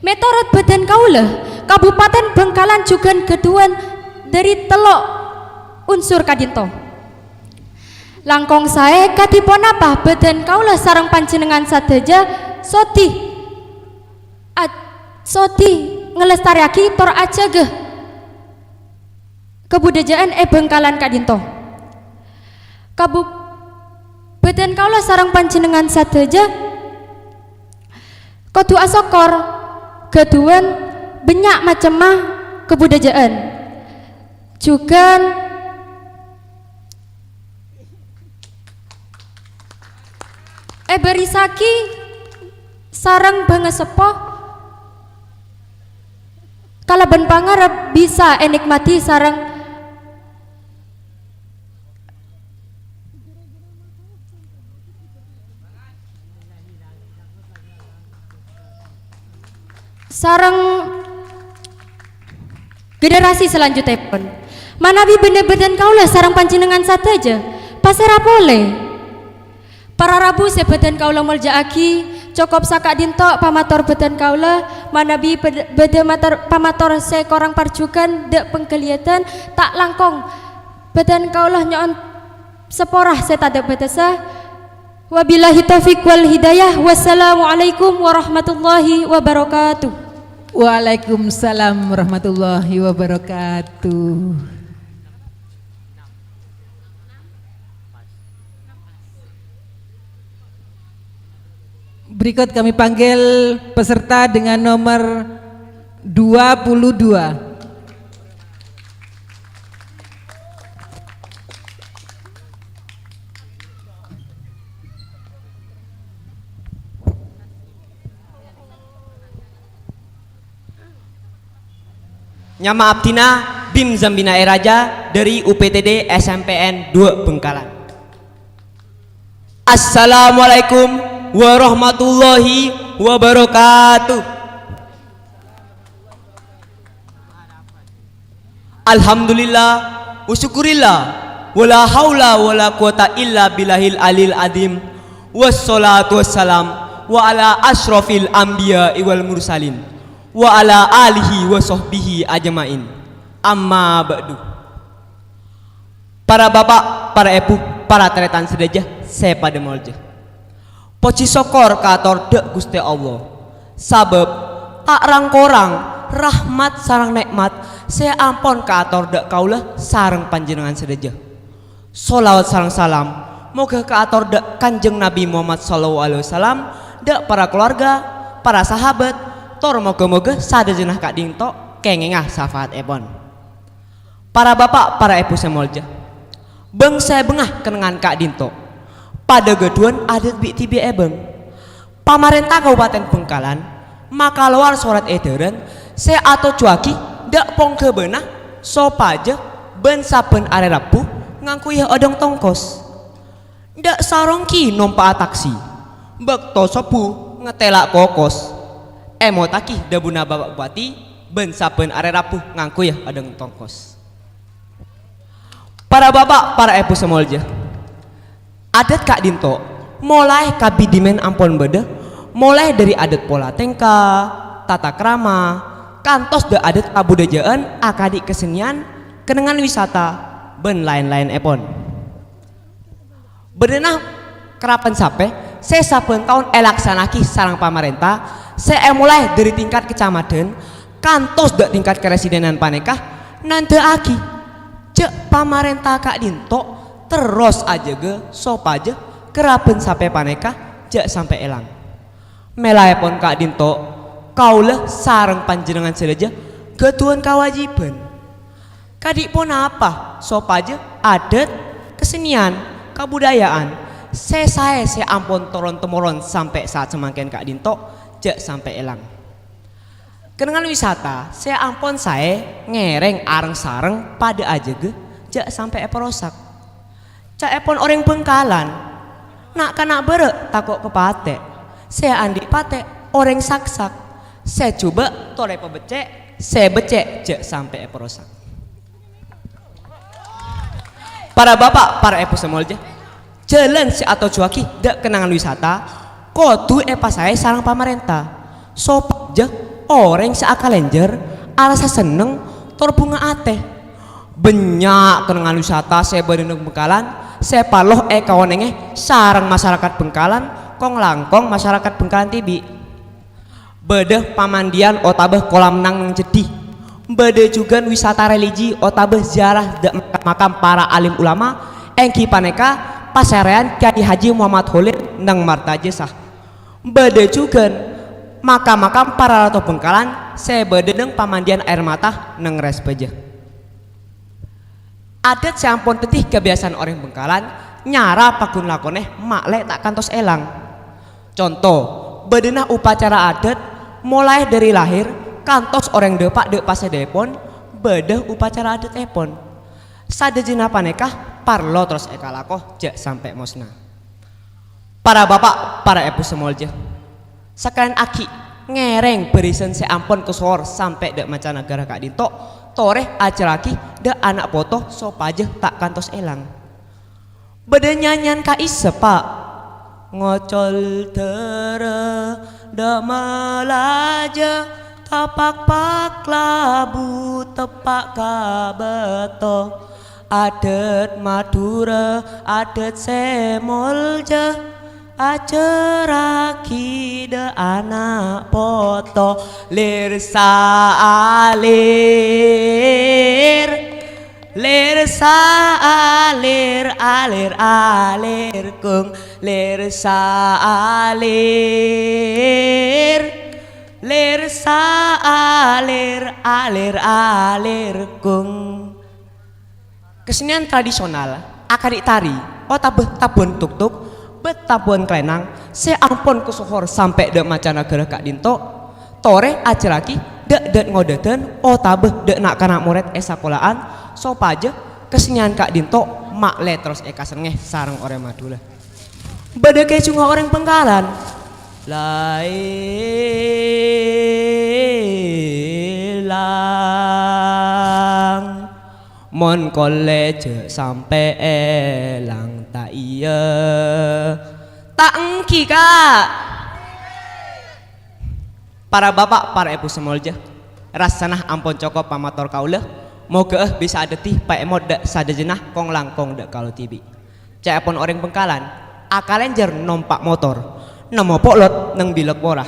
Mètorot bhâdhân kaulâ, Kabupaten Bhângkalan jhughân ghâdhuwân dhâri tello' unsur ka'dinto. Langkong saè kadhi ponapa bhâdhân kaulâ sareng panjhennengngan sadhâjâ sodi, a-, sodi ngalestarèyaghi tor ajâgâ kabudhâjâ'ân è Bhângkalan ka'dinto. Kabu-, bhâdhân kaulâ sareng panjhennengngan sadhâjâ kodhu asokkor ghâdhuwân bânnya' macemma kabudhâjâ'ân. Jhughân èbârissaghi sareng bângaseppo kalabân pangarep bisa ènikmati sareng sareng generasi salanjutèpon. Manabi bân-, bhâdhân kaulâ sareng panjhennengngan sadhâjâ, pasèra polè? Para rabu sè bhâdhân kaulâ molja'aghi, cokop saka'dinto pamator bhâdhân kaulâ, manabi bhâd-, bâdâ mator, pamator sè korang parjhughân dâ' pangghâliyâdhân, ta' langkong bhâdhân kaulâ nyo'on sapora sè tadâ' bâtessa. Wabillahi taufiq wal hidayah. Wassalamualaikum warahmatullahi wabarakatuh. Waalaikumsalam warahmatullahi wabarakatuh. Berikut kami panggil peserta dengan nomor dua puluh dua. Nyama abdhina Bim Zambina Eraja dhâri U P T D S M P N dua Bengkalan. Assalamualaikum warahmatullahi wabarakatuh. Alhamdulillah, wa syukurillah, wa la haula wa la quwata illa billahil alil adzim. Wassalatu wassalam wa ala asyrafil anbiya'i wal mursalin, wa ala alihi wa sahbihi ajma'in. Amma ba'du. Para bapa', para èbhu, para tarètan sadhâjâ sè padâ molja. Pojhi sokkor kaator dâ' Ghustè Allah, sabâb ta' rang-korang rahmat sareng nè'mat sè ampon kaator dâ' kaulâ sareng panjhennengngan sadhâjâ. Sholawat sareng salam moghâ kaator dâ' Kanjeng Nabi Muhammad sallallahu alaihi wasallam, dâ' para kalowarga, para sahabat, tor moga-moga sadhâjâna ka'dinto kèngènga safaatèpon. Para bapa', para èbhu sè molja, bâng-sèbângnga kennengngan ka'dinto padâ ghâdhuwân adat bi' dhibi' è bâng. Pamarènta Kabupaten Bhângkalan makalowar sorat èdhârân sè atojjhuwâghi dhâ' pongghâbâna sopajâ bân-sabbhân arè Rabbhu ngangghuy adhâng tongkos. Dhâ' sarong ghi' nompa'a taksi, bâkto sobbhu ngatèla' kokos. Èmottaghi dhâbuna Bapa' Bupati, bân-sabbhân arè Rabbhu ngangghuy adhâng tongkos. Para bapa', para èbhu sè molja, adat ka'dinto molaè ka bidimèn ampon bâdâ, molaè dhâri adat pola tèngka, tata krama, kantos dhâ' adat kabudhâjâ'ân akadhi' kasennèyan, kennengngan wisata, bân laèn-laènèpon. Bâdâna karapan sapè sè sabbhân taon èlaksana'aghi sareng pamarènta, sè èmolaè dhâri tingkat kacamadhân kantos dhâ' tingkat karesidenan panèka nandhâ'aghi jhâ' pamarènta ka'dinto terros ajâgâ sopajâ karapan sapè panèka jhâ' sampè' èlang. Mèlaèpon ka'dinto, kaulâ sareng panjhennengngan sadhâjâ ghâdhuwân kawâjibhân. Kadhi ponapa sopajâ adat, kasennèyan, kabudhâjâ'ân sè saè sè ampon toron-temoron sampè' saat samangkèn ka'dinto jhâ' sampè' èlang? Kennengngan wisata sè ampon saè ngèrèng areng-sareng padâ ajâgâ jhâ' sampè' èparosak. Ca'èpon orèng Bhângkalan, na'-kana' bârâ' tako' ka patè', sè andi' patè' orèng saksak, sè jhubâ' torè pabeccè', sè beccè' jhâ' sampè' èparosak. Para bapa', para èbhu sè molja, jhâlân sè atojjhuwâghi dhâ' kennengngan wisata kodhu èpasaè sareng pamarènta, sopajâ orèng sè akalènjhâr arassa senneng tor bhunga atè. Bânnya' kennengngan wisata sè bâdâ neng Bhângkalan sè parlo èkaonèngè sareng masarakat Bhângkalan, kong-langkong masarakat Bhângkalan dhibi'. Bâdâ pamandiyan otabâ kolam nang neng jhâddhi. Bâdâ jhughân wisata religi otabâ ziarah dhâ' makam-makam para alim ulama, èngghi panèka pasarèyan Kyai Haji Muhammad Kholil neng Martajasa. Bâdâ jhughân makam-makam para rato Bhângkalan sè bâdâ neng pamandiyan Aèr Mata neng Rès Bâjâ. Adat sè ampon dhâddhi kabiyasaan orèng Bhângkalan nyara paggun lakonè ma'lè ta' kantos èlang. Conto, bâdâna upacara adat molaè dhâri lahèr kantos orèng dâpa' dhâ' pasèdhâèpon bâdâ upacara adatèpon. Sadhâjâna panèka parlo terros èkalako jhâ' sampè' mosna. Para bapa', para èbhu sè molja, sakalèyan aghi' ngèrèng bârisan sè ampon kasohor sampè' dhâ' mancanagara ka'dinto, torè ajhârraghi dhâ' ana' poto sopajâ ta' kantos èlang. Bâdâ nyanyian ka'issa, Pa'. Ngocol dârâ dhâ' malajâ, tapakpak labu teppa' ka bâto. Adat Madhurâ, adat sè molja, ajhârraghi dhâ' ana' poto. Lir saalir, lir saalir, alir alir kung. Lir saalir, lir saalir, alir alir kung. Kasennèyan tradisional akadhi' tari otabâ tabuwân tuk-tuk bân tabuwân klènang sè ampon kasohor sampè' dhâ' mancanagara ka'dinto, torè ajhârraghi dhâ' dâ' ngodâdhân otabâ dhâ' na'-kana' morèd è sakola'an, sopajâ kasennèyan ka'dinto ma'lè terros èkasennengngè sareng orèng Madhurâ. Bâdâ kèjungnga orèng Bhângkalan. La èlang, mon kollè jhâ' sampè' èlang, ta' iyâ? Ta' èngghi, Ka'. Para bapa', para èbhu sè molja, rassana ampon cokop pamator kaulâ. Moghâ'â bisa dhâddhi paèmot dhâ' sadhâjâna kong-langkong dhâ' kaulâ dhibi'. Ca'èpon orèng Bhângkalan, akalènjhâr nompa' motor, nemmo po'lot neng bilâk pora.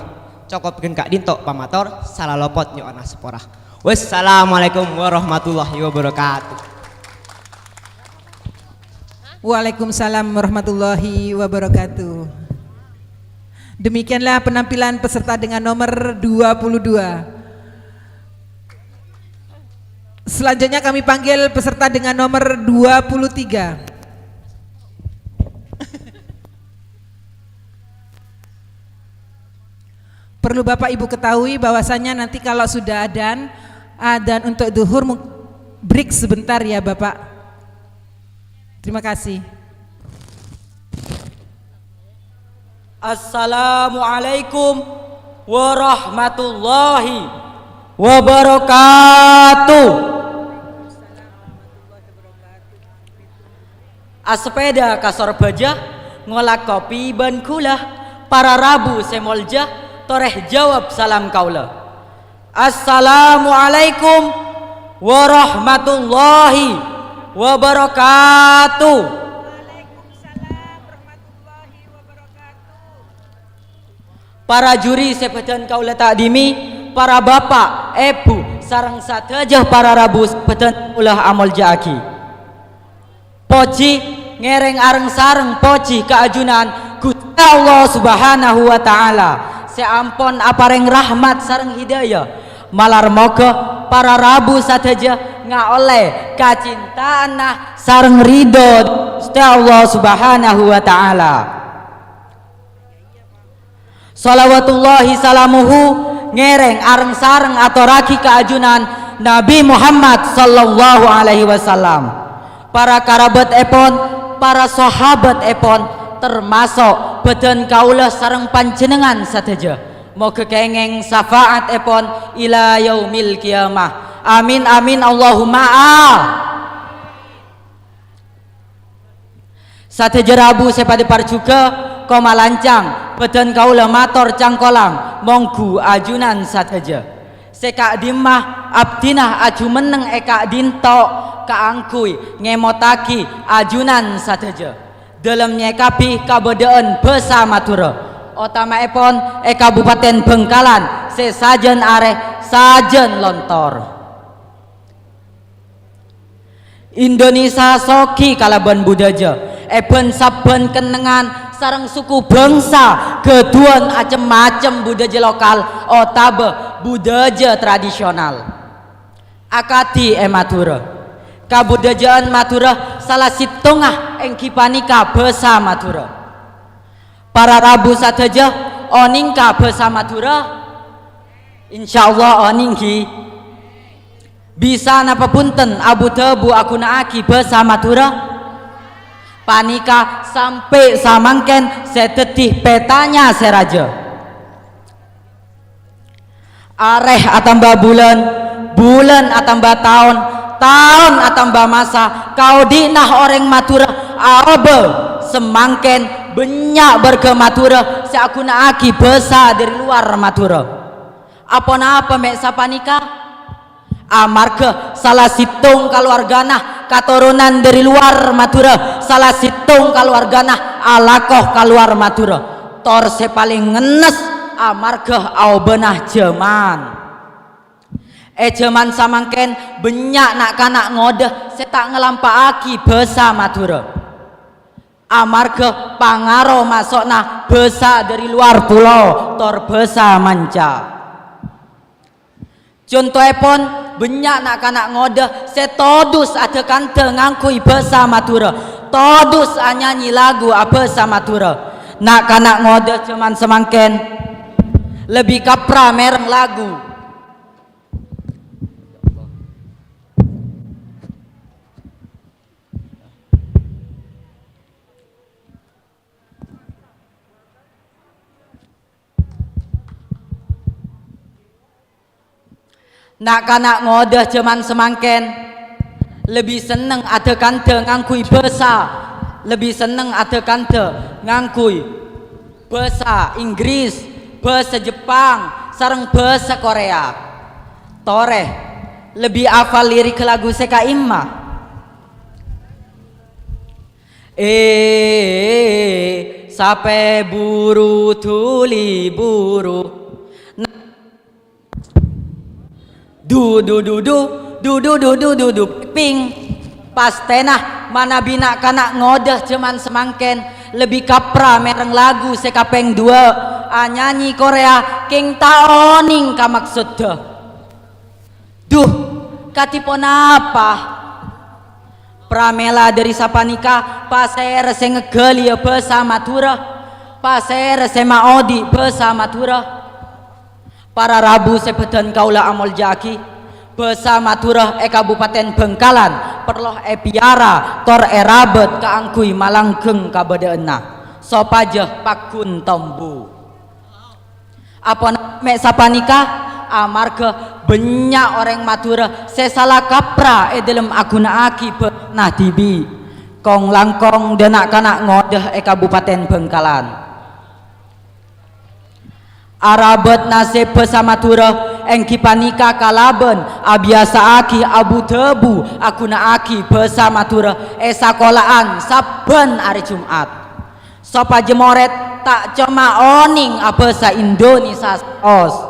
Cokop ghân ka'dinto pamator, salalopot nyo'ona sapora. Wassalamualaikum warahmatullahi wabarakatuh. Waalaikumsalam warahmatullahi wabarakatuh. Demikianlah penampilan peserta dengan nomor dua puluh dua. Selanjutnya kami panggil peserta dengan nomor dua puluh tiga. Perlu Bapak Ibu ketahui bahwasanya nanti kalau sudah adzan, adzan untuk zuhur, mung-, break sebentar ya, Bapak. Terima kasih. Assalamualaikum warahmatullahi wabarakatuh. Asepèda ka Sorbhâjâ, ngolak kopi bân ghulâ, para rabu sè molja, torè jâwâb salam kaulâ. Assalamualaikum warahmatullahi wabarakatuh. Para juri sè bâdhân kaulâ ta'dimi, para bapa', èbhu, sareng sadhâjâ para rabu sè bâdhân kaulâ amolja'aghi. Pojhi ngèrèng areng-sareng pojhi ka ajunan Ghustè Allah Subhanahu wa Ta'ala sè ampon aparèng rahmat sareng hidayah. Malar moghâ para rabu sadhâjâ ngaollè kacintaanna sareng ridho Ghustè Allah Subhanahu wa Ta'ala. Shalawatullahi salamuhu ngèrèng areng-sareng atorraghi ka ajunan Nabi Muhammad sallallahu alaihi wasallam. Para karabatèpon, para sahabatèpon, termaso' bâdhân kaulâ sareng panjhennengngan sadhâjâ. Moghâ kèngèng syafaatèpon ila yaumil qiyamah. Amin, amin, Allahumma a-. Sadhâjâ rabu sè padâ parjhughâ, koma lancang, bâdhân kaulâ mator cangkolang, mongghu ajunan sadhâjâ. Sè ka'dimma abdhina ajumenneng è ka'dinto' kaangghuy ngèmottaghi ajunan sadhâjâ. Dhâlem nyèkabhi kabâdâ'ân bhâsa Madhurâ, otama'èpon è Kabupaten Bhângkalan sè sajân arè sajân lontor. Indonesia soghi kalabân budhâjâ, è bân-sabbhân kennengngan sareng suku bhângsa ghâdhuwân cem-macem budhâjâ lokal otabâ budhâjâ tradisional. Akadhi è Madhurâ, kabudhâjâ'ân Madhurâ sala sèttongnga èngghi panèka bhâsa Madhurâ. Para rabu sadhâjâ onèng ka bhâsa Madhurâ? Insyaallah onèng, ghi. Bisa napa bhunten abu-dhâbu aghuna'aghi bhâsa Madhurâ? Panèka sampè' samangkèn sè dhâddhi pètanya sè rajâ. Arè atamba bulân, bulân atamba taon, taon atamba masa, kaodi'na orèng Madhurâ aobâ. Samangkèn bânnya' bârgâ Madhurâ sè aghuna'aghi bhâsa dhâri lowar Madhurâ. Aponapa mè' sapanèka? Amarghâ sala sèttong kalowarghâna katoronan dhâri lowar Madhurâ, sala sèttong kalowarghâna alako ka lowar Madhurâ. Tor sè palèng ngennes amarghâ aobâna jhâman. È jhâman samangkèn, bânnya' na'-kana' ngodâ sè ta' ngalampa'aghi bhâsa Madhurâ. Amarghâ pangaro maso'na bhâsa dhâri lowar pulo, tor bhâsa manca. Contoèpon, bânnya' na'-kana' ngodâ sè todus adhâ-kandhâ ngangghuy bhâsa Madhurâ, todus anyanyi lagu abhâsa Madhurâ. Na'-kana' ngodâ jhâman samangkèn lebbi kapra mèreng lagu. Na'-kana' ngodâ jhâman samangkèn lebbi senneng adhâ-kandhâ ngangghuy bhâsa, lebbi senneng adhâ-kandhâ ngangghuy bhâsa Inggris, bhâsa Jepang, sareng bhâsa Korea. Torè, lebbi afal lirik lagu sè ka'imma. Eh, sapè buru dhuli buru. Du, du, du, du, du, du, du, du, du, du, ping. Pastèna manabi na'-kana' ngodâ jhâman samangkèn lebbi kapra mèreng lagu sè kapèng duwâ', Anyanyi Korea kèng ta' onèng ka maksodda. Duh, kadhi ponapa? Pramèla dhâri sapanèka pasèra sè ngghâliyâ bhâsa Madhurâ, pasèra sè maodi' bhâsa Madhurâ. Para rabu sè bâdhân kaulâ amoljâ'aghi, bhâsa Madhurâ è Kabupaten Bhângkalan parlo èpèyara tor èrabât kaangghuy malanggheng kabâdâ'ânna, sopajâ paggun tombu. Aponapa mè' sapanèka? Amarghâ bânnya' orèng Madhurâ sè sala kapra è dhâlem aghuna'aghi bhâsana dhibi'. Kong-langkong dhâ' na'-kana' ngodâ è Kabupaten Bhângkalan. Arabât nasèb bhâsa Madhurâ èngghi panèka kalabân abiyasa'aghi abu-dhâbu aghuna'aghi bhâsa Madhurâ è sakola'an sabbhân arè Jum'at. Sopajâ morèd ta' coma onèng abhâsa Indonesia saos.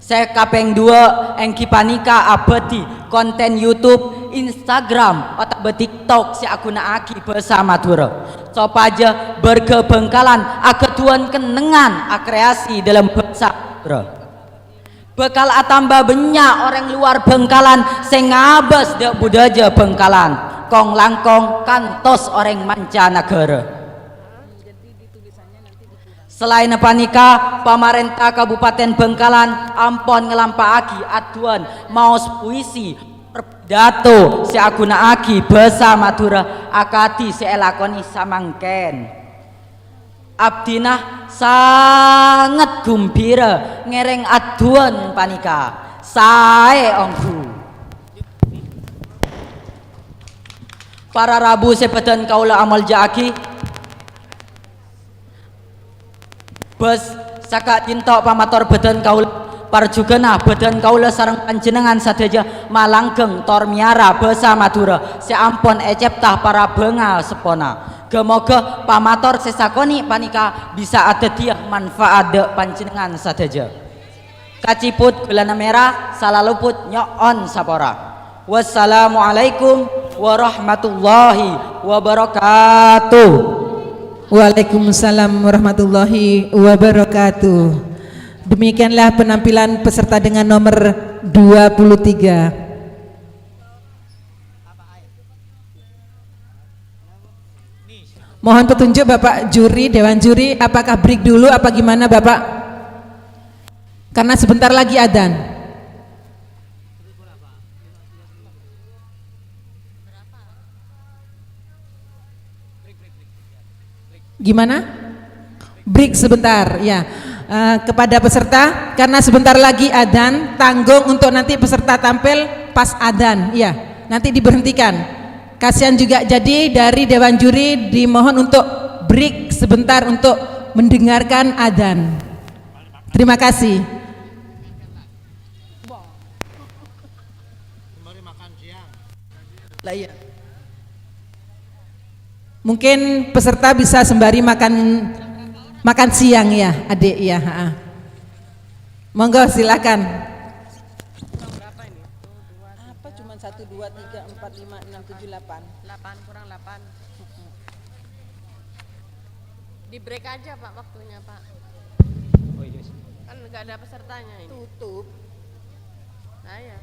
Sè kapèng duwâ' èngghi panèka abâdhi kontèn YouTube, Instagram, otabâ TikTok sè aghuna'aghi bhâsa Madhurâ, sopajâ bârgâ Bhângkalan aghâdhuwân kennengngan akreasi dhâlem bhâsa Madhurâ. Bhâkal atamba bânnya' orèng lowar Bhângkalan sè ngabâs dhâ'-budhâjâ Bhângkalan, kong-langkong kantos orèng mancanagara. Salaènna panèka, pamarènta Kabupaten Bhângkalan ampon ngalampa'aghi adduwân maos puisi, pidato sè aghuna'aghi bhâsa Madhurâ akadhi sè èlakonè samangkèn. Abdhina sanget gumbira ngèrèng adduwân panèka. Saè ongghu. Para rabu sè bâdhân kaulâ amoljâ'aghi, bâs, saka'dinto pamator bâdhân kaulâ, parjhughânna bâdhân kaulâ sareng panjhennengngan sadhâjâ malanggheng tor mèyara bhâsa Madhurâ sè ampon ècèpta para bhângaseppona. Ghâ-moghâ pamator sè sakonè' panèka bisa adhâddhiyâ manfaat dhâ' panjhennengngan sadhâjâ. Kaciput ghulâna mèra, sala luput nyo'on sapora. Wassalamualaikum warahmatullahi wabarakatuh. Waalaikumsalam warahmatullahi wabarakatuh. Demikianlah penampilan peserta dengan nomor dua puluh tiga. Mohon petunjuk Bapak juri, dewan juri, apakah break dulu apa gimana Bapak? Karena sebentar lagi adzan. Gimana? Break sebentar, ya. Eh, kepada peserta, karena sebentar lagi adzan, tanggung untuk nanti peserta tampil pas adzan, ya. Nanti diberhentikan. Kasihan juga, jadi dari dewan juri dimohon untuk break sebentar untuk mendengarkan adzan. Terima kasih. Lah, iya. Mungkin peserta bisa sembari makan, makan siang ya, Adik ya, ha. Monggo silakan. Apa cuma satu, dua, tiga, empat, lima, enam, tujuh, delapan? Delapan kurang delapan. Di-break aja, Pak, waktunya, Pak. Oh, iya sih. Kan nggak ada pesertanya ini. Tutup. Nah, ya.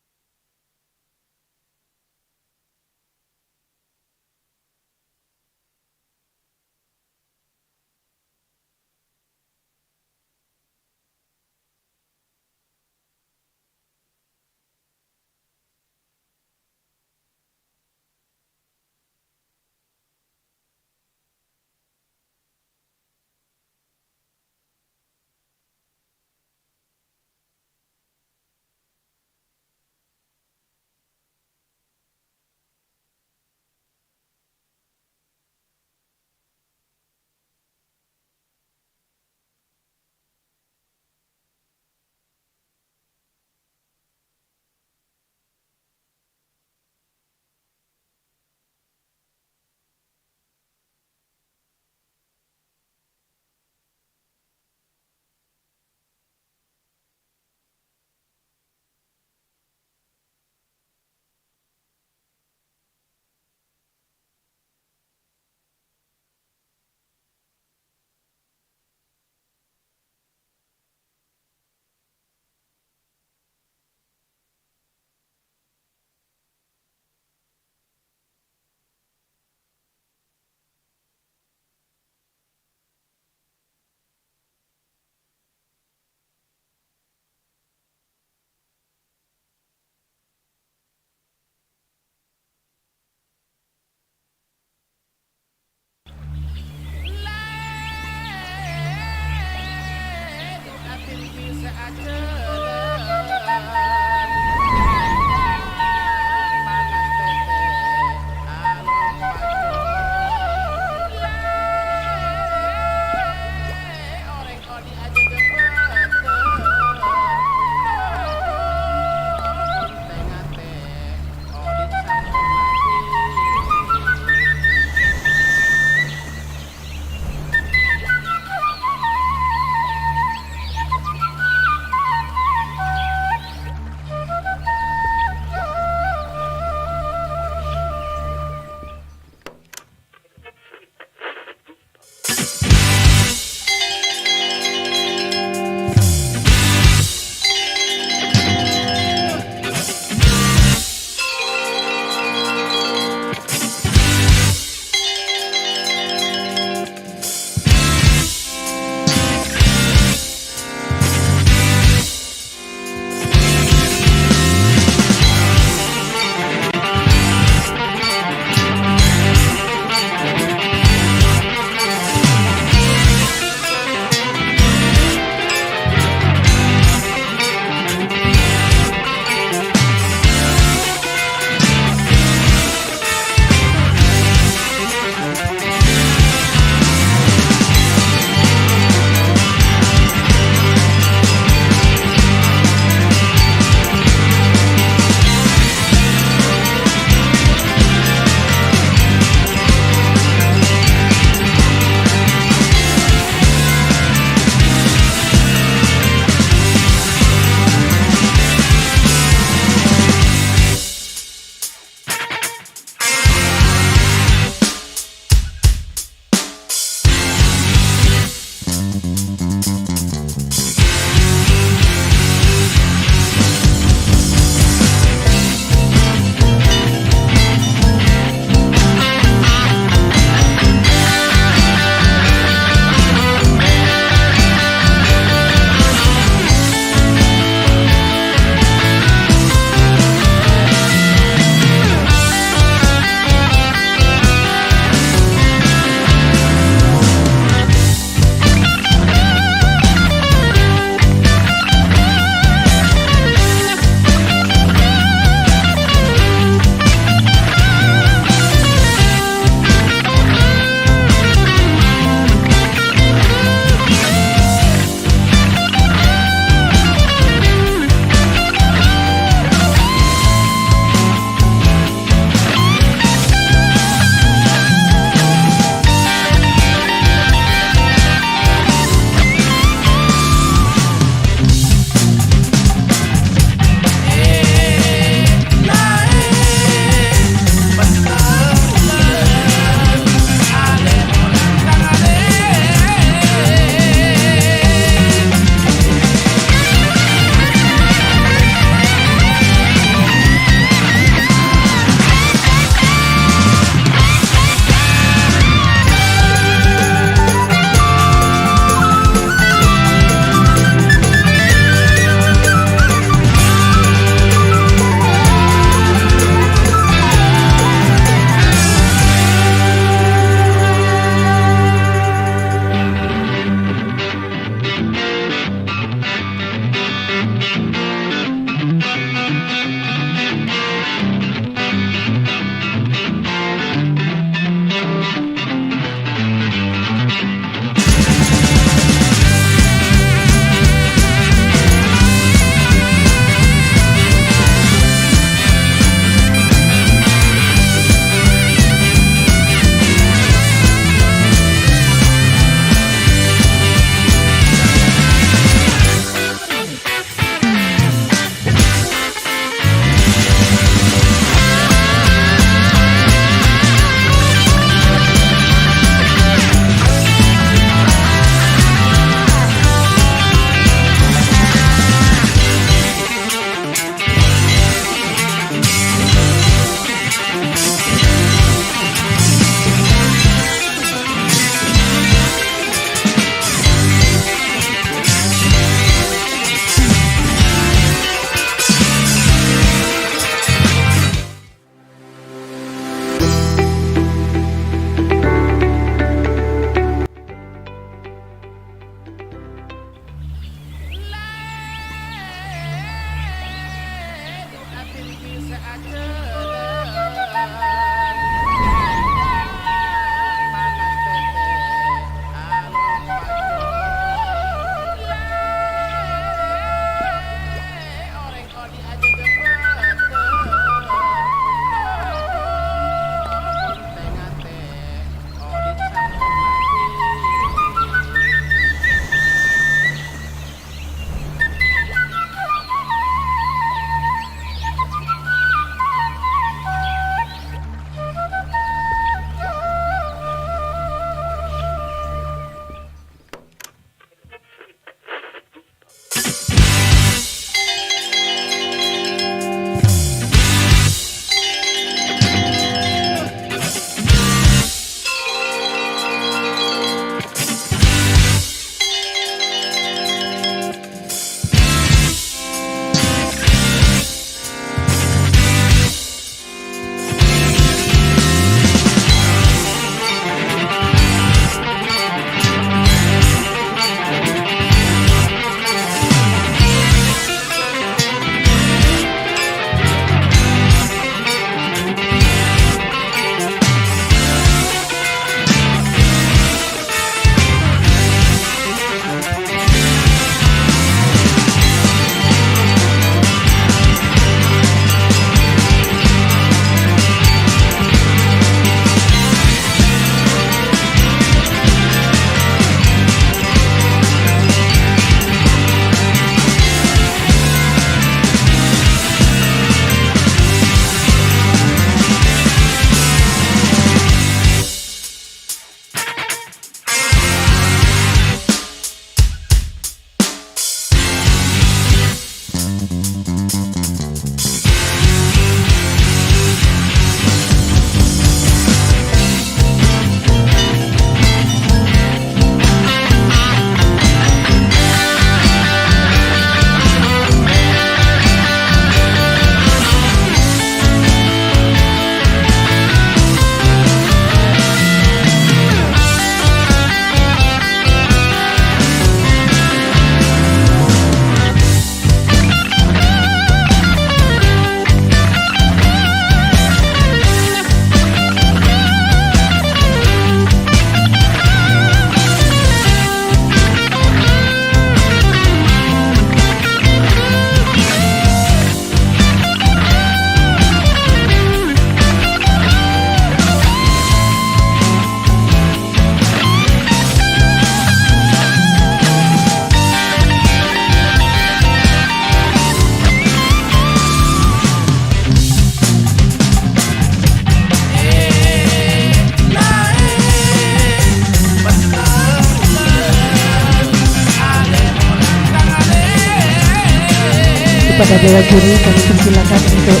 Dewan juri, kami persilakan untuk,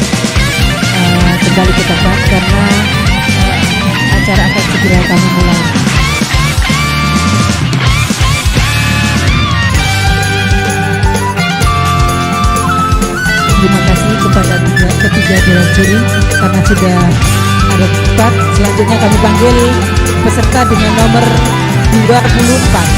eh, kembali ke tempat karena, eh, acara akan segera kami mulai. Terima kasih kepada tiga, ketiga dewan juri karena sudah ada tempat. Selanjutnya kami panggil peserta dengan nomor dua puluh empat.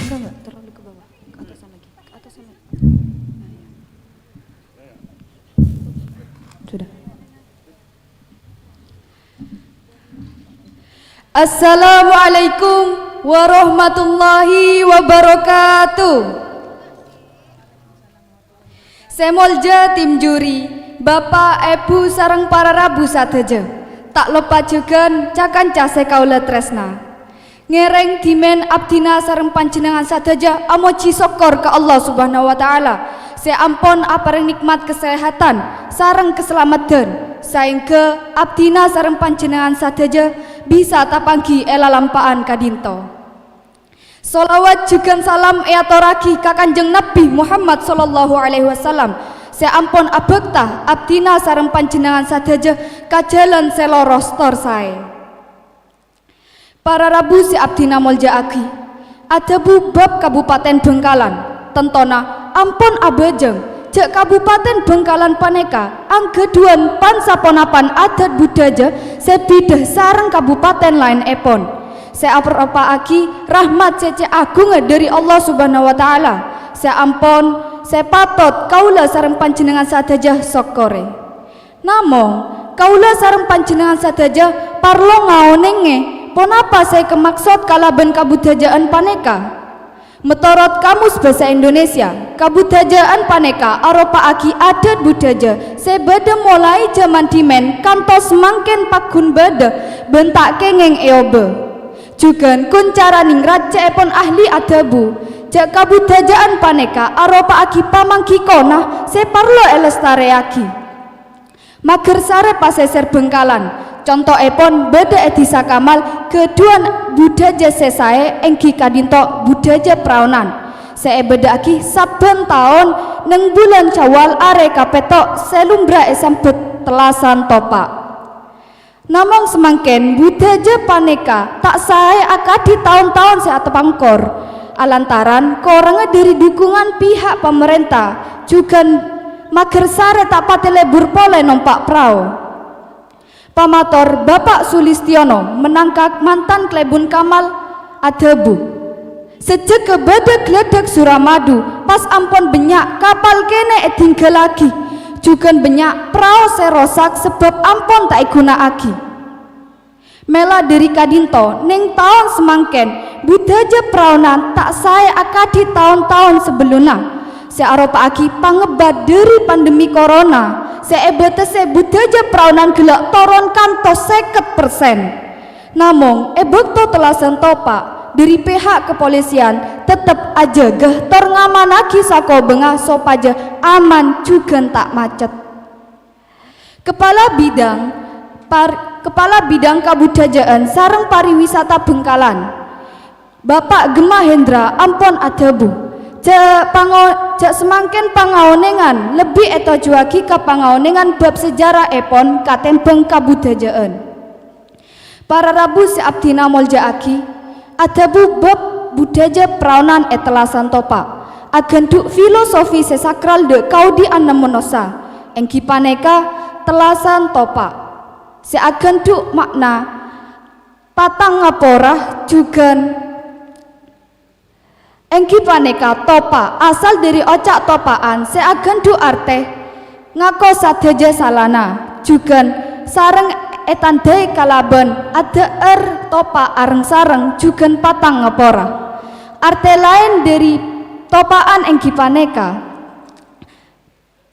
Enggak, enggak, terlalu ke bawah. Ke atasan lagi. Ke atasan lagi. Nah, ya. Sudah. Assalamualaikum warahmatullahi wabarakatuh. Sè molja tim juri, Bapa', Èbhu, sareng para rabu sadhâjâ. Ta' loppa jhughân ca-kanca sè kaulâ trèsna. Ngèrèng dhimèn abdhina sareng panjhennengngan sadhâjâ amojhi sokkor ka Allah Subhanahu wa Ta'ala sè ampon aparèng nè'mat kasèhadhân sareng kasalameddhân, saèngghâ abdhina sareng panjhennengngan sadhâjâ bisa tapangghi è lalampa'an ka'dinto. Sholawat jhughân salam èatorraghi ka Kanjeng Nabbhi Muhammad sallallahu alaihi wasallam sè ampon abhâkta abdhina sareng panjhennengngan sadhâjâ ka jhâlân sè loros tor saè. Para rabu sè abdhina molja'aghi, adhâbu bab Kabupaten Bhângkalan, tantona ampon abhâjâng jhâ' Kabupaten Bhângkalan panèka angghâdhuwân pan-saponapan adat budhâjâ sè bhidhâ sareng kabupaten laènèpon, sè aropa'aghi rahmat sè cè' aghungnga dhâri Allah Subhanahu wa Ta'ala, sè ampon, sè patot kaulâ sareng panjhennengngan sadhâjâ sokkorè. Namong, kaulâ sareng panjhennengngan sadhâjâ parlo ngaonèngè ponapa sè èkamaksod kalabân kabudhâjâ'ân panèka. Metorot Kamus Bhâsa Indonesia, kabudhâjâ'ân panèka aropa'aghi adat budhâjâ sè bâdâ molaè jhâman dhimèn kantos samangkèn pagghun bâdâ bân ta' kèngèng èobâ. Jhughân ghun cara nèng raccè'èpon ahli adhâbu, jhâ' kabudhâjâ'ân panèka aropa'aghi pamangghi kona sè parlo èlastarèyaghi. Magersarè pasèsèr Bhângkalan, conto'èpon bâdâ è Dhisa Kamal, ghâdhuwân budhâjâ sè saè èngghi ka'dinto budhâjâ praonan, sè èbâdâ'aghi sabbhân taon nèng bulân Syawal arè kapètto' sè lombra èsambhât Tellasan Topa'. Namong samangkèn budhâjâ panèka ta' saè akadhi taon-taon sè atapangkor, alantaran korangnga dhâri dhukungan pihak pamarènta, jhughân magersarè ta' patè lebur polè nompa' prao. Pamator Bapa' Sulistiono Menangkak mantan klèbun Kamal adhâbu, sajjhegghâ bâdâ ghâlâdhâk Suramadu pas ampon bânnya' kapal kènè' èdingghâllaghi, jhughân bânnya' prao sè rosak sabâb ampon ta' èghuna'aghi. Mèla dhâri ka'dinto, nèng taon samangkèn, budhâjâ praonan ta' saè akadhi taon-taon sabellunna, sè aropa'aghi pangebât dhâri pandemi korona sè èbâtessè budhâjâ praonan ghellâ' toron kantos sèket persen. Namong, è bâkto Tellasan Topa', dhâri pihak kapolisian tettep ajâgâ tor ngamannaghi sakobângnga sopajâ aman jhughân ta' macet. Kepala Bidang Par-, Kepala Bidang Kabudhâjâ'ân sareng Pariwisata Bhângkalan, Bapa' Gemma Hendra ampon adhâbu, jhâ' pango-, jhâ' samangkèn pangaonèngan lebbi ètojjhuwâghi ka pangaonèngan bab sejarahèpon katèmbhâng kabudhâjâ'ân. Para rabu sè abdhina molja'aghi, adhâbu bab budhâjâ praonan è Tellasan Topa', aghândhu' filosofi sè sakral dhâ' kaodi'anna manossa, èngghi panèka Tellasan Topa', sè aghândhu' ma'na patang ngapora jhughân. Èngghi panèka topa', asal dhâri oca' topa'an sè aghândhu' artè ngako sadhâjâ salana, jhughân sareng ètandhâi kalabân adhâ'âr topa' areng-sareng jhughân patang ngapora. Artè laèn dhâri topa'an èngghi panèka,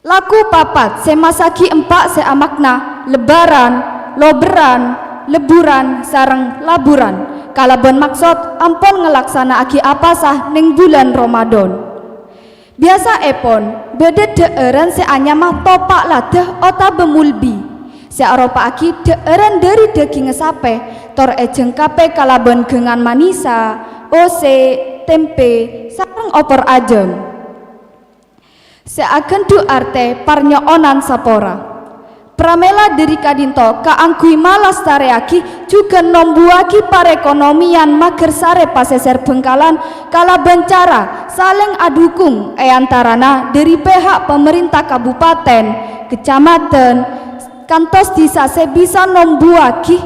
lagu papat sè massaghi empa' sè amakna lebbhârân, lobbhârân, lebbhurân, sareng labbhurân, kalabân maksod ampon ngalaksana'aghi apasa neng bulân Ramadhan. Biyasaèpon, bâdâ dhâ'ârân sè anyama topa' ladhâ otabâ mulbi, sè aropa'aghi dhâ'ârân dhâri dhâgingnga sapè, tor èjhângkapè kalabân ghângan manisa, osè', tèmpè, sareng opor ajâm. Sè aghândhu' artè parnyo'onan sapora. Pramèla dhâri ka'dinto kaangghuy malastarèyaghi jhughân nombuwâghi parekonomiyan maghârsarè pasèsèr Bhângkalan kalabân cara salèng adhukung è antarana dhâri pèhak pamarènta kabupatèn, kacamadhân, kantos dhisa sè bisa nombuwâghi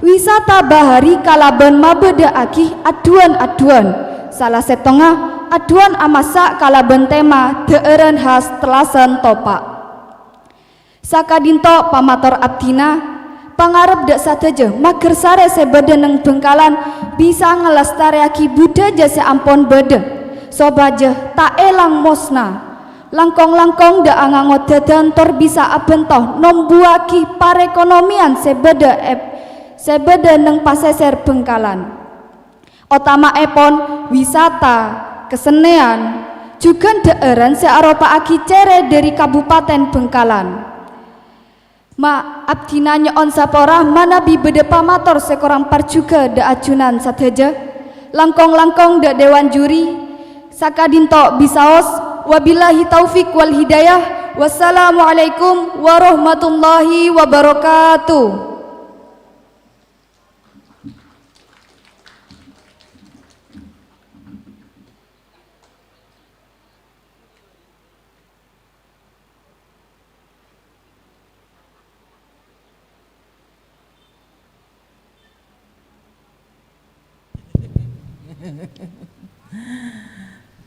wisata bahari kalabân mabâdâ'aghi adduwân-adduwân. Sala sèttongnga adduwân amassa' kalabân tema dhâ'ârân has Tellasan Topa'. Saka'dinto pamator abdhina, pangarep dhâ' sadhâjâ maghârsarè sè bâdâ neng Bhângkalan bisa ngalastarèyaghi budhâjâ sè ampon bâdâ, sopajâ ta' èlang mosna. Langkong-langkong dhâ' angangot dhâdhân tor bisa abhânto nombuwâghi parekonomiyan sè bâdâ è, sè bâdâ neng pasèsèr Bhângkalan. Otama'èpon wisata, kasennèyan, jhughân dhâ'ârân sè aropa'aghi cèrè dhâri Kabupatèn Bhângkalan. Ma', abdhina nyo'on sapora manabi bâdâ pamator sè korang parjhughâ dhâ' ajunan sadhâjâ. Langkong-langkong dhâ' dewan juri, saka'dinto bisaos, wabillahi taufik wal hidayah. Wassalamualaikum warahmatullahi wabarakatuh.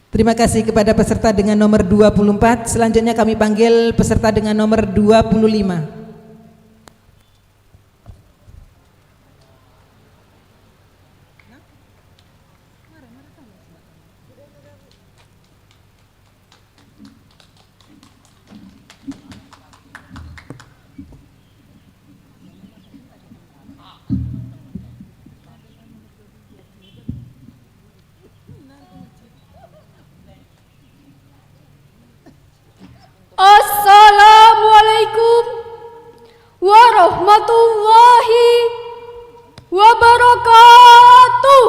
Terima kasih kepada peserta dengan nomor dua puluh empat. Selanjutnya kami panggil peserta dengan nomor dua puluh lima. Assalamualaikum warahmatullahi wabarakatuh.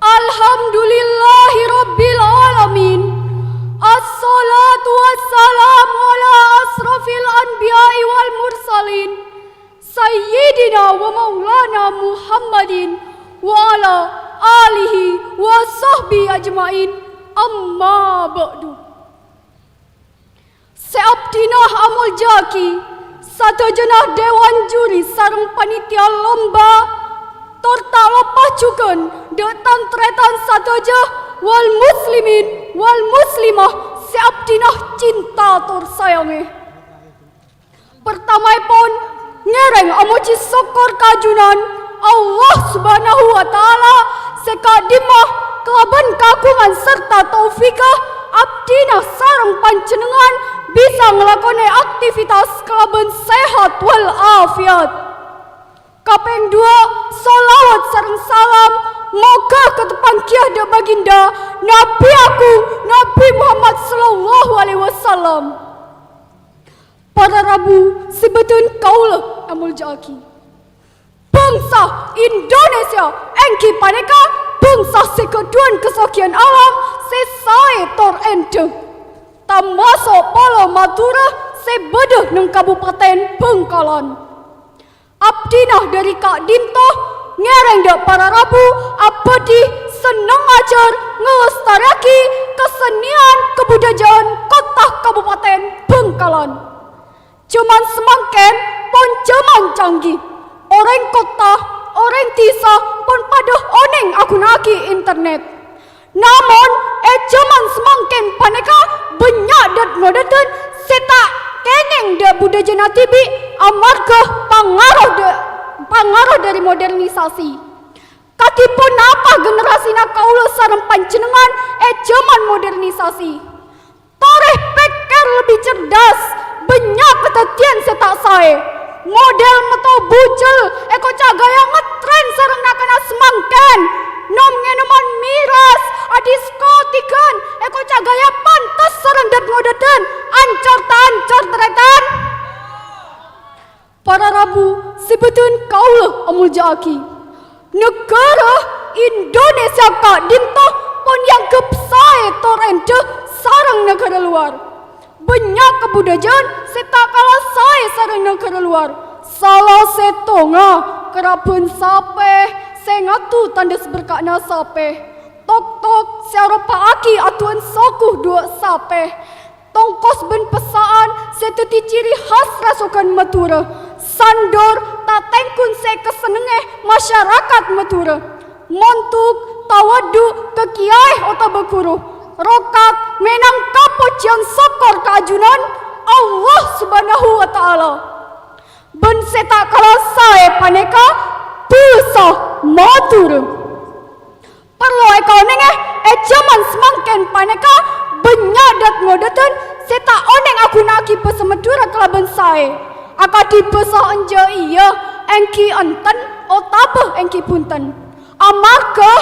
Alhamdulillahi rabbil alamin. Assalatu wassalamu ala asrafil anbiya'i wal mursalin, sayyidina wa maulana Muhammadin wa ala alihi wa sahbihi ajma'in. Amma ba'du. Sè abdhina amoljâ'aghi sadhâjâna dewan juri sareng panitia lomba, tor ta' loppa jhughân dhâ' tan-tarètan sadhâjâ wal muslimin wal muslimah sè abdhina cinta tor sayangè. Partamaèpon, ngèrèng amojhi sokkor ka Junanèpon Allah Subhanahu wa Ta'ala sè ka'dimma kalabân kaagungan sarta taufikka abdhina sareng panjhennengngan bisa ngalakonè aktivitas kalabân sehat wal afiat. Kapèng duwâ', sholawat sareng salam moghâ kateppanggiyâ dhâ' Baginda Nabbhi Agung Nabbhi Muhammad sallallahu alaihi wasallam. Para rabu sè bâdhân kaulâ amoljâ'aghi. Bhângsa Indonesia èngghi panèka bhângsa sè ghâdhuwân kasoghiyân alam sè saè tor èndhâ, tamaso' Polo Madhurâ sè bâdhâ neng Kabupatèn Bhângkalan. Abdhina dhâri ka'dinto ngèrèng dhâ' para rabu abhâdhi senneng ajhâr ngalastarèyaghi kasennèyan kabudhâjâ'ân kottha Kabupatèn Bhângkalan. Jhâman samangkèn pon jhâman canggih. Orèng kottha, orèng dhisa pon padhâ onèng aghunaaghi internet. Namong, è jhâman samangkèn panèka bânnya' dhât-ngodhâdhân sè ta' kèngèng dâ' budhâjâna dhibi' amarghâ pangaruh dâ-, pangaruh dâri modernisasi. Kadhi ponapa generasina kaulâ sareng panjhennengngan è jhâman modernisasi? Torè pèkkèr lebbi cerdas, bânnya' kadhâddhiyân sè ta' saè. Model mètto bujel èkoca' ghâjâ ngetren sareng na'-kana' samangkèn. Nom-ngènoman miras, adiskotikan, èkoca' ghâjâ pantes sareng dât-ngodâdhân, ancor ta' ancor, tarètan? Para rabu sè bâdhân kaulâ amoljâ'aghi, naghârâ Indonesia ka'dinto pon èangghep saè tor èndhâ sareng naghârâ lowar. Bânnya' kabudhâjâ'ân sè ta' kala saè sareng naghârâ lowar. Sala sèttongnga kerabbhân sapè sè ngaddu tandhâ sè berka'na sapè. Tok-tok sè aropa'aghi addu'ân soko dhuwâ' sapè. Tongkos bân pèssa'an sè dhâddhi ciri khas rasoghân Madhurâ. Sandor tatèngghun sè èkasennengngè masyarakat Madhurâ. Montok tawaddu ka kiyaè otabâ ghuru. Rokat mènangka pojhiyân sokkor ka ajunan Allah Subhanahu wa Ta'ala. Bân sè ta' kala saè panèka bhâsa Madhurâ. Parlo èkaonèngè, è jhâman samangkèn panèka bânnya' dât-ngodâdhân sè ta' onèng aghuna'aghi bhâsa Madhurâ kalabân saè, akadhi bhâsa enjâ' iyâ, èngghi enten, otabâ èngghi bhunten. Amarghâ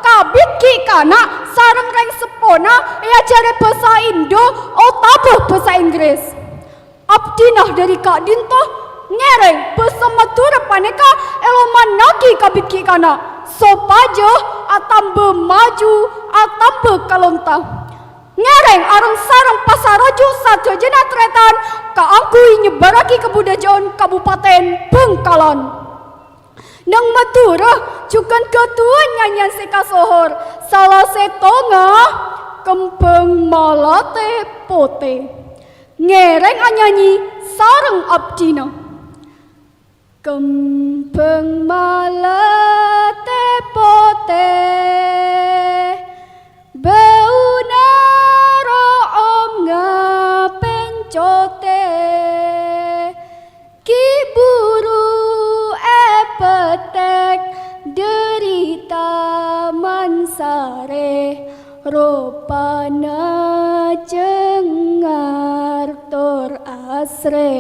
kabit ghi' kana' sareng rèng seppona èajhârè bhâsa Indo otabâ bhâsa Inggris. Abdhina dhâri ka'dinto ngèrèng bhâsa Madhurâ panèka èlomannaghi kabit ghi' kana', sopajâ atamba maju, atamba kalonta. Ngèrèng areng-sareng pasaroju' sadhâjâna tarètan kaangghuy nyebbhârraghi kabudhâjâ'ân Kabupaten Bhângkalan. Neng Madhurâ jhughân ghâdhuwân nyanyèyan sè kasohor, sala sèttongnga Kembhâng Malatè Potè. Ngèrèng anyanyi sareng abdhina. Kembhâng malatè potè, bâuna ro'om ngapèncotè. Ghi' buru èpètèk dhâri taman sarè, ropana jhengar tor asrè.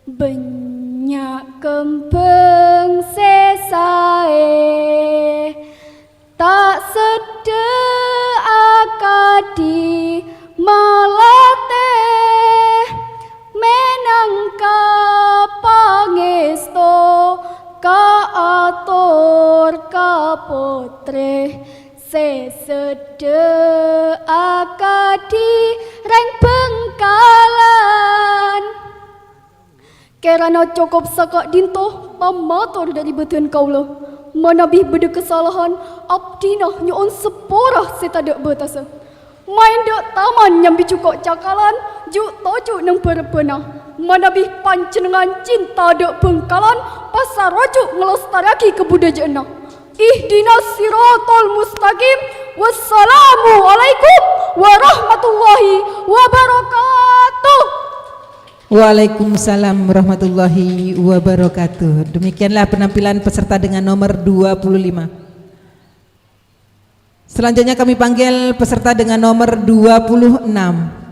Bânnya' kembhâng sè saè, ta' seddhâ akadhi malatè, mènangka pangèsto kaator ka pottrè sè seddhâ akadhi rèng Bhângkalan. Kèrana cokop saka'dinto pamator dhâri bâdhân kaulâ. Manabi bâdâ kasalahan, abdhina nyo'on sapora sè tadâ' bâtessa. Maèn dâ' taman nyambi jhuko' cakalan, ju'-toju' neng bârâbbhâna. Manabi panjhennengngan cinta dâ' Bhângkalan, pasaroju' ngalestarèyaghi kabudhâjâ'ânna. Ihdinas siratal mustaqim. Wassalamualaikum warahmatullahi wabarakatuh. Waalaikumsalam warahmatullahi wabarakatuh. Demikianlah penampilan peserta dengan nomor dua puluh lima. Selanjutnya kami panggil peserta dengan nomor dua puluh enam.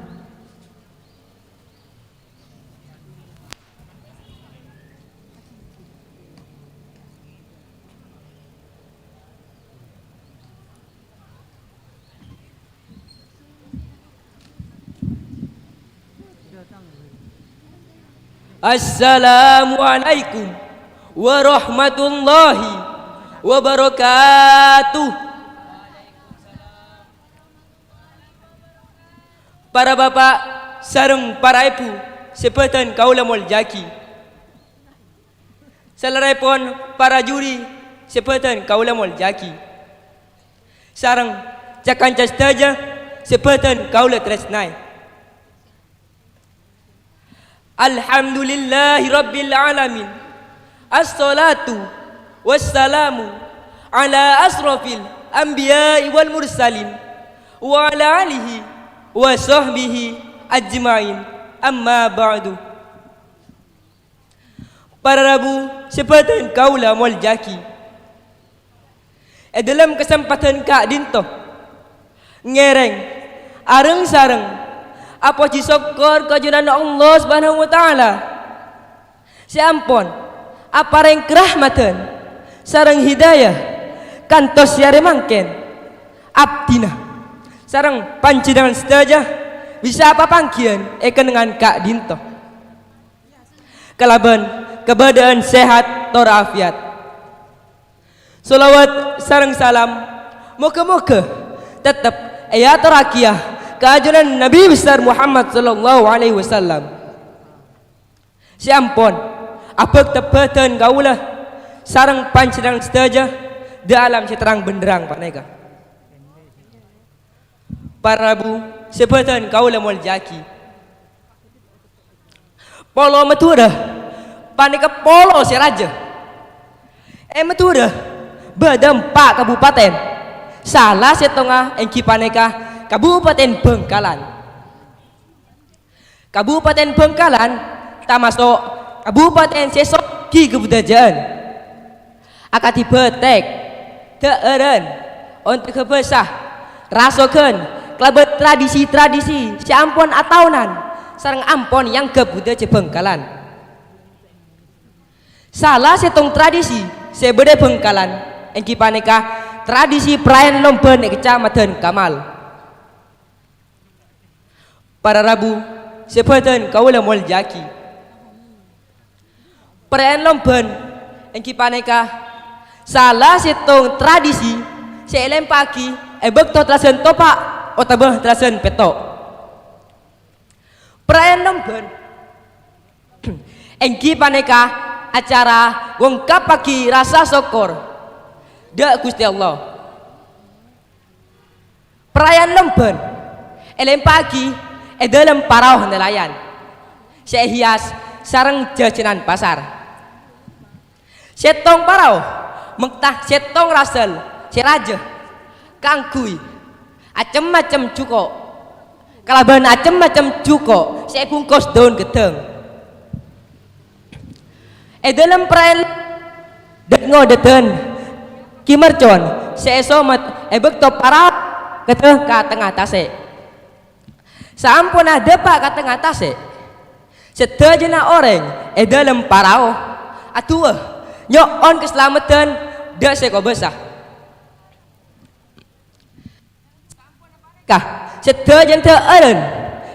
Assalamualaikum warahmatullahi wabarakatuh. Para bapa' sareng para èbhu sè bâdhân kaulâ moljâ'aghi. Salèrèpon para juri sè bâdhân kaulâ moljâ'aghi. Sareng ca-kanca sadhâjâ sè bâdhân kaulâ tarèsnaè. Alhamdulillahi rabbil alamin. Assalatu wassalamu ala asrofil anbiya'i wal mursalin, wa ala alihi wa sahbihi ajma'in. Amma ba'du. Para rabu sè bâdhân kaulâ molja'aghi. È dhâlem kasempadhân ka'dinto, ngèrèng, areng-sareng, apojhi sokkor ka Junanna Allah Subhanahu wa Ta'ala, sè ampon aparèng karahmadhân sareng hidayah kantos sè arè mangkèn. Abdhina sareng panjhennengngan sadhâjâ bisa papangghiyân è kennengngan ka'dinto kalabân kabâdâ'ân sehat tor afiat. Sholawat sareng salam moghâ-moghâ tettep èyatorraghiyâ ka ajunan Nabi Besar Muhammad sallallahu alaihi wasallam, sè ampon abhâkta bâdhân kaulâ sareng panjhennengngan sadhâjâ dâ' alam sè terrang bhenderrang panèka. Para rabu sè bâdhân kaulâ molja'aghi. Polo Madhurâ panèka polo sè rajâ. È Madhurâ bâdâ empa' kabupatèn. Sala sèttongnga èngghi panèka Kabupatèn Bhângkalan. Kabupatèn Bhângkalan tamaso' kabupatèn sè soghi kabudhâjâ'ân. Akadhi bâtèk, dhâ'ârân, ontèghâ bhâsa, rasoghân, kalabân tradisi-tradisi sè ampon ataonan sareng ampon èangghep budhâjâ Bhângkalan. Sala sèttong tradisi sè bâdâ è Bhângkalan èngghi panèka tradisi paraèn lombhân è Kacamadhân Kamal. Para rabu sè bâdhân kaulâ molja'aghi. Paraèn lombhân èngghi panèka sala sèttong tradisi sè èlèmpa'aghi è bâkto talasân topa' otabâ talasân pètto'. Paraèn lombhân èngghi panèka acara ngongkappaghi rasa sokkor dâ' Ghustè Allah. Paraèn lombhân èlèmpa'aghi è dhâlem parao nelayan sè èhias sareng jhâjhânan pasar. Sèttong parao mèkta sèttong rasel sè rajâ kaangghuy acem-macem jhuko', kalabân acem-macem jhuko' sè èbungkos dâun ghâddhâng. È dhâlem paraèn dâ'-ngodâdhân Ki Mercon sè èsomet è bâkto parao ghâdhâ ka tengnga tasè'. Saamponna dâpa' ka tengnga tasè', sadhâjâna orèng è dhâlem parao adu'a nyo'on kasalameddhân dâ' sè kobâsa. Ka sadhâjâna dhâ'ârân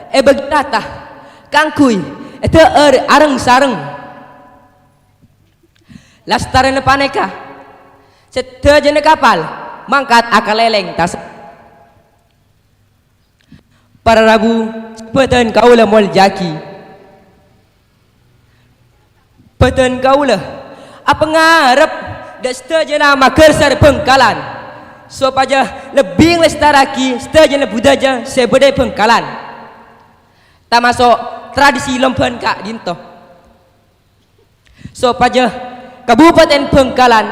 èbâghi rata kaangghuy èdhâ'âr areng-sareng. Lastarèna panèka, sadhâjâna kapal mangkat akalèlèng tasè'. Para rabu sè bâdhân kaulâ molja'aghi. Bâdhân kaulâ apangarep dâ' sadhâjâna maghârsar Bhângkalan sopajâ lebbi nglestaraghi sadhâjâna budhâjâ sè bâdâ è Bhângkalan, tamaso' tradisi lombhân ka'dinto, sopajâ Kabupatèn Bhângkalan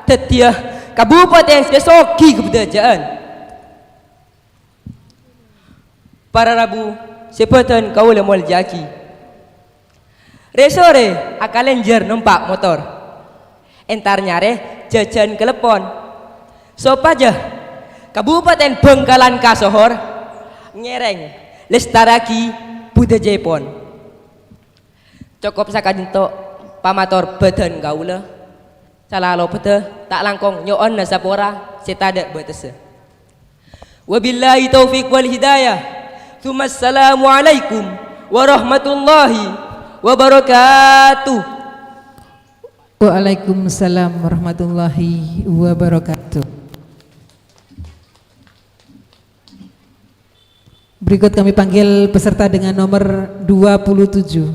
dhâddhiyâ kabupatèn sè soghi kabudhâjâ'ân. Para rabu sè bâdhân kaulâ molja'aghi. Rè-sorè akalènjhâr nompa' motor. Entar nyarè jhâjhân kalèpon. Sopajâ Kabupatèn Bhângkalan kasohor ngèrèng lèstaraghi budhâjâèpon. Cokop saka'dinto pamator bâdhân kaulâ. Salalo bâdâ ta' langkong nyo'ona sapora sè tadâ' bâtessa. Wabillahi taufiq wal hidayah. Tsumma assalamualaikum warahmatullahi wabarakatuh. Waalaikumsalam warahmatullahi wabarakatuh. Berikut kami panggil peserta dengan nomor dua puluh tujuh.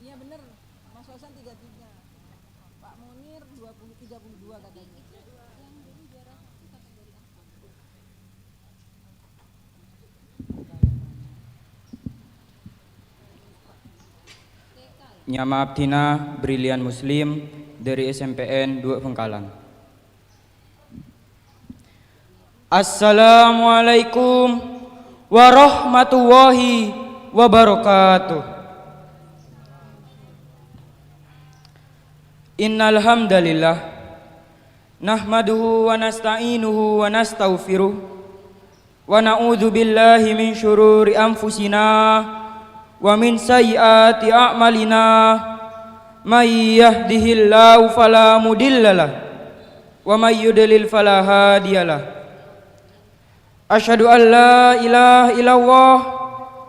Iya, bener. Mas Hasan tiga tiga. Pak Munir dua puluh, tiga puluh dua katanya. Nyama abdhina Brilian Muslim, Dari S M P N dua Bengkalan. Assalamualaikum warahmatullahi wabarakatuh. Innal hamdalillah, nahmaduhu wa nasta'inuhu wa nastaghfiruh, wa na'udzu billahi min syururi anfusina wa min sayyiati a'malina. May yahdihillahu fala mudhillalah, wa may yudlil fala hadiyalah. Asyhadu an la ilaha illallah,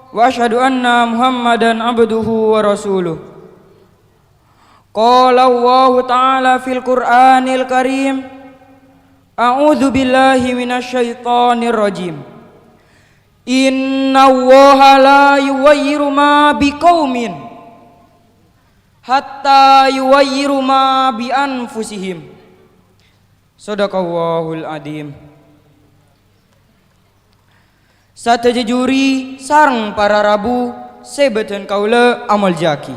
wa asyhadu anna Muhammadan abduhu wa rasuluh. Qala Allahu ta'ala fil Qur'anil Karim, a'udzu billahi minasy syaithanir rajim. Innallaha la yughayyiru ma biqaumin hatta yughayyiru ma bi anfusihim. Shadaqallahul adzim. Sadhâjâ juri sareng para rabu sè bâdhân kaulâ amoljâ'aghi.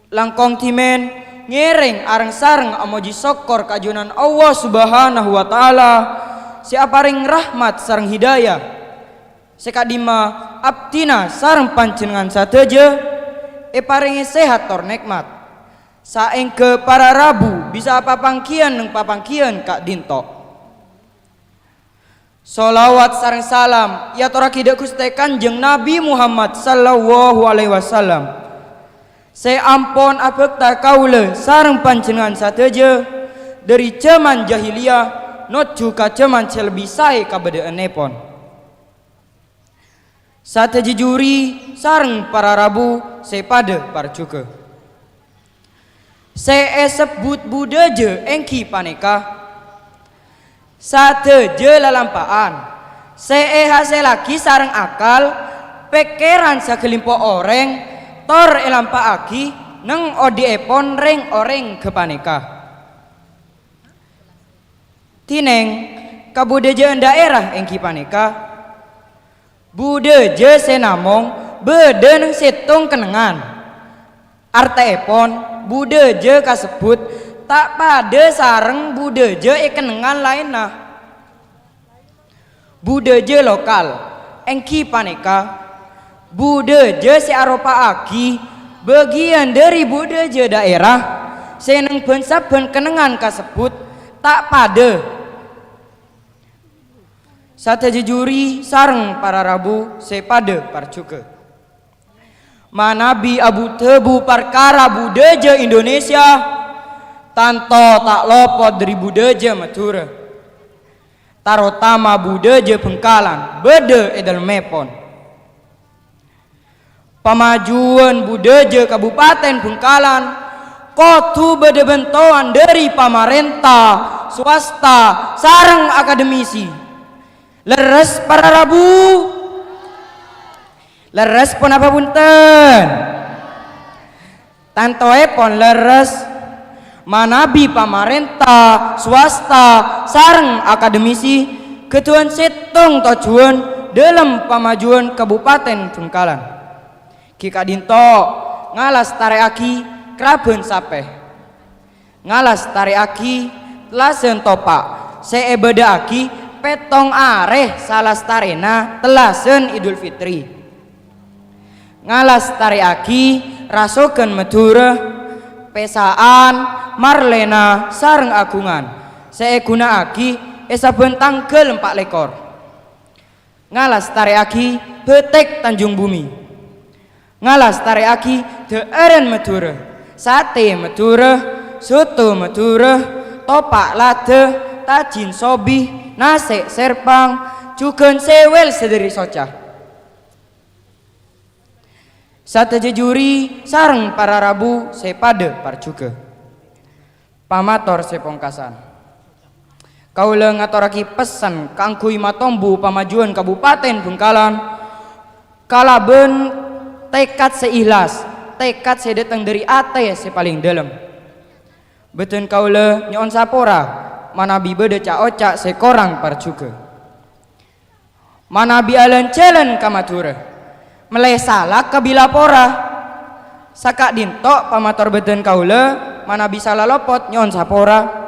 Langkong dhimèn ngèrèng areng-sareng amojhi sokkor ka Junjunan Allah Subhanahu wa Ta'ala sè aparèng rahmat sareng hidayah, sè ka'dimma abdhina sareng panjhennengngan sadhâjâ èparèngè sehat tor nèkmat, saèngghâ para rabu bisa apapangghiyân neng papangghiyân ka'dinto. Sholawat sareng salam èyatorraghi dhâ' Ghustè Kanjeng Nabi Muhammad sallallahu alaihi wasallam, sè ampon abhâkta kaulâ sareng panjhennengngan sadhâjâ dhâri jhâman jahiliyah nojjhu ka jhâman sè lebbi saè kabâdâ'ânnèpon. Sadhâjâ juri sareng para rabu sè padâ parjhughâ. Sè èsebbhut budhâjâ èngghi panèka sadhâjâ lalampa'an sè èhasèllaghi sareng akal, pèkkèran saghâlimpo orèng, tor èlampa'aghi neng odi'èpon rèng-orèng ghâpanèka. Dhinèng, kabudhâjâ'ân dhaèra èngghi panèka budhâjâ sè namong bâdâ neng sèttong kennengngan. Artèèpon, budhâjâ kasebbhut ta' padâ sareng budhâjâ è kennengngan laènna. Budhâjâ lokal, èngghi panèka budhâjâ sè aropa'aghi bâgiyân dhâri budhâjâ dhaèra sè neng bân-sabbhân kennengngan kasebbhut ta' padâ. Sadhâjâ juri sareng para rabu sè padâ parjhughâ. Manabi abu-dhâbu parkara budhâjâ Indonesia, tanto ta' lopot dhâri budhâjâ Madhurâ, tarotama budhâjâ Bhângkalan bâdâ è dhâlemmèpon. Pamajuwân budhâjâ Kabupaten Bhângkalan kodhu bâdâ bântowan dhâri pamarènta, swasta, sareng akademisi. Lerres para rabu? Lerres ponapa bhunten? Tantoèpon lerres, manabi pamarènta, swasta, sareng akademisi ghâdhuwân sèttong tojjhuwân dhâlem pamajuwân Kabupaten Bhângkalan. Ghi' ka'dinto ngalastarèyaghi krabân sapè. Ngalastarèyaghi tellasân topa' sè èbâdâ'aghi pèttong arè salastarèna tellasân Idul Fitri. Ngalastarèyaghi rasoghân Madhurâ, pèsa'an, marlèna, sareng aghungan sè èghuna'aghi è sabbhân tangghâl empa' lèkor. Ngalastarèyaghi bâtèk Tanjung Bumi. Ngalastarèyaghi dhâ'ârân Madhurâ, satè Madhurâ, soto Madhurâ, topa' ladhâ, tajin sobi, nasè' sèrpang, jhughân sèwèl sè dhâri soca. Sadhâjâ juri sareng para rabu sè padâ parjhughâ. Pamator sè pongkasan. Kaulâ ngatorraghi pessen kaangghuy matombu pamajuwân Kabupaten Bhângkalan kalabân tekad sè ihlas, tekad sè dâteng dhâri atè sè palèng dhâlem. Bâdân kaulâ nyo'on sapora manabi bâdâ ca'-oca' sè korang parjhughâ. Manabi alân-jhâlân ka Madhurâ, mellè salak ka Bilapora. Saka'dhinto' pamator bâdân kaulâ, manabi sala lopot nyo'on sapora.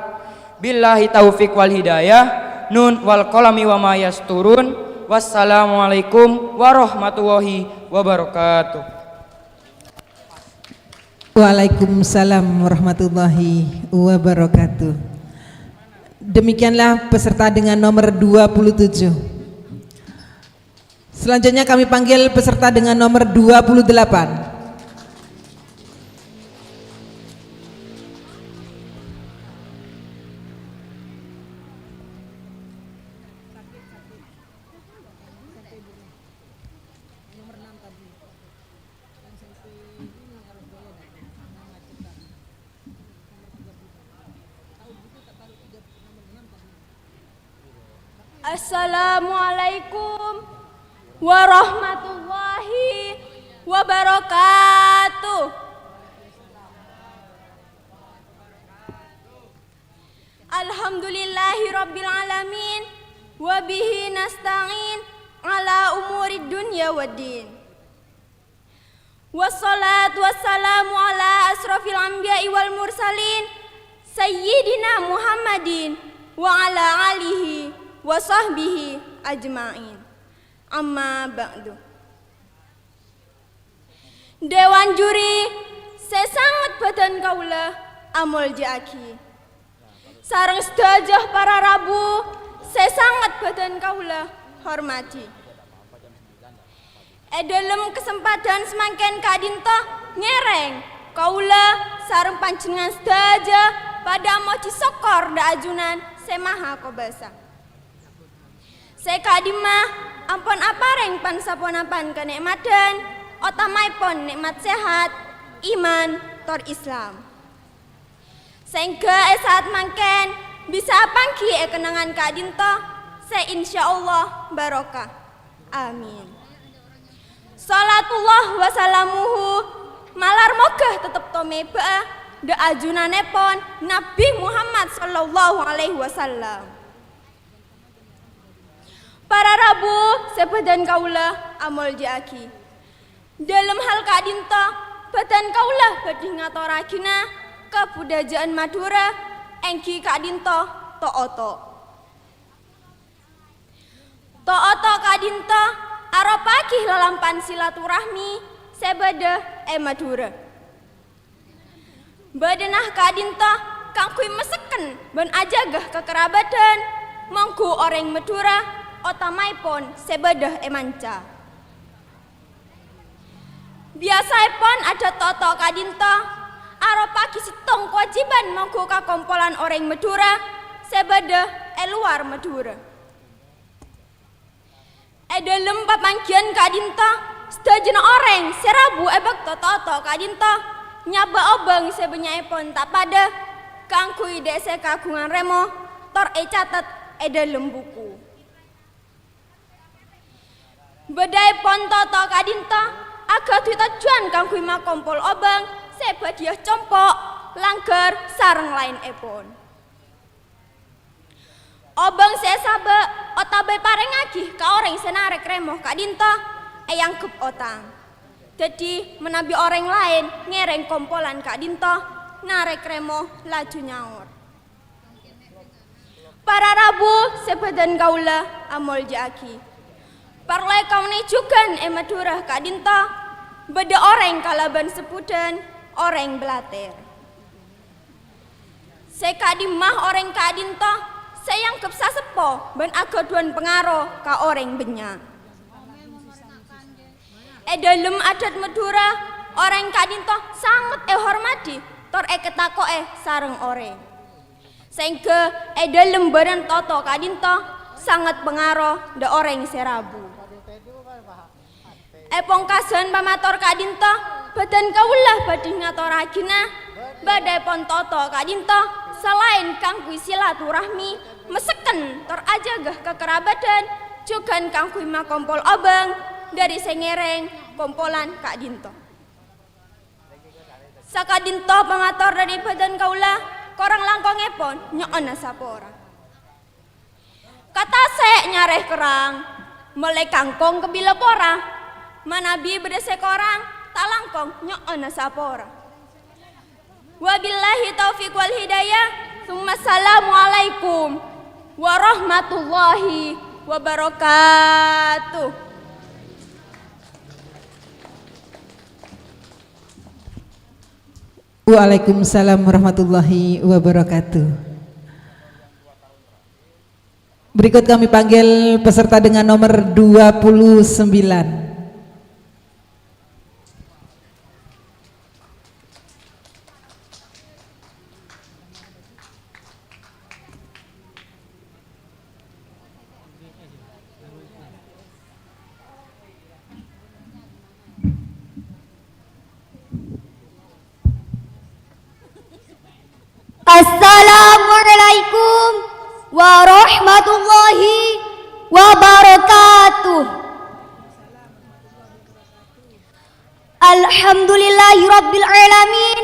Billahi taufiq wal hidayah, nun wal qalami wa ma yasturun. Wassalamualaikum warahmatullahi wabarakatuh. Waalaikumsalam warahmatullahi wabarakatuh. Demikianlah peserta dengan nomor dua puluh tujuh. Selanjutnya kami panggil peserta dengan nomor dua puluh delapan. Assalamualaikum warahmatullahi wabarakatuh. Alhamdulillahirabbil alamin, wa bihi nasta'in ala umurid dunya waddin. Wassalatu wassalamu ala asrofil anbiya'i wal mursalin, Sayyidina Muhammadin wa ala alihi wa sahbihi ajma'in. Amma ba'du. Dewan juri sè sanget bâdân kaulâ amoljâ'aghi. Sareng sadhâjâ para rabu sè sanget bâdân kaulâ hormadhi. È dhâlem kasempadhân samangkèn ka'dhinto ngèrèng, kaulâ sareng panjhennengngan sadhâjâ padâ amojhi sokkor dâ' ajunan sè maha kobâsa. Sè ka'dimma ampon aparèng pan-saponapan kanè'madhân, otamaèpon nè'mat sehat, iman, tor Islam. Sèngghâ è sa'at mangkèn bisa apangghi è kennengngan ka'dhinto sè insyaallah barokah. Amin. Shalatullah wa salamuhu malar moghâ tettep tomèbâ'â dâ' ajunanèpon Nabbhi Muhammad sallallahu alaihi wasallam. Para rabu sè bâdân kaulâ amoljâ'aghi. Dhâlem hal ka'dhinto, bâdân kaulâ bhâdhi ngatorraghina ka budhâjâ'ân Madhurâ, èngghi ka'dhinto to'-oto'. To'-oto' ka'dhinto aropa'aghi lalampan silaturahmi sè bâdâ è Madhurâ. Bâdâna ka'dhinto kaangghuy masekken bân ajâgâ kakarabhâdhân mongghu orèng Madhurâ, otamaèpon sè bâdâ è manca. Biyasaèpon adhât to'-oto' ka'dhinto aropa'aghi sèttong kawâjibhân mongghu kakompolan orèng Madhurâ sè bâdâ è lowar Madhurâ. È dhâlem papangghiyân ka'dhinto, sadhâjâna orèng sè rabu è bâkto to'-oto' ka'dhinto nyabâ' obâng sè bânnya'èpon ta' padâ kaangghuy dâ' sè kaagungan rèmo tor ècatet è dhâlem buku. Bâdâèpon to'-oto' ka'dhinto aghâdhuwi tojjhuwân kaangghuy makompol obâng sè bhâdhiyâ compo', langghâr, sareng laènèpon. Obâng sè èsabâ' otabâ èparèngngaghi ka orèng sè narèk rèmo ka'dhinto èangghep otang. Dhâddhi, manabi orèng laèn ngèrèng kompolan ka'dhinto, narèk rèmo laju nyaor, "Para rabu sè bâdân kaulâ amoljâ'aghi, parlo èkaonè jhughân è Madhurâ ka'dhinto bâdâ orèng kalabân sebbhudhân orèng blatèr." Sè ka'dimma orèng ka'dhinto sè èangghep saseppo bân aghâdhuwân pangaro ka orèng bânnya'. È dhâlem adhât Madhurâ, orèng ka'dhinto sanget èhormadhi tor èkatako'è sareng orèng. Sèngghâ è dhâlem bârân to'-oto' ka'dhinto sanget pangaro dâ' orèng sè rabu. È pongkasan pamator ka'dhinto, bâdân kaulâ bhâdhi ngatorraghina, bâdâèpon to'-oto' ka'dhinto, salaèn kaangghuy silaturahmi, masekken tor ajâgâ kakarabhâdhân, jhughân kaangghuy makompol obâng dâri sè ngèrèng kompolan ka'dhinto. Saka'dhinto pamator dâri bâdân kaulâ, korang langkongèpon nyo'ona sapora. Ka tasè' nyarè kerrang, mellè kangkong ka Bilapora. Manabi bâdâ sè korang, Alangkong nyo'ona sapora. Wabillahi taufiq wal hidayah. Tsumma assalamualaikum warahmatullahi wabarakatuh. Waalaikumsalam warahmatullahi wabarakatuh. Berikut kami panggil peserta dengan nomor dua puluh sembilan. Assalamualaikum warahmatullahi wabarakatuh. Alhamdulillahirabbil alamin.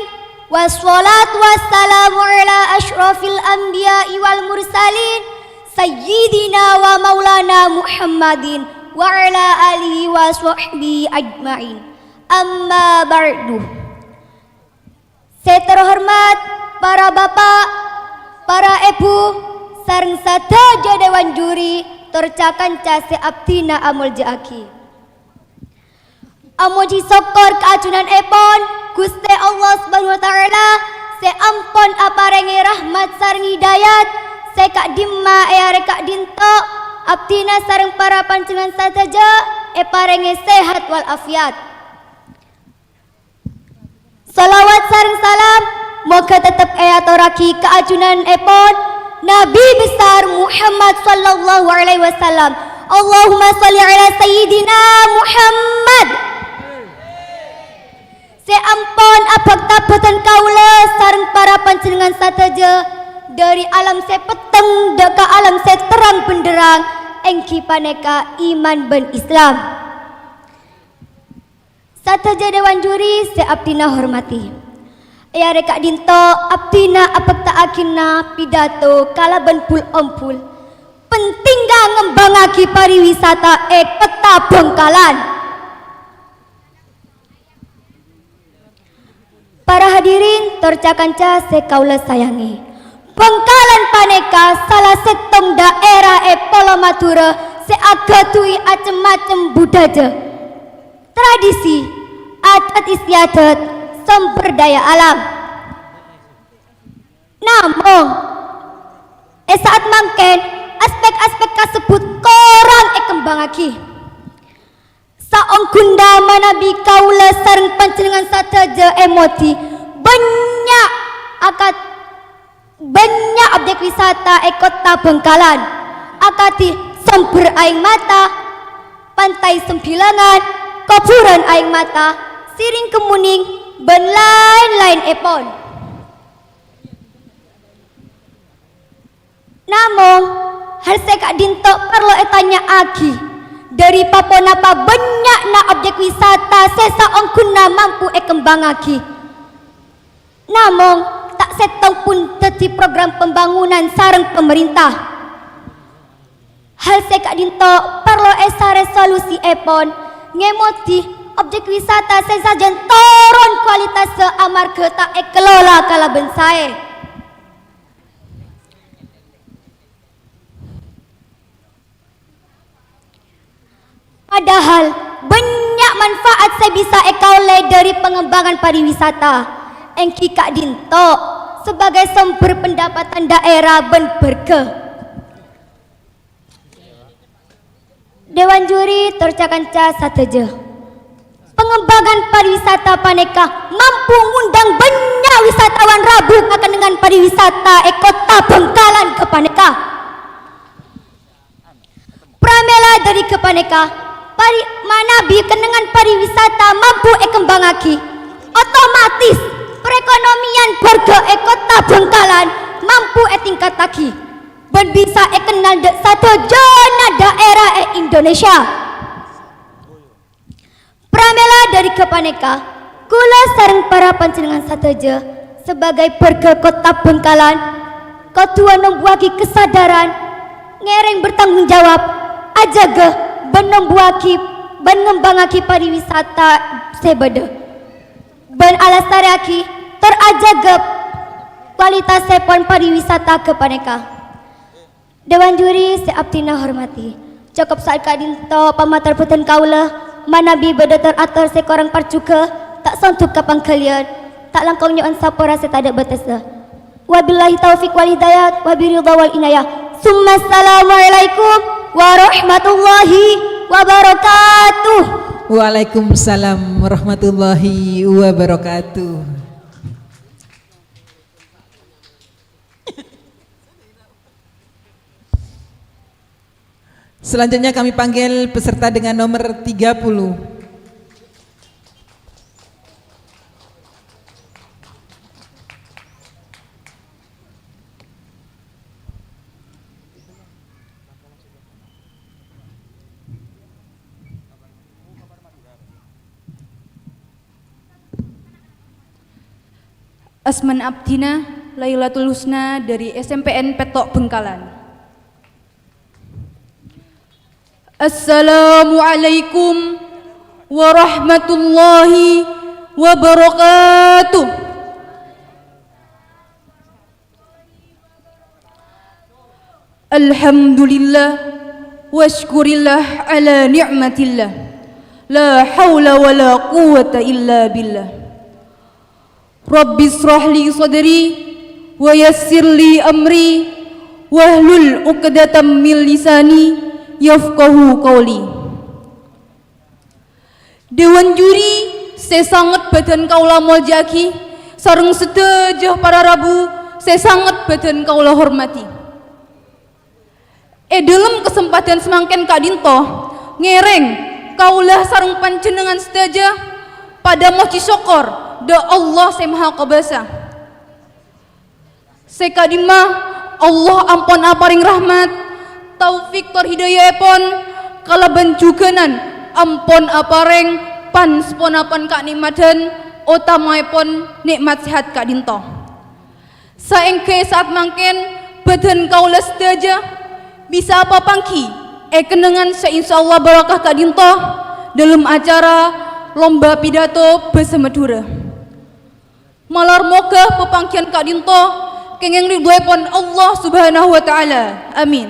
Wassalatu wassalamu ala asyrafil anbiya'i wal mursalin, sayyidina wa maulana Muhammadin wa ala alihi wa sahbihi ajmain. Amma ba'du. Sè terhormat para bapa', para èbhu, sareng sadhâjâ dewan juri tor ca-kanca sè abdhina amoljâ'aghi. Amojhi sokkor ka ajunanèpon Ghustè Allah Subhanahu wa Ta'ala sè ampon aparèngè rahmat sareng hidayat sè ka'dimma è arè ka'dinto abdhina sareng para panjhennengngan sadhâjâ èparèngè sehat wal afiat. Shalawat sareng salam moghâ tettep èatorraghi ka ajunanèpon Nabi Besar Muhammad sallallahu alaihi wasallam. Allahumma shalli ala Sayyidina Muhammad. Sè ampon abhâkta bhâdhân kaulâ sareng para panjhennengngan sadhâjâ dhâri alam sè petteng dâ' ka alam sè terrang benderrang, èngghi panèka iman bân Islam. Sadhâjâ dewan juri sè abdhina hormadhi. È arè ka'dinto abdhina abhâkta'aghina pidato kalabân bul-ombul pentingnga ngembhângaghi pariwisata è Kotta Bhângkalan. Para hadirin tor ca-kanca sè kaulâ sayangè, Bhângkalan panèka sala sèttong dhaèra è Polo Madhurâ sè aghâdhuwi cem-macem budhâjâ, tradisi, adat istiadat, somber daya alam. Namong, è sa'at mangkèn aspek-aspek kasebbhut korang èkembhângaghi. Saongghuna manabi kaulâ sareng panjhennengngan sadhâjâ èmodhi bânnya' akad-, bânnya' objek wisata è Kotta Bhângkalan, akadhi Somber Aèng Mata, Pantai Sembilangan, Koburân Aèng Mata, Siring Kemuning, bân laèn-laènèpon. Namong, hal sè ka'dinto parlo ètanya'aghi, dhâri pa-ponapa bânnya'na objek wisata sè saongghuna mampu èkembhângaghi. Namong, ta' sèttong pon dhâddhi program pembangunan sareng pamarènta. Hal sè ka'dinto parlo èsarè solusièpon, ngèmodhi objek wisata sè sajân toron kualitassa amarghâ ta' èkalola kalabân saè. Padahal, bânnya' manfaat sè bisa èkaollè dhâri pangembangan pariwisata, èngghi ka'dinto sabâgâi somber pendapatan dhaèra bân bârghâ. Dewan juri tor ca-kanca sadhâjâ. Pangembangan pariwisata panèka mampu ngundang bânnya' wisatawan rabu ka kennengngan pariwisata è Kotta Bhângkalan ghâpanèka. Pramèla dhâri ghâpanèka, pari-, manabi kennengngan pariwisata mampu èkembhângaghi, otomatis perekonomian bârghâ è Kotta Bhângkalan mampu ètingkattaghi, bân bisa èkennal dâ' sadhâjâna dhaèra è Indonesia. Pramèla dhâri ghâpanèka, kaulâ sareng para panjhennengngan sadhâjâ, sabâgâi bârghâ Kotta Bhângkalan, kodhu anombuwâghi kasadhârân, ngèrèng bertanggung jawab, ajâgâ bân nombuwâghi bân ngembhângaghi pariwisata sè bâdâ. Bân alastarèyaghi tor ajâgâ kualitasèpon pariwisata ghâpanèka. Dewan juri sè abdhina hormadhi, cokop sa'at ka'dinto pamator bhâdhân kaulâ, manabi bâdâ tor-ator sè korang parjhughâ, ta' sondhuk ka pangghâliyân, ta' langkong nyo'on sapora sè tadâ' bâtessa. Wabillahi taufiq wal hidayah, wabiridha wal inayah. Summa assalamualaikum warahmatullahi wabarakatuh. Waalaikumsalam warahmatullahi wabarakatuh. Selanjutnya kami panggil peserta dengan nomor tiga puluh. Asmana abdhina Lailatul Husna dhâri S M P N Petto' Bhângkalan. Assalamualaikum warahmatullahi wabarakatuh. Alhamdulillah, wasykurillah ala ni'matillah. La haula wa la quwwata illa billah. Rabbisyrah li sadri, wa yassir li amri, wahlul uqdatam min lisani, yafqahu qawli. Dewan juri sè sanget bhâdhân kaulâ molja'aghi, sareng sadhâjâ para rabu sè sanget bhâdhân kaulâ hormadhi. È dhâlem kasempadhân samangkèn ka'dinto, ngèrèng kaulâ sareng panjhennengngan sadhâjâ padâ mojhi sokkor dâ' Allah Sè Maha Kobâsa. Sè ka'dimma Allah ampon aparèng rahmat, taufik tor hidayaèpon, kalabân jhughânan ampon aparèng pan-saponapan kanè'madhân, otamaèpon nè'mat sehat ka'dinto. Saèngghâ è sa'at mangkèn, bhâdhân kaulâ sadhâjâ bisa apapangghi è kennengngan sè insyaallah barokah ka'dinto dhâlem acara lomba pidato bhâsa Madhurâ. Malar moghâ papangghiyân ka'dinto kèngèng ridhoèpon Allah Subhanahu wa Ta'ala. Amin.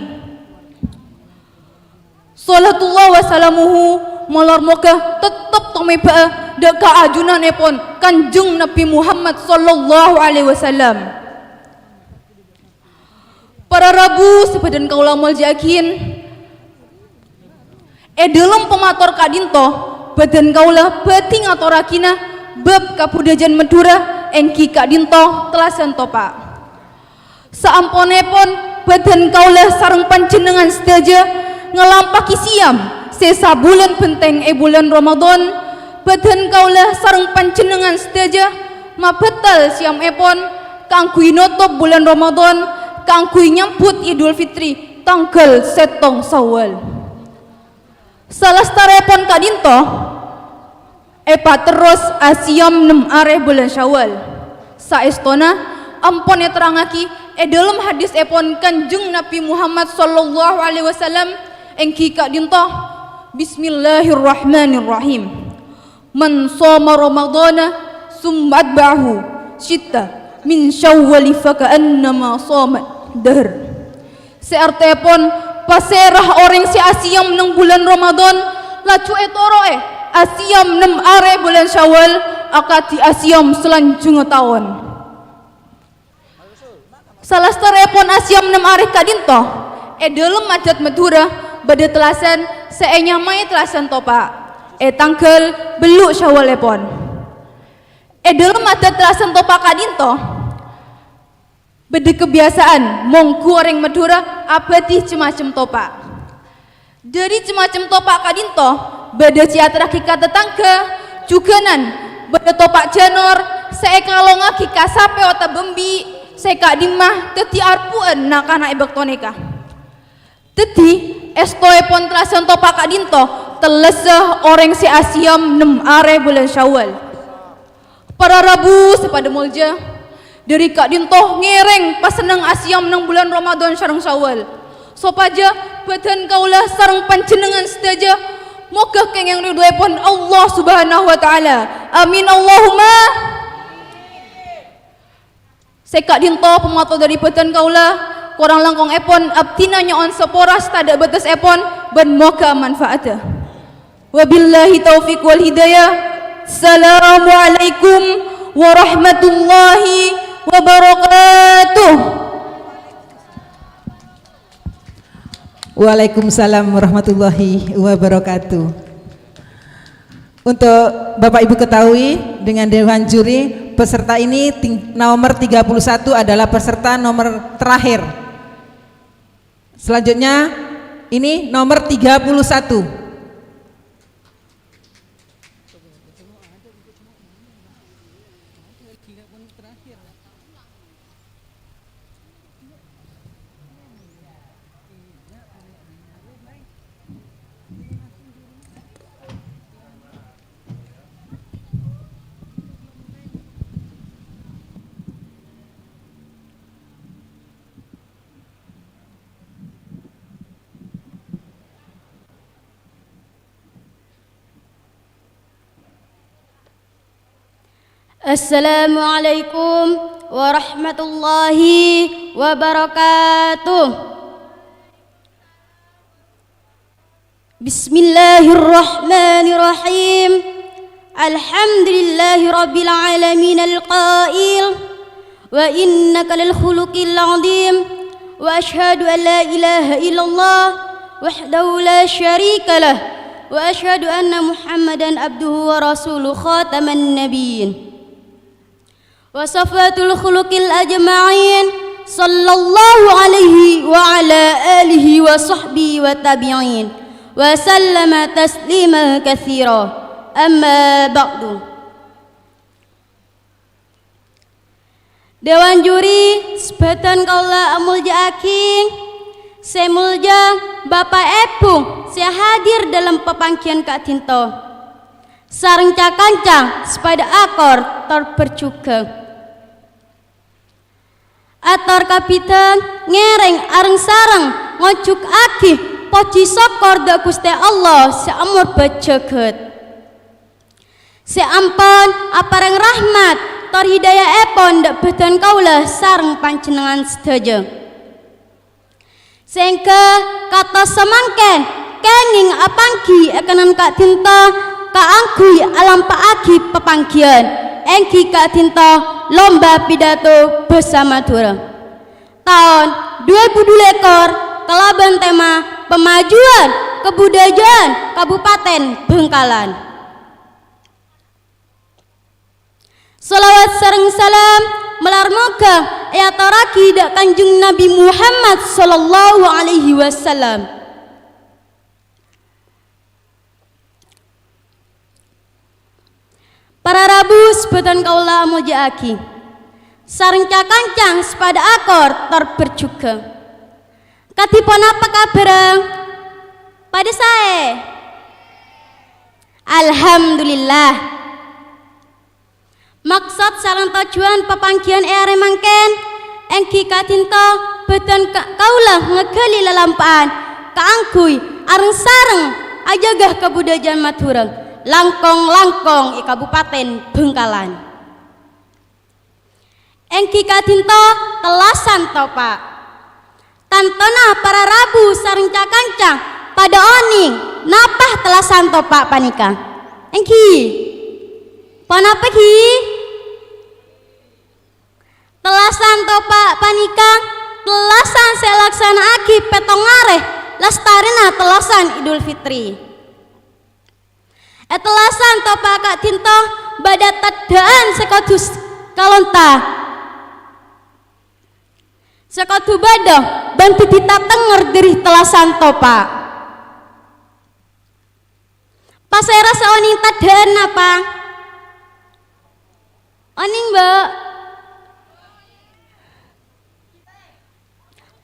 Shalatullah wa salamuhu, malar moghâ tettep tomèbâ'â dâ' ka ajunanèpon Kanjeng Nabbhi Muhammad sallallahu alaihi wasallam. Para rabu sè bhâdhân kaulâ molja'aghin, è dhâlem pamator ka'dinto, bhâdhân kaulâ bhâdhi ngatorraghina bab kabudhâjâ'ân Madhurâ, èngghi ka'dinto tellasan topa'. Saamponèpon bhâdhân kaulâ sareng panjhennengngan sadhâjâ ngalampaghi siyam sè sabulân bhenteng è bulân Ramadhan, bhâdhân kaulâ sareng panjhennengngan sadhâjâ mabâtal siyamèpon kaangghuy notop bulân Ramadhan kaangghuy nyambut Idul Fitri tangghâl sèttong Syawal. Salastarèpon ka'dinto, èpaterros asiyam nem arè bulân Syawal. Saèstona ampon èterrangngaghi è dhâlem hadisèpon Kanjeng Nabbhi Muhammad sallallahu alaihi wasallam, èngghi ka'dinto, "Bismillahirrahmanirrahim. Man shoma Ramadhana tsumma atba'ahu sitta min Syawwali faka'annama shoma dahr." Sè artèèpon, pasèra orèng sè asiyam neng bulân Ramadhan, laju ètoro'è asiyam nem arè bulân Syawal, akadhi asiyam salanjhângnga taon. Salastarèpon asiyam nem arè ka'dinto, è dhâlem adat Madhurâ bâdâ tellasan sè ènyamaè tellasan topa', è tangghâl bellu' Syawalèpon. È dhâlem adat tellasan topa' ka'dinto, bâdâ kabiyasaan mongghu orèng Madhurâ abâdhi cem-macem topa'. Dhâri cem-macem topa' ka'dinto, bâdâ sè aterraghi ka tatangghâ, jhughânan bâdâ topa' jhânor sè èkalongngaghi ka sapè otabâ embi' sè ka'dimma dhâddhi arpu'ân na'-kana' è bâkto nèka. Dhâddhi, èstoèpon tellasan topa' ka'dinto tellassa orèng sè asiyam nem arè bulân Syawal. Para rabu sè padâ molja, dhâri ka'dinto ngèrèng pasenneng asiyam neng bulân Ramadhan sareng Syawal, sopajâ bâdân kaulâ sareng panjhennengngan sadhâjâ moghâ kèngèng ridhoèpon Allah Subhanahu wa Ta'ala. Amin Allahumma. Sè ka'dinto pamator dhâri bhâdhân kaulâ, korang langkongngèpon abdhina nyo'on sapora sè tadâ' bâtessèpon bân moghâ manfa'adhâ. Wabillahi taufiq wal hidayah. Assalamualaikum warahmatullahi wabarakatuh. Waalaikumsalam warahmatullahi wabarakatuh. Untuk Bapak Ibu ketahui, dengan Dewan Juri, peserta ini ting-, nomor tiga puluh satu adalah peserta nomor terakhir. Selanjutnya, ini nomor tiga puluh satu. Assalamualaikum warahmatullahi wabarakatuh. Bismillahirrahmanirrahim. Alhamdulillahi rabbil alamin al-qail, "Wa innaka lal khuluqil azim." Wa asyhadu an la ilaha illallah wahdahu la syarika lah. Wa asyhadu anna Muhammadan abduhu wa rasuluh khataman nabiyyin. Wa safatul khuluqil ajma'in, sallallahu alaihi wa ala alihi wa sahbihi wa tabi'in, wa sallama taslima katsira. Amma ba'du. Dewan juri, sè bhâdhân kaulâ amolja'aghi, sè molja Bapa' Èbhu sè hadir dâlem papangghiyân ka'dinto. Sareng ca-kanca sè padâ akor tor berjuga. Ator kabidhân ngèrèng areng-sareng ngonjhukkaghi pojhi sokkor dâ' Ghustè Allah sè amorbâ jhâghât. Sè ampon aparèng rahmat tor hidaya'èpon dâ' bhâdhân kaulâ sareng panjhennengngan sadhâjâ. Sèngghâ kantos samangkèn kèngèng apangghi è kennengngan ka'dinto kaangghuy alampa'aghi papangghiyân, èngghi ka'dinto lomba pidato bhâsa Madhurâ taon dua èbu dua lèkor kalabân tema Pemajuan Kebudayaan Kabupaten Bangkalan. Shalawat sareng salam malar moghâ èatorraghi dâ' Kanjeng Nabi Muhammad sallallahu alaihi wasallam. Para rabu sè bhâdhân kaulâ amolja'aghi, sareng ca-kanca sè padâ akor tor berjuga. Kadhi ponapa kabhârrâ? Padâ saè? Alhamdulillah. Maksod sareng tojjhuwân papangghiyân è arè mangkèn èngghi ka'dinto bhâdhân ka-, kaulâ ngaghâli lalampa'an kaangghuy areng-sareng ajâgâ kabudhâjâ'ân Madhurâ langkong-langkong è Kabupaten Bangkalan. Èngghi ka'dinto tellasan topa'. Tantona para rabu sareng ca-kanca padâ onèng napa tellasan topa' panèka? Èngghi. Ponapa ghi? Tellasan topa' panèka tellasan sè èlaksana'aghi pèttong arè lastarèna tellasan Idul Fitri. È tellasan topa' ka'dinto bâdâ teddhâ'ân sè kodhu s-, kalonta. Sè kodhu bâdâ bân dhâddhi tatengnger dhâri tellasan topa'. Pasèra sè onèng teddhâ'ân napa? Onèng, Mbok?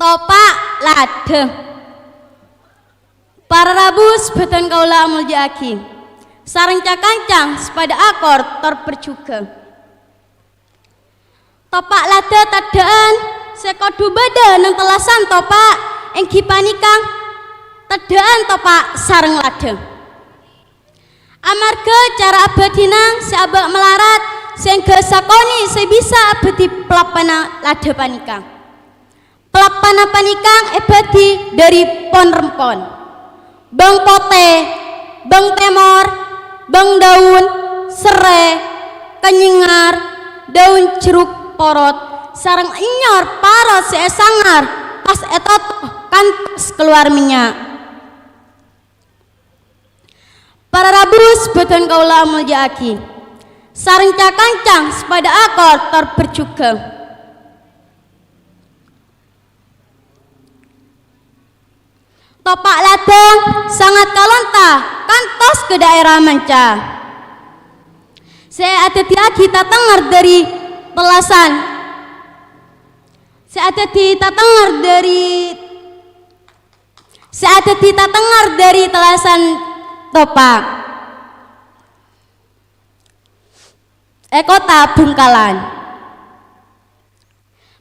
Topa' ladhâ. Para rabu sè bhâdhân kaulâ amolja'aghi, sareng ca-kanca sè padâ akor tor berjuga. Topa' ladhâ teddhâ'ân sè kodhu bâdâ neng tellasan topa' èngghi panèka teddhâ'ân topa' sareng ladhâ. Amarghâ cara abâdhina sè abâ' malarat, sehingga sakonè' sè bisa abâdhi palappana ladhâ panèka. Palappana panèka èbâdhi dhâri pon-rempon. Bâng potè, bâng tèmor, bâng daun, serrè, kanyèngar, daun jeruk porot, sareng ènyor parot sè èsangar, pas ètoto kantos kalowar mènnya'. Para rabu sè bâdhân kaulâ amoljâ'aghi, sareng ca-kanca sè padâ akor tor berjuga. Topa' ladhâ sanget kalonta kantos ka dhaèra manca. Sè adhâddhiyâghi tatengnger dhâri tellasan, sè adhâddhi tatengnger dhâri, sè adhâddhi tatengnger dhâri tellasan Topa' è kottha Bhângkalan.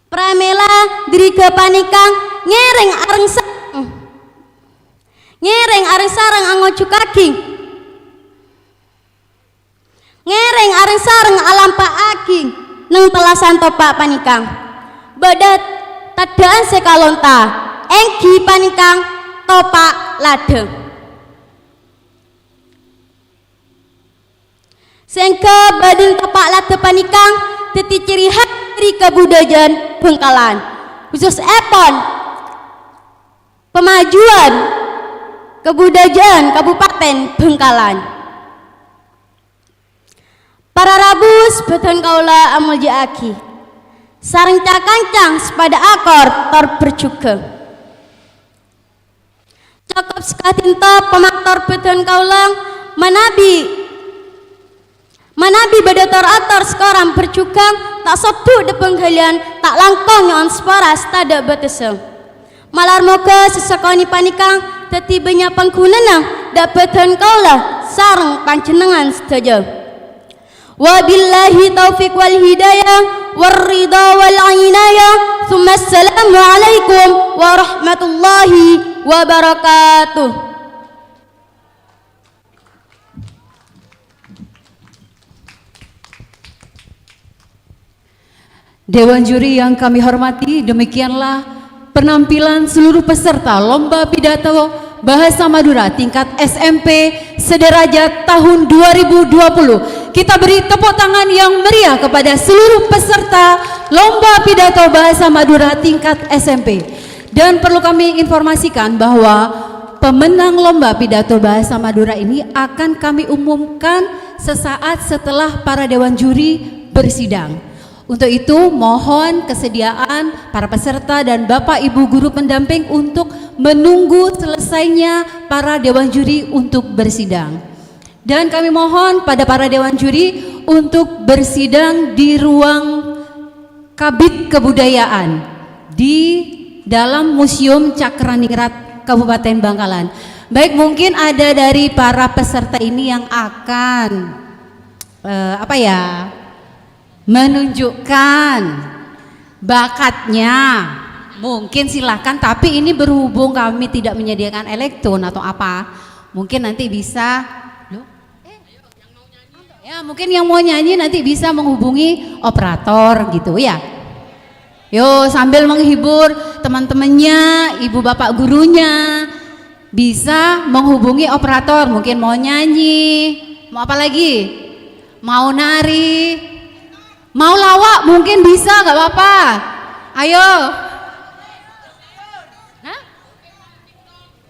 Pramèla dhâri ghâpanèka ngèrèng areng-sareng, ngèrèng areng-sareng angojhughâghi, ngèrèng areng-sareng alampa'aghi neng tellasan Topa' panèka. Bâdâ tadhâ'ân sè kalonta, èngghi panèka topa' ladhâ. Sehingga bâdâna topa' ladhâ panèka dhâddhi ciri khas dhâri kabudhâjâ'ân Bhângkalan, khususèpon pamajuwân kabudhâjâ'ân Kabupaten Bhângkalan. Para rabu sè bâdhân kaulâ amoljâ'aghi, sareng ca-kanca sè padâ akor tor berjuga. Cokop sakadhinto pamator bâdhân kaulâ, manabi, manabi bâdâ tor-ator sè korang berjuga, ta' soddhu' dhâ-bhânggâliyân, ta' langkong nyo'on sapora sè tadâ' bâtessa. Malar moghâ sè sakonè' panèka dhâddhi bânnya' pangghunana dhâ' bâdhân kaulâ sareng panjhennengngan sadhâjâ. Wabillahi taufiq wal hidayah, war ridha wal inayah. Tsumma assalamualaikum warahmatullahi wabarakatuh. Dewan juri yang kami hormati, demikianlah penampilan seluruh peserta lomba pidato bahasa Madura tingkat S M P sederajat tahun dua ribu dua puluh. Kita beri tepuk tangan yang meriah kepada seluruh peserta lomba pidato bahasa Madura tingkat S M P. Dan perlu kami informasikan bahwa pemenang lomba pidato bahasa Madura ini akan kami umumkan sesaat setelah para dewan juri bersidang. Untuk itu, mohon kesediaan para peserta dan Bapak Ibu guru pendamping untuk menunggu selesainya para dewan juri untuk bersidang. Dan kami mohon pada para dewan juri untuk bersidang di ruang Kabid Kebudayaan di dalam Museum Cakraningrat Kabupaten Bangkalan. Baik, mungkin ada dari para peserta ini yang akan, eh, apa ya, menunjukkan bakatnya. Mungkin silakan, tapi ini berhubung kami tidak menyediakan elektron atau apa, mungkin nanti bisa, loh, eh, ya, mungkin yang mau nyanyi nanti bisa menghubungi operator gitu ya. Yo, sambil menghibur teman-temannya, ibu bapak gurunya, bisa menghubungi operator. Mungkin mau nyanyi, mau apa lagi? Mau nari, mau lawak mungkin bisa, nggak apa-apa. Ayo. Hah?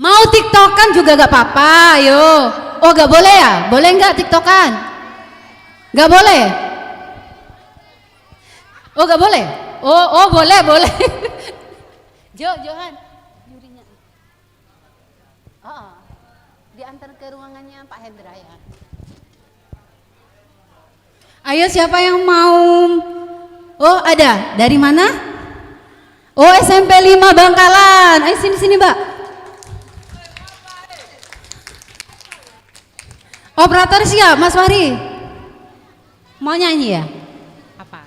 Mau tiktokan juga gak apa-apa, ayo. Oh, gak boleh ya? Boleh nggak tiktokan? Gak boleh? Oh, gak boleh? Oh, oh, boleh, boleh. Jo, Johan. Jurinya. Oh, diantar ke ruangannya Pak Hendra ya. Ayo, siapa yang mau? Oh, ada. Dari mana? Oh, S M P lima Bangkalan. Ayo, sini, sini, Mbak. Operator siap, Mas Fahri? Mau nyanyi ya? Apa?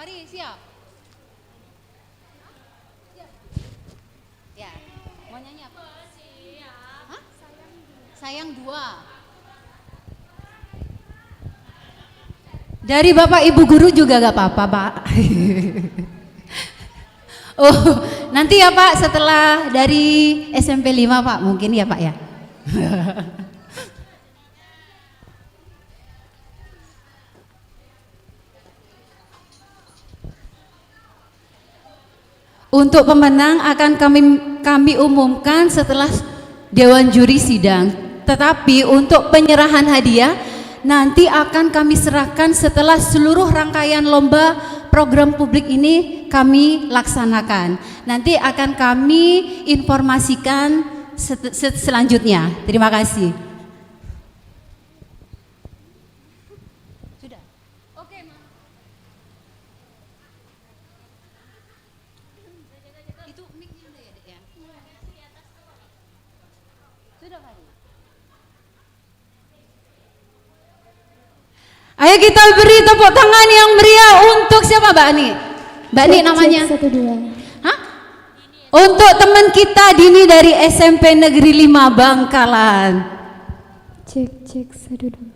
Ari, siap? Ya. Mau nyanyi apa? Hah? Sayang dua. Dari Bapak Ibu Guru juga gak apa-apa, Pak. Oh, nanti ya, Pak, setelah dari S M P lima, Pak, mungkin ya, Pak, ya. Untuk pemenang akan kami, kami umumkan setelah dewan juri sidang. Tetapi untuk penyerahan hadiah nanti akan kami serahkan setelah seluruh rangkaian lomba program publik ini kami laksanakan. Nanti akan kami informasikan set-, set-, selanjutnya. Terima kasih. Sudah. Oke, Ma. Itu mic-nya ada ya, Dek, ya? Sudah, Fani. Ayo kita beri tepuk tangan yang meriah untuk siapa, Mbak Ani? Mbak Ani namanya? Cek, satu, dua. Hah? Untuk teman kita Dini dari S M P Negeri lima Bangkalan. Cek, cek, satu, dua.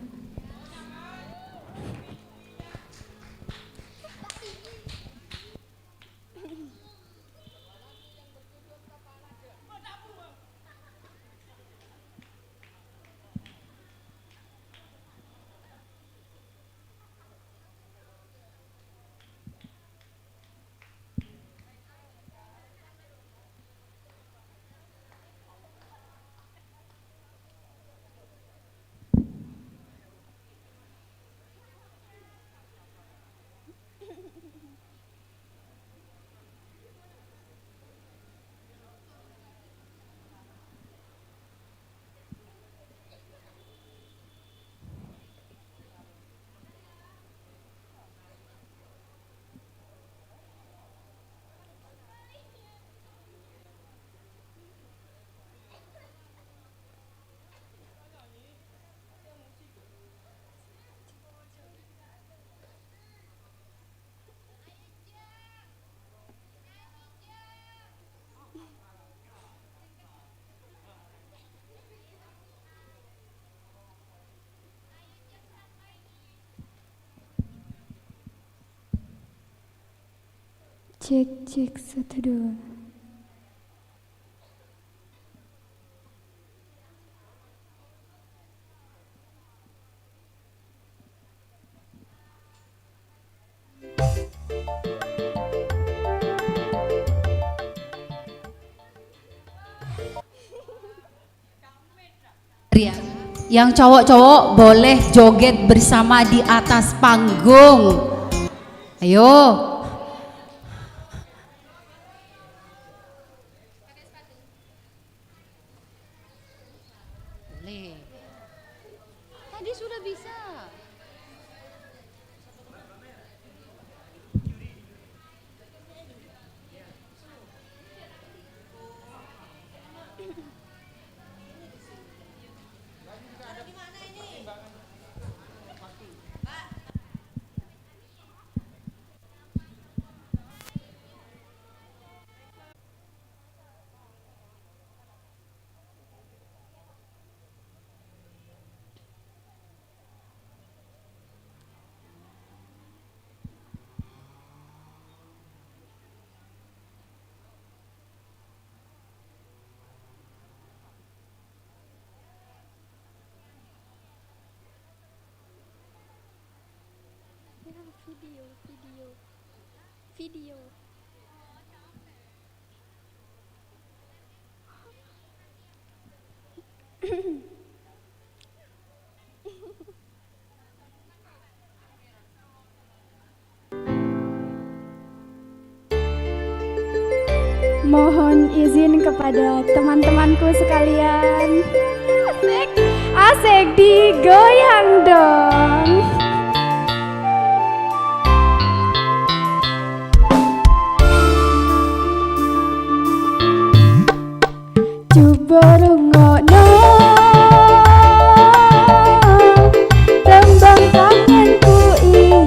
Cek, cek, satu, dua. Ria. Yang cowok-cowok boleh joget bersama di atas panggung. Ayo. Boleh. Tadi sudah bisa. Video, video, video. Mohon izin kepada teman-temanku sekalian. Asik, asik digoyang dong. Coba rungokno tembang tanganku itu.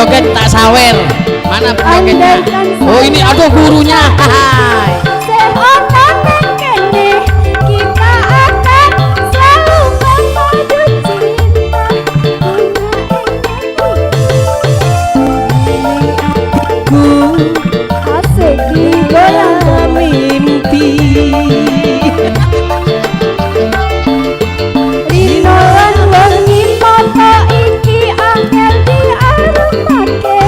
Kan tak sawer. Mana penyanyinya? Andaikan Oh, ini, aduh, gurunya. Hai. Sehat datang kene, kita akan selalu memadu cinta. Punya energi. Ku Asik di goyang mimpi. Dina lan wengi mata iki angel diarepake.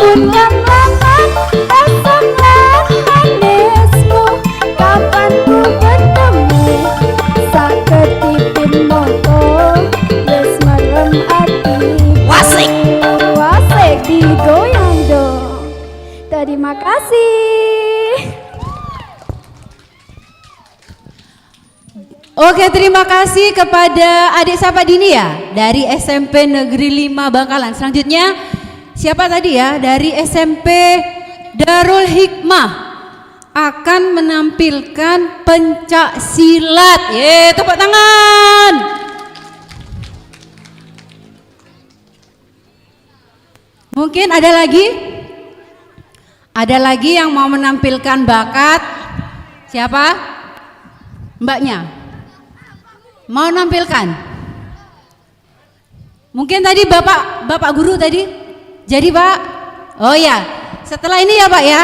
Mun nyang laman asam lan manismu, kapan ku bertemu? Sakedipin mata wis merem ati. Wasik. Wasik digoyang dong. Terima kasih. Oke, terima kasih kepada adik siapa dini ya? Dari S M P Negeri lima Bangkalan. Selanjutnya, siapa tadi ya? Dari S M P Darul Hikmah akan menampilkan pencak silat. Ye, tepuk tangan. Mungkin ada lagi? Ada lagi yang mau menampilkan bakat? Siapa? Mbaknya? Mau nampilkan? Mungkin tadi Bapak, Bapak Guru tadi? Jadi, Pak? Oh ya, setelah ini ya, Pak ya.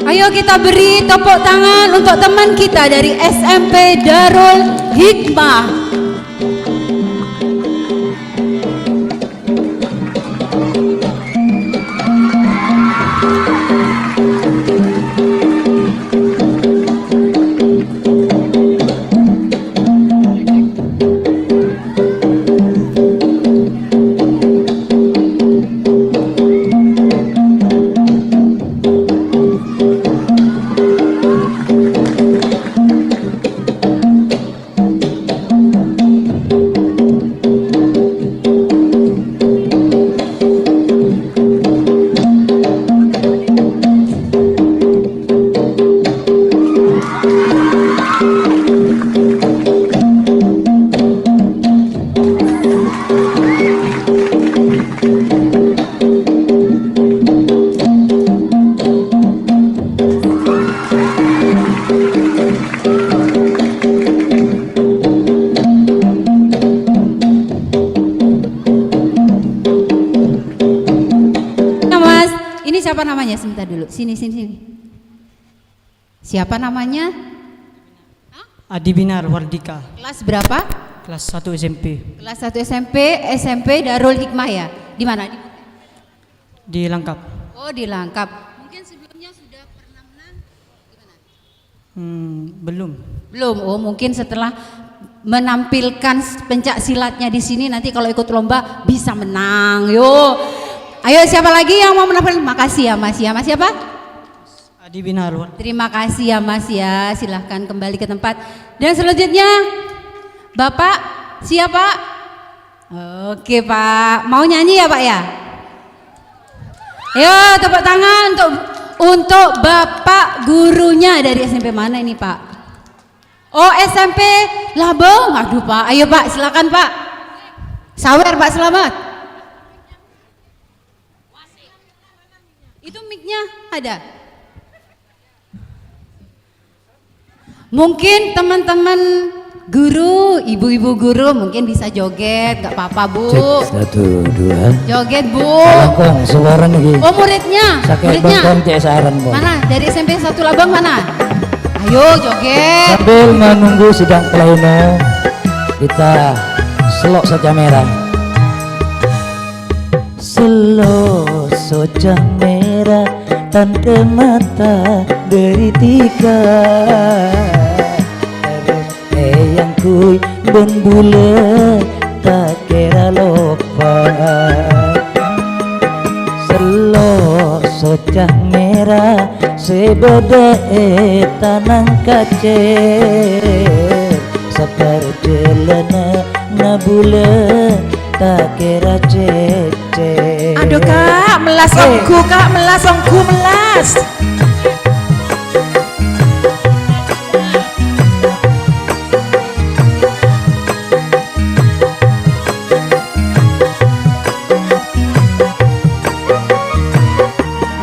Ayo kita beri tepuk tangan untuk teman kita dari S M P Darul Hikmah. Nah, Mas, ini siapa namanya? Sebentar dulu. Sini, sini, sini. Siapa namanya? Adi Binar Wardika. Kelas berapa? Kelas satu S M P. Kelas satu S M P, S M P Darul Hikmah ya? Di mana? Di Langkap. Oh, di Langkap. Mungkin sebelumnya sudah pernah menang? Gimana? Hmm, belum. Belum. Oh, mungkin setelah menampilkan s-, pencak silatnya di sini, nanti kalau ikut lomba bisa menang. Yo. Ayo, siapa lagi yang mau menampilkan? Makasih ya, Mas. Ya, Mas siapa? Adi Binarwan. Terima kasih ya, Mas ya. Silahkan kembali ke tempat. Dan selanjutnya, Bapak siapa? Oke, Pak. Mau nyanyi ya, Pak ya? Yo, tepuk tangan untuk, untuk Bapak gurunya dari S M P mana ini, Pak? Oh, S M P Labong. Aduh, Pak. Ayo, Pak, silakan, Pak. Sawer, Pak Selamat. Itu mic-nya ada? Mungkin teman-teman guru, ibu-ibu guru mungkin bisa joget, nggak apa-apa, Bu. Cek, satu, dua. Joget, Bu. Langkong, suara nih. Oh, muridnya. Sakit muridnya. Bengkong, cek saran, Bu. Mana? Dari S M P satu Labang mana? Ayo, joget. Sambil menunggu sidang pleno, kita selok soca mera. Selok soca mera, tandhâ mata dhâri dhika. Terros èangghuy bân bulâ, ta' kèra loppa. Selok soca mera sè bâdâ è tanang kacèr. Parjhâlânanna bulâ ta' kèra cècè'. Aduh, Kak, mellas ongghu, Kak, mellas ongghu, mellas.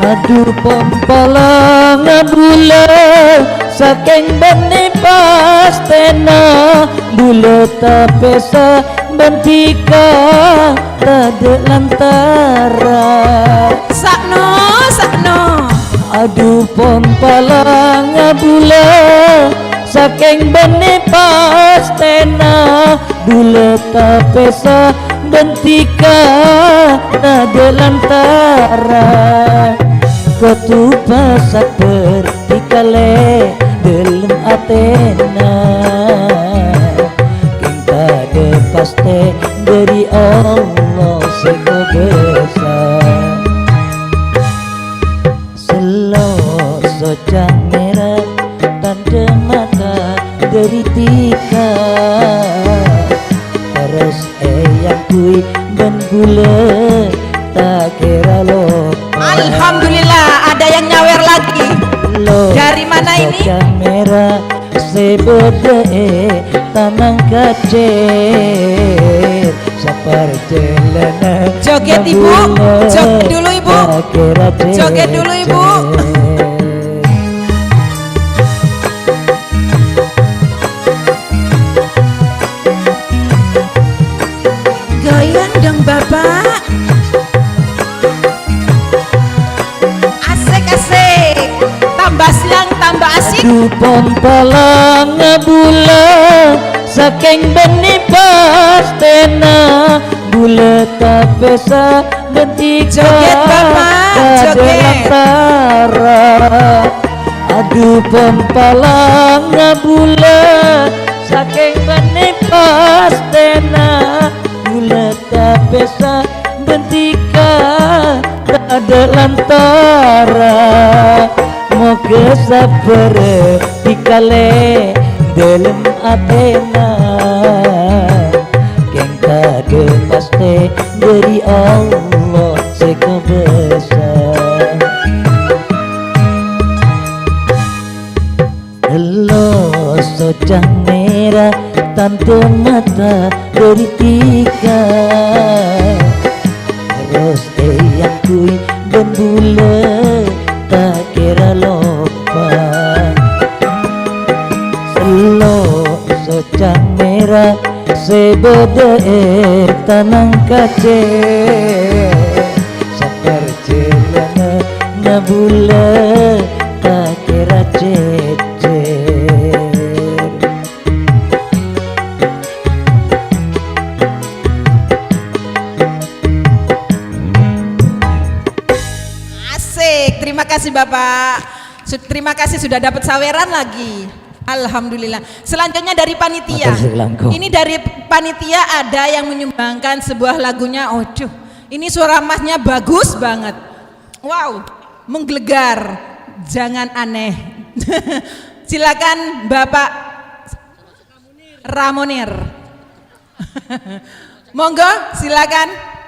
Adu pompala ngabula, sakèng bânnè pastèna, bulâ tapèsa bân dhika tadâ' lantara. Sa'no, sa'no. Adu pompala ngabula, sakèng bânnè pastèna, bulâ tapèsa bân dhika tadâ' lantara. Kodhu pasabbhâr dhika lè' dâlem atèna. Kèng tadâ' pastè dâri Allah sè kobâsa. Sello' soca mèra, tandhâ mata dâri dhika. Terros èangghuy bân bulâ, ta' kèra loppa. Alhamdulillah, ada yang nyawer lagi. Dari mana ini? Soca mèra sè bâdâ è Tanang Kacèr, saparjhâlânan. Joget, Ibu. Joget dulu, Ibu. Joget dulu, Ibu. Goyang dong, Bapak. Asik, asik. Tambah siang, tambah asik. Adu pompala ngabula, sakèng bânnè pastèna, bulâ tapèsa bân dhika. Joget, Bapak, joget. Tadâ' lantara. Adu pompala ngabula, sakèng bânnè pastèna, bulâ tapèsa bân dhika tadâ' lantara. Moghâ sabbhâr dhika lè' dâlem atèna. Kèng tadâ' pastè dâri Allah sè kobâsa. Ello soca mèra, tandhâ mata dâri dhika. Terros èangghuy bân bulâ, ta' kèra loppa. Ello soca mèra, sè bâdâ è Tanang Kacèr. Saparjhâlânanna bulâ, ta' kèra cècèr. Asik, terima kasih, Bapak. Su-, terima kasih sudah dapat saweran lagi. Alhamdulillah. Selanjutnya dari panitia. Matur suwun langkung. Ini dari panitia ada yang menyumbangkan sebuah lagunya. Aduh, ini suara masnya bagus banget. Wow, menggelegar. Jangan aneh. Silakan, Bapak Ramonir. Monggo, silakan.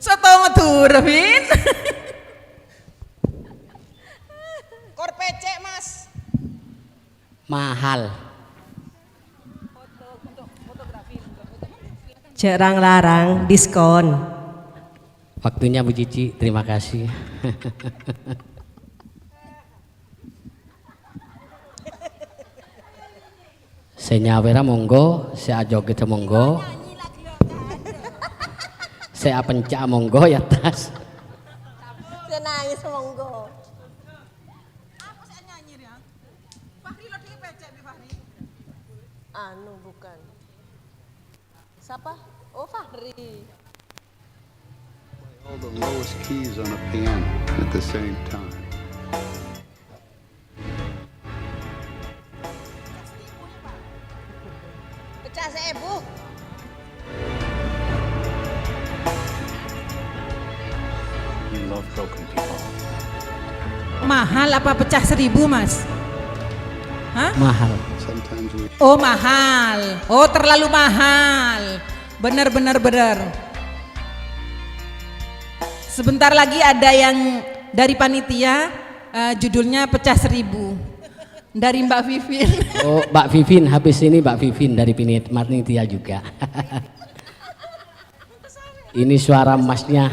Soto Madura, Bin. Kor pècè', Mas. Mahal. Jhâ' rang-larang, diskon. Waktunya Bu Cici, terima kasih. Sè nyawèra monggo, sè ajogèdhâ monggo. Sè apenca'a monggo è attas. Sè nangès monggo. Anu, bukan. Sapa? Oh, Fahri. Play all the lowest keys on a piano at the same time. Pecah saèbu. Mahal apa pecah seribu, Mas? Hah? Mahal. Oh, mahal. Oh, terlalu mahal. Benar, benar, benar. Sebentar lagi ada yang dari panitia, eh, judulnya Pecah Seribu. Dari Mbak Vivin. Oh, Mbak Vivin, habis ini Mbak Vivin dari pini-, panitia juga. Ini suara emasnya.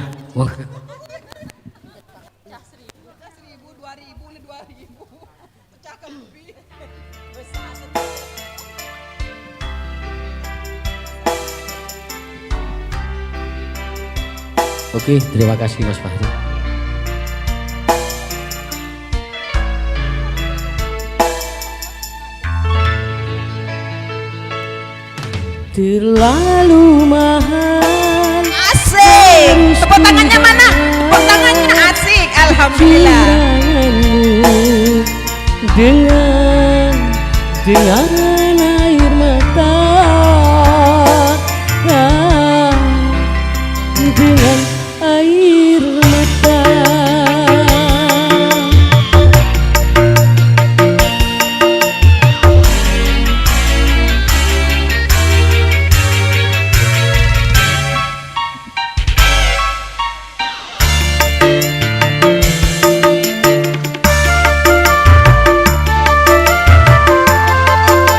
Oke, terima kasih Mas Fahri. Terlalu mahal. Asik. Tepuk tangannya mana? Tepuk tangannya, asik. Alhamdulillah. Dengan, dengan air mata. Dengan air mata.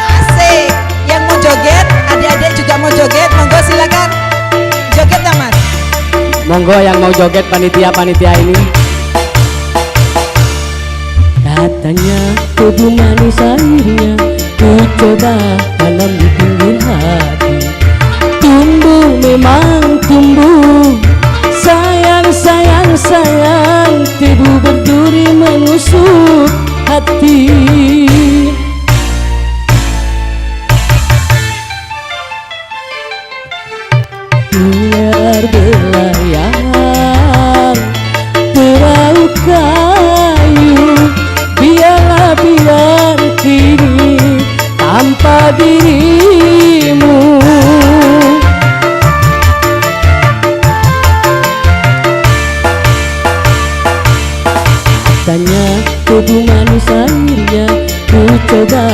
Asik. Yang mau joget, adik-adik juga mau joget, monggo silakan. Joget, Mas. Monggo yang mau joget, panitia-panitia ini. Katanya tubuh manis airnya, ku coba tanam di pinggir hati. Tumbuh memang tumbuh, sayang, sayang, sayang, tebu berduri menusuk hati. Biar berlayar perahu kayu, biarlah, biar kini tanpa dirimu. Tanya tubuh manis airnya, ku coba